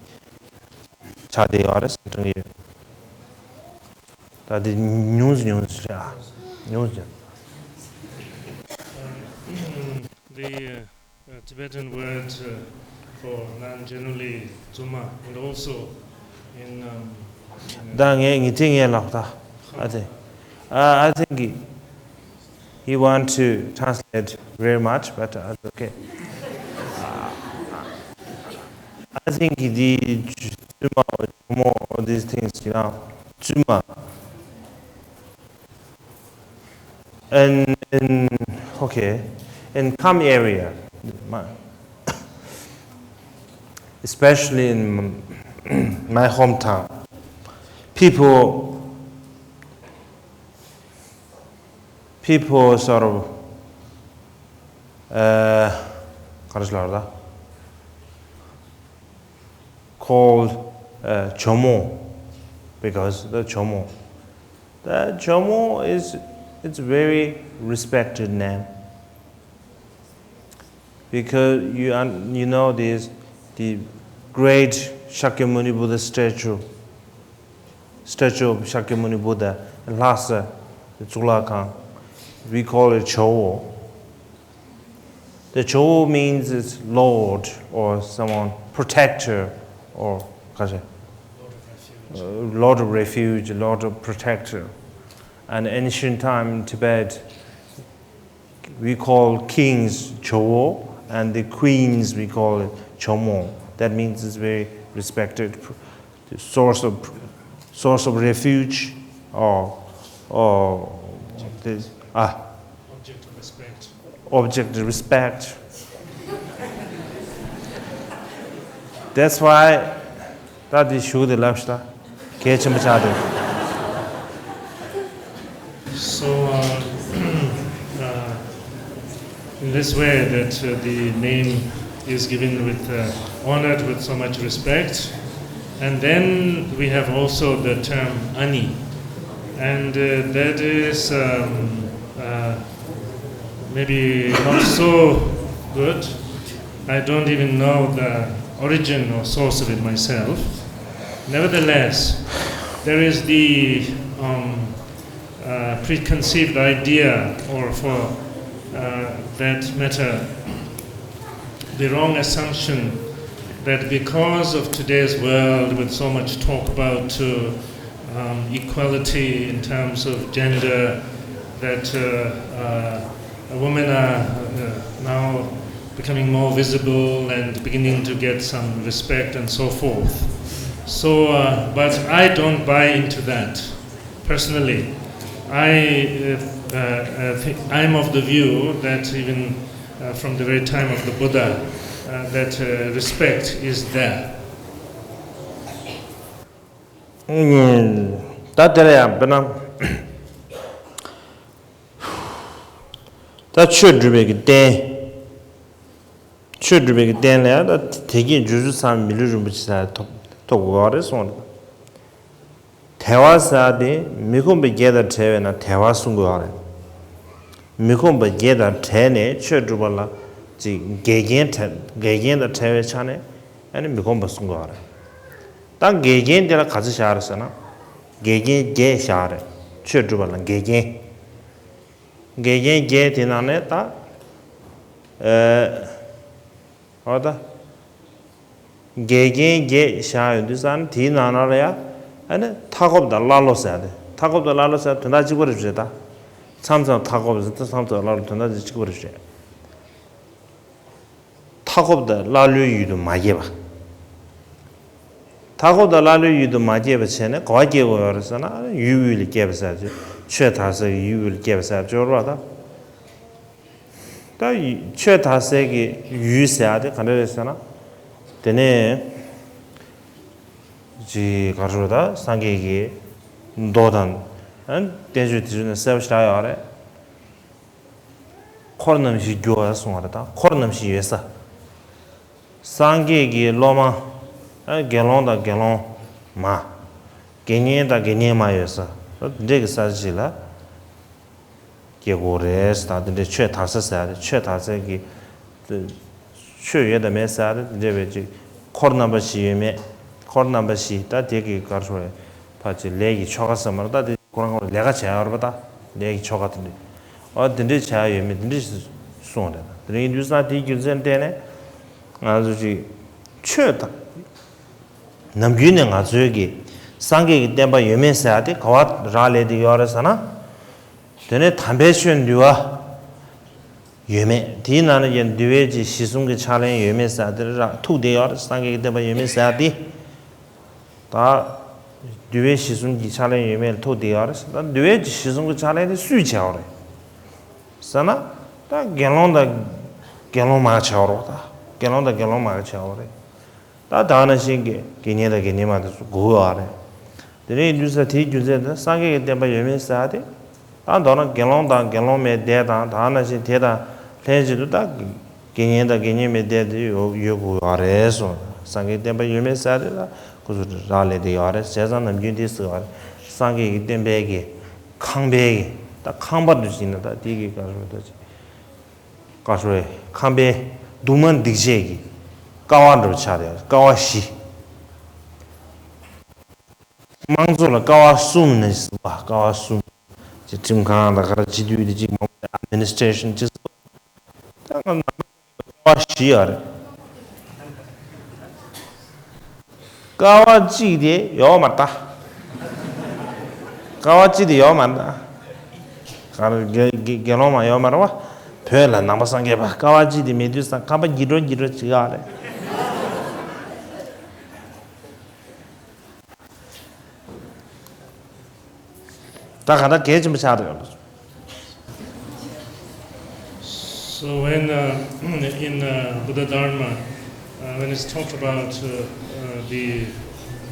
ཆགས་བསྡད་ཡོད་རེད་བསམ་དྲན་གྱི་ཡོད། ད་དེ་ཉུང་ཙམ་ཉུང་ཙམ་རེད་ཨ། ཉུང་ཙམ། The uh, uh, Tibetan word uh, for nun generally, Tsuma, and also in. Um, in uh, ད་ངས་ངས་དེ་ངས་ལབ་ད། I think, uh, I think he, he want to translate very much, but uh, it's okay. Uh, I think the Tsuma or Chomo, all these things, you know, Tsuma. And in, okay, in Kham area, my, especially in my hometown, people people sort of uh, ག་རེ་ལབ་རེད། Called uh, Chomo, because the Chomo, the Chomo is, it's very respected name. Because you un- you know this, the great Shakyamuni Buddha statue. statue of Shakyamuni Buddha in Lhasa, the Tsulakang. We call it Chowo. The Chowo means it's Lord or someone, protector or uh, Lord of refuge, Lord of protector. And ancient time in Tibet, we call kings Chowo and the queens we call it Chomo. That means it's very respected, the source of source of refuge or or this ah object of respect. Object of respect. That's why ད་འདི་ཞུ་དེ་ལབ་ཤི་ད། གལ་ཆེན་པོ་ཆགས་འདུག So, uh, uh, in this way that uh, the name is given with uh, honored with so much respect. And then we have also the term ani. And uh, that is um, uh, maybe not so good. I don't even know the origin or source of it myself. Nevertheless, there is the um, uh, preconceived idea, or for uh, that matter, the wrong assumption that because of today's world with so much talk about uh, um, equality in terms of gender, that uh, uh, women are uh, now becoming more visible and beginning to get some respect and so forth. So, uh, but I don't buy into that personally. I, uh, uh, uh, think I'm of the view that even uh, from the very time of the Buddha, uh, that uh, respect is there. ད་དེ་ལ་ཡང་དཔེར་ན། ད་ཆོས་སྒྲུབ་པའི་གི་རྟེན། ཆོས་སྒྲུབ་པའི་གི་རྟེན་ལ་ཡང་ད་དེ་གའི་རྗེས་སུ་འབྲང་མི་ལུས་རིན་པོ་ཆེ་ཟེར་ཐོབ་ཐོབ་དགོས་པ་རེད་གསུངས་རེད། དལ་བ་ཟེར་དེ་མི་ཁོམ་པའི་བརྒྱད་དང་བྲལ་བས་ན་དལ་བ་གསུང་དགོས་པ་རེད། མི་ཁོམ་པ་བརྒྱད་དང་བྲལ་ནས་ཆོས་སྒྲུབ་པ་ལ་ཅིག་འགལ་རྐྱེན་བྲལ་འགལ་རྐྱེན་དང་བྲལ་བའི་ཆ་ནས་ཨ་ནི་མི་ཁོམ་པ་གསུང་དགོས་པ་རེད། ད་འགལ་རྐྱེན་དེ་ལ་ག་ཚོད་བཞག་རེད་ཟེར་ན། འགལ་རྐྱེན་བརྒྱད་བཞག་རེད། ཆོས་སྒྲུབ་པ་ལ་འགལ་རྐྱེན། འགལ་རྐྱེན་བརྒྱད་དེ་ནང་ནས་ད། ཨེ། འོ་ད། འགལ་རྐྱེན་བརྒྱད་བཞག་ཡོང་དུས་ཙང་དེའི་ནང་ན་ལ་ཡ། ཨ་ནི་མཐའ་འཁོབ་དང་ཀླ་ཀློ་ཟེར་ཏེ། མཐའ་འཁོབ་དང་ཀླ་ཀློ་ཟེར་དོན་དག་གཅིག་པ་རེད་བྱས་ད། མཚམས་མཚམས་མཐའ་འཁོབ་ཟེར་ཏེ་མཚམས་མཚམས་ཀླ་ཀློ་དོན་དག་གཅིག་པ་རེད་བྱས། མཐའ་འཁོབ་དང་ཀླ་ཀློའི་ཡུལ་དུ་མ་སྐྱེས་པ། མཐའ་འཁོབ་དང་ཀླ་ཀློའི་ཡུལ་དུ་མ་སྐྱེས་པ་བྱས་ནས་ག་པར་སྐྱེ་དགོས་ཡོད་རེད་ཟེར་ན། ཡུལ་དབུས་ལ་སྐྱེས་པ་ཟེར་ཅིག་ཆོས་དར་སའི་ཡུལ་དབུས་ལ་སྐྱེས་པ་ཟེར་ཅིག་ཡོད་རེད་པ་ད། ད་ཡུལ་ཆོས་དར་སའི་གི་ཡུལ་ཟེར་ཡ་དེ་ག་འདྲ་རེད་ཟེར་ན། དེ་ནས་ཅིག་ག་རེ་ཟེར་ད་སངས་རྒྱས་ཀྱི་མདོ་དང་། ཨ། བསྟན་བཅོས་དེ་ཚོ་ནས་གསལ་པོ་ཞེ་དྲག་ཡོད་རེད། འཁོར་རྣམ་བཞིར་རྒྱུ་བ་གསུངས་པ་རེད་ད། འཁོར་རྣམ་བཞི་ཡོད་ས། སངས་རྒྱས་ཀྱི་སློབ་མ། ཨ། དགེ་སློང་དང་དགེ་སློང་མ། དགེ་བསྙེན་དང་དགེ་བསྙེན་མ་ཡོད་ས། འདི་འདྲའི་གི་ས་ཆ་ཞིག་ལ་སྐྱེ་དགོས་རེད་ད། འདི་འདྲའི་ཆོས་དར་ས་ཟེར་ཡ་དེ། ཆོས་དར་སའི་གི་ཆོས་ཡོད་དང་མེད་ཟེར་ཡ་དེ། འདི་འདྲའི་བའི་ཅིག་འཁོར་རྣམ་པ་བཞི་ཡོད་མེད། འཁོར་རྣམ་པ་བཞི་ད་དེ་གི་ག་རེ་ཟེར་དགོས་རེད། ཕར་ཅིག་ལས་ཀྱི་ཆོ་ག་ཟེར་མ་རེད་ད། དེ་ཁོ་རང་ཁོ་རང་ལས་ཀ་བྱེད་ཡ་ཡོད་རེད་པ་ད། ལས་ཀྱི་ཆོ་ག་དེ་འདྲ། ཨ། དེ་འདྲ་བྱེད་ཡ་ཡོད་མེད་དེ་འདྲ་གསུངས་རེད་ད། དེ་རིང་དུས་སང་དེའི་རྒྱུ་མཚན་བརྟེན་ནས་ང་ཚོ་ཅིག་ཆོས་དང་། ནམ་རྒྱུན་ནས་ང་ཚོའི་གི་སངས་རྒྱས་ཀྱི་བསྟན་པ་ཡོད་མེད་ཟེར་ཡ་དེ་ག་པར་རག་ལས་བསྡད་ཡོད་རེད་ཟེར་ན། དེ་ནས་དམ་པའི་ཆོས་འདུལ་བ་ཡོད་མེད། དེའི་ནང་ནས་ཀྱང་འདུལ་བའི་ཅིག་གཞི་གསུམ་གྱི་ཕྱག་ལེན་ཡོད་མེད་ཟེར་ཡ་དེ་རག་ཐུག་བསྡད་ཡོད་རེད། སངས་རྒྱས་ཀྱི་བསྟན་པ་ཡོད་མེད་ཟེར་ཡ་དེ། ད་འདུལ་བའི་གཞི་གསུམ་གྱི་ཕྱག་ལེན་ཡོད་མེད་ལ་ཐུག་བསྡད་ཡོད་རེད། ད་འདུལ་བའི་གཞི་གསུམ་གྱི་ཕྱག་ལེན་དེ་སུས་བྱས་པ་རེད་ཟེར་ན། ད་དགེ་སློང་དང་དགེ་སློང་མ་བྱས་པ་རེད་ད། དགེ་སློང་དང་དགེ་སློང་མ་བྱས་པ་རེད། ད་ད་ནང་བཞིན་གྱི་དགེ་བསྙེན་དང་དགེ་བསྙེན་མ་དེ་ཚོ་དགོས་པ་རེད། དེ་ནས་ཡིན་དུས་ཙང་དེའི་རྒྱུ་མཚན་དེ་སངས་རྒྱས་ཀྱི་བསྟན་པ་ཡོད་མེད་ཟེར་ཡ་དེ། ད་མདོར་ན་དགེ་སློང་དང་དགེ་སློང་མའི་སྡེ་དང་། ད་ནང་བཞིན་དེ་དང་ལྷན་ཅིག་ཏུ་ད་དགེ་བསྙེན་དང་དགེ་བསྙེན་མའི་སྡེ་དེ་ཡོད་ཡོད་དགོས་པ་རེད་གསུངས། སངས་རྒྱས་བསྟན་པ་ཡོད་མེད་ཟེར་ཡ་དེ་ད་ཁོ་ཚོ་རག་ལས་བསྡད་ཡོད་རེད། བྱས་ཙང་ནམ་རྒྱུན་དེ་ཟེར་བ་རེད། སངས་རྒྱས་ཀྱི་བསྟན་པའི་གི་ཁང་པའི་གི་ད་ཁང་པ་འདྲ་ཞིག་ཡིན་ན། ད་དེ་གི་ག་རེ་ཟེར་ད་ཅིག་ག་རེ་ཟེར། ཁང་པའི་གདུང་མ་འདེགས་བྱེད་ཀྱི་ཀ་བ་འདྲ་པོ་ཆགས་ཏེ། ཀ་བ་བཞི། དམངས་གཙོ་ལ་ཀ་བ་གསུམ་ནས་ཟིན་པ། ཀ་བ་གསུམ། ཅིག་ཁྲིམས་ཁང་དང་ག་རེ་སྤྱི་འཐུས་དེ་གཅིག་མང་པོ་ཨེཌ་མི་ནི་སི་ཊེ་རེ་ཤན་ཅིག་ཟིན་པ། ད་ང་ནང་པ་ཀ་བ་བཞི་ཡོད་རེད། ཀ་བ་གཅིག་དེ་ཡོད་མ་རེད་ད། ཀ་བ་གཅིག་དེ་ཡོད་མ་རེད་ད། ག་རེ་དགེ་དགེ་དགེ་སློང་མ་ཡོད་མ་རེད་བ། བོད་ལ་ནང་པ་སངས་རྒྱས་པ་ཀ་བ་གཅིག་དེ་མེད་དུས་ཙང་ཁ་པ་འགྱིག་སྒྲོག་འགྱིག་སྒྲོག་བྱེད་ཡག་རེད། ད་ག་ད་གལ་ཆེན་པོ་ཆགས་འདུག་ཡོད། So when uh, in uh, Buddha Dharma, uh, when it's talked about uh, uh, the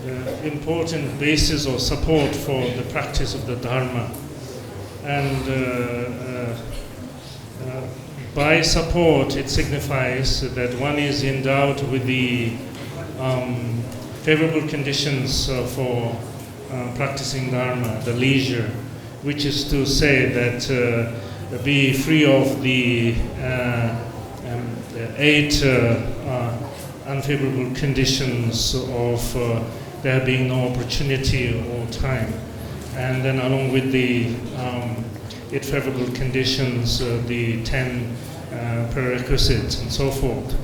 uh, important basis or support for the practice of the Dharma, and uh, uh, Uh, by support, it signifies that one is endowed with the um, favorable conditions uh, for uh, practicing Dharma, the leisure, which is to say that uh, be free of the, uh, um, the eight uh, uh, unfavorable conditions of uh, there being no opportunity or time. And then, along with the um, eight favorable conditions, uh, the ten uh, prerequisites, and so forth.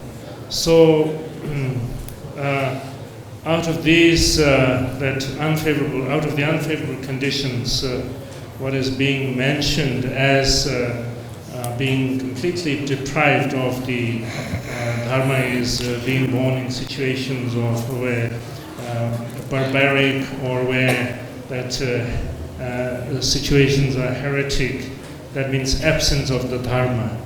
So, uh, out of these, uh, that unfavorable, out of the unfavorable conditions, uh, what is being mentioned as uh, uh, being completely deprived of the uh, Dharma is uh, being born in situations of where uh, barbaric or where that uh, uh, situations are heretic, that means absence of the Dharma,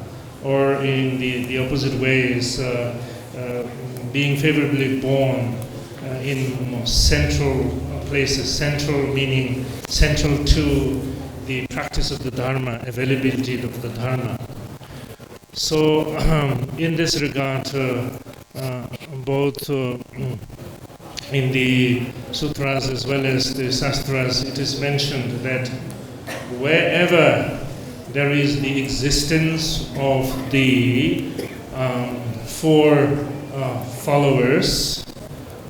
or in the, the opposite way is uh, uh, being favorably born uh, in more central places, central meaning central to the practice of the Dharma, availability of the Dharma. So, in this regard, uh, uh, both uh, in the sutras as well as the shastras, it is mentioned that wherever there is the existence of the um, four uh, followers,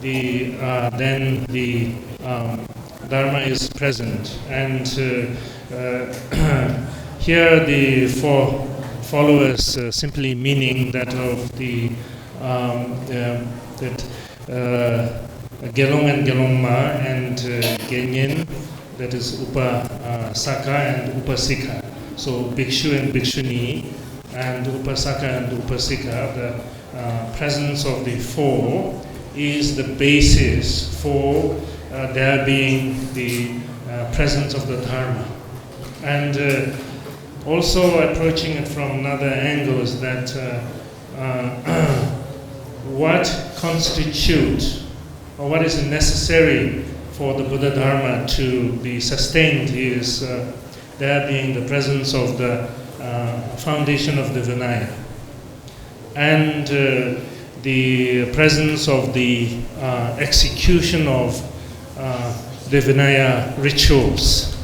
the, uh, then the um, Dharma is present. And uh, uh, here the four followers uh, simply meaning that of the um, uh, that uh, Gelong and Gelongma and uh, Genyen, that is Upasaka and Upasika. So Bhikshu and Bhikshuni and Upasaka and Upasika, the uh, presence of the four is the basis for uh, there being the uh, presence of the Dharma. And uh, also approaching it from another angle is that uh, uh, what constitutes or what is necessary for the Buddha Dharma to be sustained is uh, there being the presence of the uh, foundation of the Vinaya and uh, the presence of the uh, execution of uh, the Vinaya rituals.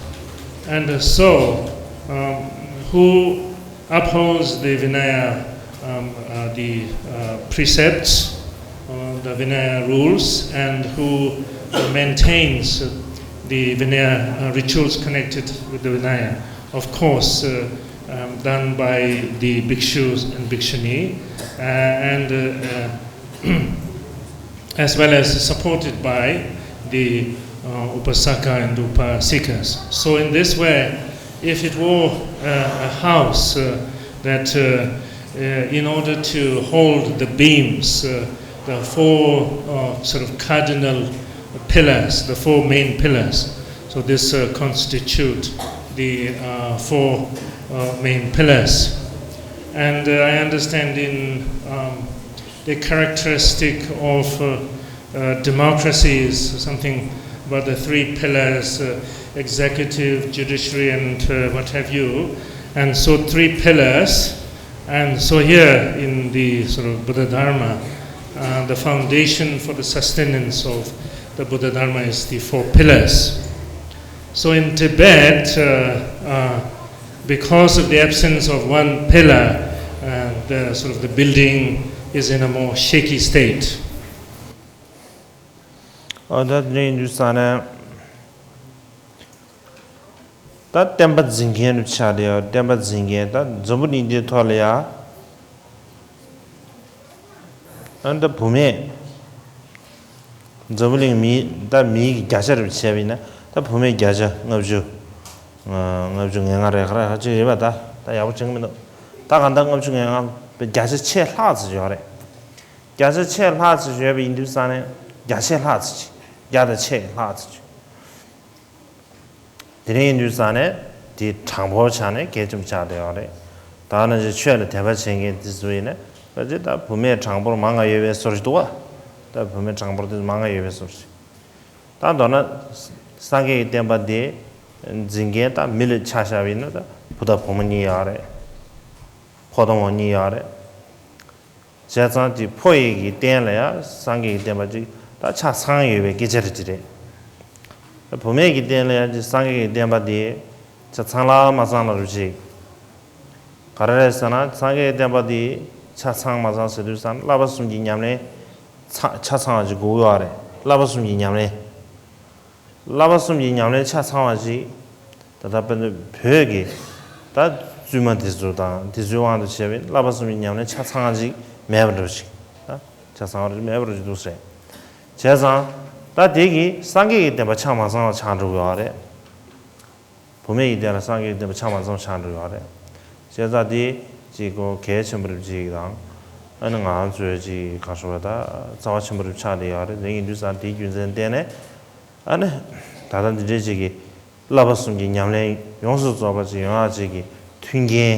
And uh, so, um, who upholds the Vinaya, um, uh, the uh, precepts, uh, the Vinaya rules, and who uh, maintains the Vinaya uh, rituals connected with the Vinaya. Of course, uh, um, done by the bhikshus and bhikshuni, uh, and uh, uh, as well as supported by the uh, upasaka and upasikas. So in this way, if it were uh, a house uh, that uh, uh, in order to hold the beams, uh, the four uh, sort of cardinal pillars, the four main pillars, so this uh, constitute the uh, four uh, main pillars. And uh, I understand in um, the characteristic of uh, uh, democracy is something about the three pillars, uh, executive, judiciary, and uh, what have you. And so three pillars. And so here in the sort of Buddha Dharma, uh, the foundation for the sustenance of the Buddha Dharma is the four pillars. So in Tibet, uh, uh, because of the absence of one pillar, uh, the sort of the building is in a more shaky state. ཨོ་ད་དེ་འདྲ་ཡིན་དུས་ཙང་ནས། ད་བསྟན་པ་འཛིན་མཁན་རུ་ཆགས་བསྡད་ཡོད། བསྟན་པ་འཛིན་མཁན་ད་འཛམ་བུ་གླིང་འདིའི་ཐོག་ལ་ཡ། ཨ་ནི་ད་བུད་མེད། འཛམ་བུ་གླིང་མི་ད་མིའི་གི་བརྒྱ་ཆ་རུ་བྱས་པ་ཡིན་ན་ད་བུད་མེད་བརྒྱ་ཆ་ལྔ་བཅུ། ལྔ་བཅུ་ང་ལྔ་རེད་ག་རེ་ག་ཅིག་རེད་པ། ད་ད་ཡག་པོ་བྱུང་གི་མི་འདུག་ད་གང་ལྟར་ལྔ་བཅུ་ང་ལྔ་བརྒྱ་ཆ་ཕྱེད་ལྷག་ཙམ་ཡོད་རེད། བརྒྱ་ཆ་ཕྱེད་ལྷག་ཙམ་ཡོད་པ་ཡིན་དུས་ཙང་ནས་བརྒྱ་ཆ་ལྷག་ཙམ་ཅིག་བརྒྱ་དང་ཕྱེད་ལྷག་ཙམ་ཅིག་དེ་རིང་ཡིན་དུས་ཙང་ནས་དེ་གྲངས་འབོར་ཆ་ནས་གལ་ཆེན་པོ་ཆགས་བསྡད་ཡོད་རེད། ད་ནང་བཞིན་ཆོས་ལ་དད་པ་བྱེད་མཁན་དེ་ཚོ་ཡིན་ན་ཕལ་ཆེར་ད་བུད་མེད་གྲངས་འབོར་མང་ང་ཡོད་པའི་བཟོ་ཞིག་འདུག་བ། ད་བུད་མེད་གྲངས་འབོར་དེ་མང་ང་ཡོད་པའི་བཟོ་ཞིག་ད་མདོར་ན་སངས་རྒྱས་ཀྱི་བསྟན་པ་དེ་འཛིན་མཁན་ད་མི་ལ་ཆ་བཞག་པ་ཡིན་ན་ད་བུ་དང་བུ་མོ་གཉིས་ཡོད་རེད། ཕོ་དང་མོ་གཉིས་ཡོད་རེད། བྱས་ཙང་དེ་ཕོ་ཡི་གི་སྟེང་ལ་ཡང་སངས་རྒྱས་ཀྱི་བསྟན་པ་ཅིག་ད་ཆ་ཚང་ཡོད་པའི་སྐད་ཆ་རེད་ཅི་རེད། བུད་མེད་ཀྱི་སྟེང་ལ་ཡང་ཅིག་སངས་རྒྱས་ཀྱི་བསྟན་པ་དེ་ཆ་ཚང་ལ་མ་ཚང་ལ་རུ་ཅིག་ག་རེ་རེད་ཟེར་ན་སངས་རྒྱས་ཀྱི་བསྟན་པ་དེ་ཆ་ཚང་མ་ཚང་ཟེར་དུས་ཙང་བསླབ་པ་གསུམ་གྱི་ཉམས་ལེན་ཚ་ཆ་ཚང་བ་ཅིག་དགོས་ཡོད་རེད། བསླབ་པ་གསུམ་གྱི་ཉམས་ལེན། བསླབ་པ་གསུམ་གྱི་ཉམས་ལེན་ཆ་ཚང་བ་ཞིག་ད་ལྟ་དཔེར་ན་བོད་ཀྱི་ད་བཙུན་མ་དེ་ཚོ་དང་དེ་ཚོའི་དབང་དུ་བྱས་པའི་བསླབ་པ་གསུམ་གྱི་ཉམས་ལེན་ཆ་ཚང་ཅིག་མེད་པ་འདྲ་ཞིག་ད་ཆ་ཚང་བ་མེད་པ་འདྲ་ཞིག་འདུག་ཟེར། བྱས་ཙང་ད་དེ་གིས་སངས་རྒྱས་ཀྱི་བསྟན་པ་ཆ་མ་ཚང་བ་ཆགས་འགྲོ་གི་ཡོད་རེད། བུད་མེད་ཀྱི་སྟེང་ལ་སངས་རྒྱས་ཀྱི་བསྟན་པ་ཆ་མ་ཚང་བ་ཆགས་འགྲོ་གི་ཡོད་རེད། བྱས་ཙང་དེ་ཅིག་གོ་གལ་ཆེན་པོ་རེད་ཅིག་དང་། ཨ་ནི་ང་ཚོས་ཅིག་གང་ཞུ་བ་ད་རྩ་བ་ཆེན་པོ་རེད་ཆགས་བསྡད་ཡོད་རེད། དེ་ཡིན་དུས་ཙང་དེའི་རྒྱུ་མཚན་བརྟེན་ནས། ཨ་ནི་ད་ལྟ་འདི་འདྲའི་ཅིག་གི་བསླབ་པ་གསུམ་གྱི་ཉམས་ལེན་ཡོངས་སུ་རྫོགས་པ་ཅིག་ཡོང་ཡག་ཅིག་གི་མཐུན་རྐྱེན་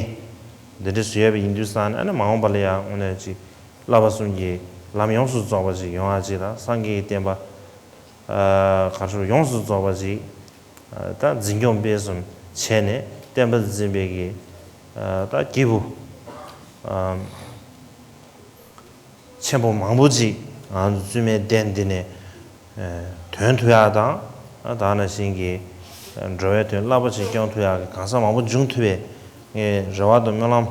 འདི་འདྲ་བཟོས་ཡོད་པ་ཡིན་དུས་ཙང་ནས། ཨ་ནི་མ་འོངས་པ་ལ་ཡང་དངོས་གནས་ཅིག་བསླབ་པ་གསུམ་གྱི་ལམ་ཡོངས་སུ་རྫོགས་པ་ཅིག་ཡོང་ཡག་ཅིག་དང་སངས་རྒྱས་ཀྱི་བསྟན་པ་ཨ་ག་རེ་ཡོངས་སུ་རྫོགས་པ་ཅིག་ཨ་ད་འཛིན་སྐྱོང་སྤེལ་གསུམ་བྱས་ནས་བསྟན་པ་འཛིན་པའི་གི་ཨ་ད་སྐྱེས་བུ་ཨ་ཆེན་པོ་མང་པོ་ཅིག་ང་ཚོ་བཙུན་མའི་གདན་འདི་ནས་ཨ་ཐོན་ཐུབ་ཡག་དང་། ཨ་ད་ནང་བཞིན་གྱི་འགྲོ་བའི་དོན་རླབས་པོ་ཆེ་སྐྱོང་ཐུབ་ཡག་གི་གང་ཟག་མང་པོ་འབྱུང་ཐུབ་པའི་ངས་རེ་བ་དང་སྨོན་ལམ་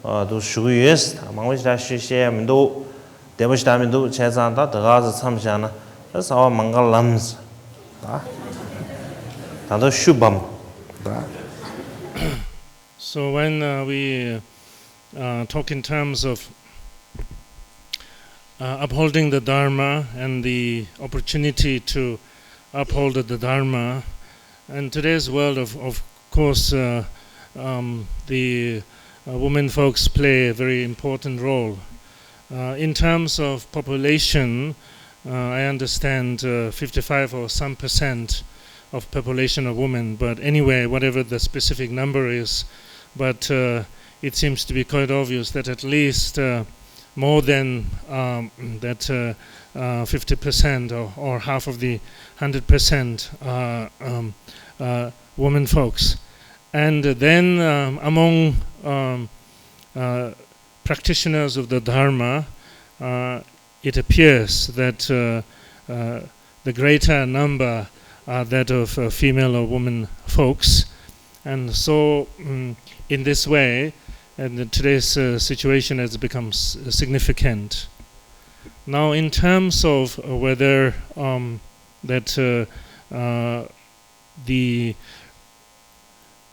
ཨ་དུ་ཞུ་གི་ཡོད། ད་མང་པོ་ཞིག་ད་ཞུ་ཤེས་ཡ་མི་འདུག་བདེ་པོ་ཞིག་ད་མི་འདུག་བྱས་ཙང་ད་ད་ག་ཚོད་མཚམས་བཞག་ན་ད་ས་བ་མང་ག་ལམ་ད་ད་ད་ཤུ་བམ་ད། So when uh, we uh, talk in terms of uh, upholding the Dharma and the opportunity to uphold the Dharma, in today's world, of, of course, uh, um, the uh, women folks play a very important role. Uh, in terms of population, uh, I understand uh, fifty-five or some percent of population of women, but anyway, whatever the specific number is, but uh, it seems to be quite obvious that at least uh, more than um, that uh, uh, fifty percent or, or half of the one hundred percent are um, uh, women folks. And then um, among um, uh, practitioners of the Dharma, uh, it appears that uh, uh, the greater number are that of uh, female or women folks. And so, mm, in this way, and today's uh, situation has become s- significant. Now, in terms of uh, whether um, that uh, uh, the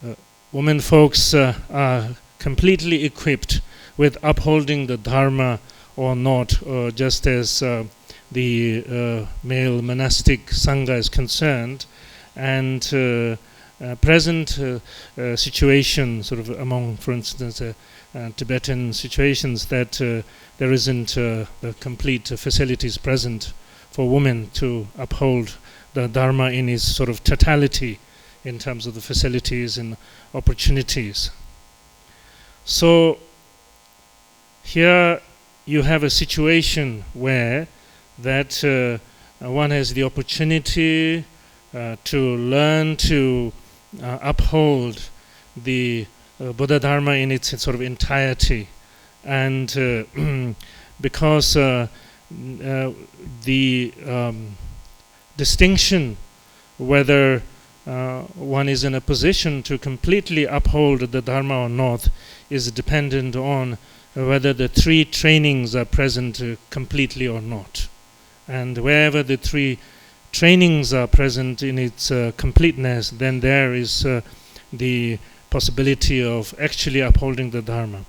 uh, women folks uh, are completely equipped with upholding the Dharma or not, uh, just as uh, the uh, male monastic Sangha is concerned. And uh, uh, present uh, uh, situation, sort of among, for instance, uh, uh, Tibetan situations, that uh, there isn't uh, the complete facilities present for women to uphold the Dharma in its sort of totality in terms of the facilities and opportunities. So here you have a situation where that uh, one has the opportunity uh, to learn to uh, uphold the uh, Buddha Dharma in its sort of entirety, and uh, because uh, uh, the um, distinction whether uh, one is in a position to completely uphold the Dharma or not is dependent on whether the three trainings are present uh, completely or not. And wherever the three trainings are present in its uh, completeness, then there is uh, the possibility of actually upholding the Dharma.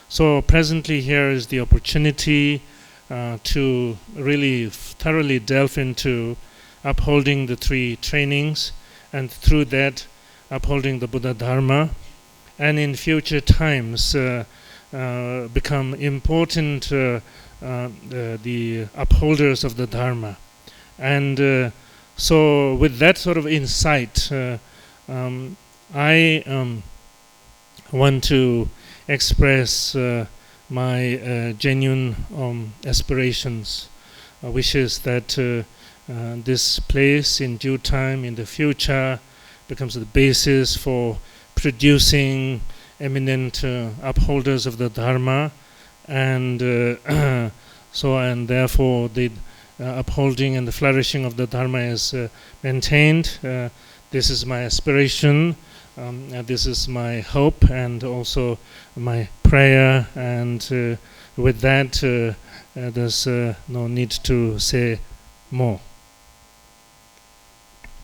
So presently here is the opportunity uh, to really thoroughly delve into upholding the three trainings, and through that, upholding the Buddha Dharma, and in future times, uh, uh, become important uh, uh, uh, the upholders of the Dharma. And uh, so, with that sort of insight, uh, um, I um, want to express uh, my uh, genuine um, aspirations, uh, wishes that uh, uh, this place in due time in the future becomes the basis for producing eminent uh, upholders of the Dharma, and uh, so and therefore the uh, upholding and the flourishing of the Dharma is uh, maintained. Uh, this is my aspiration. Um, uh, this is my hope and also my prayer. And uh, with that, uh, uh, there's uh, no need to say more.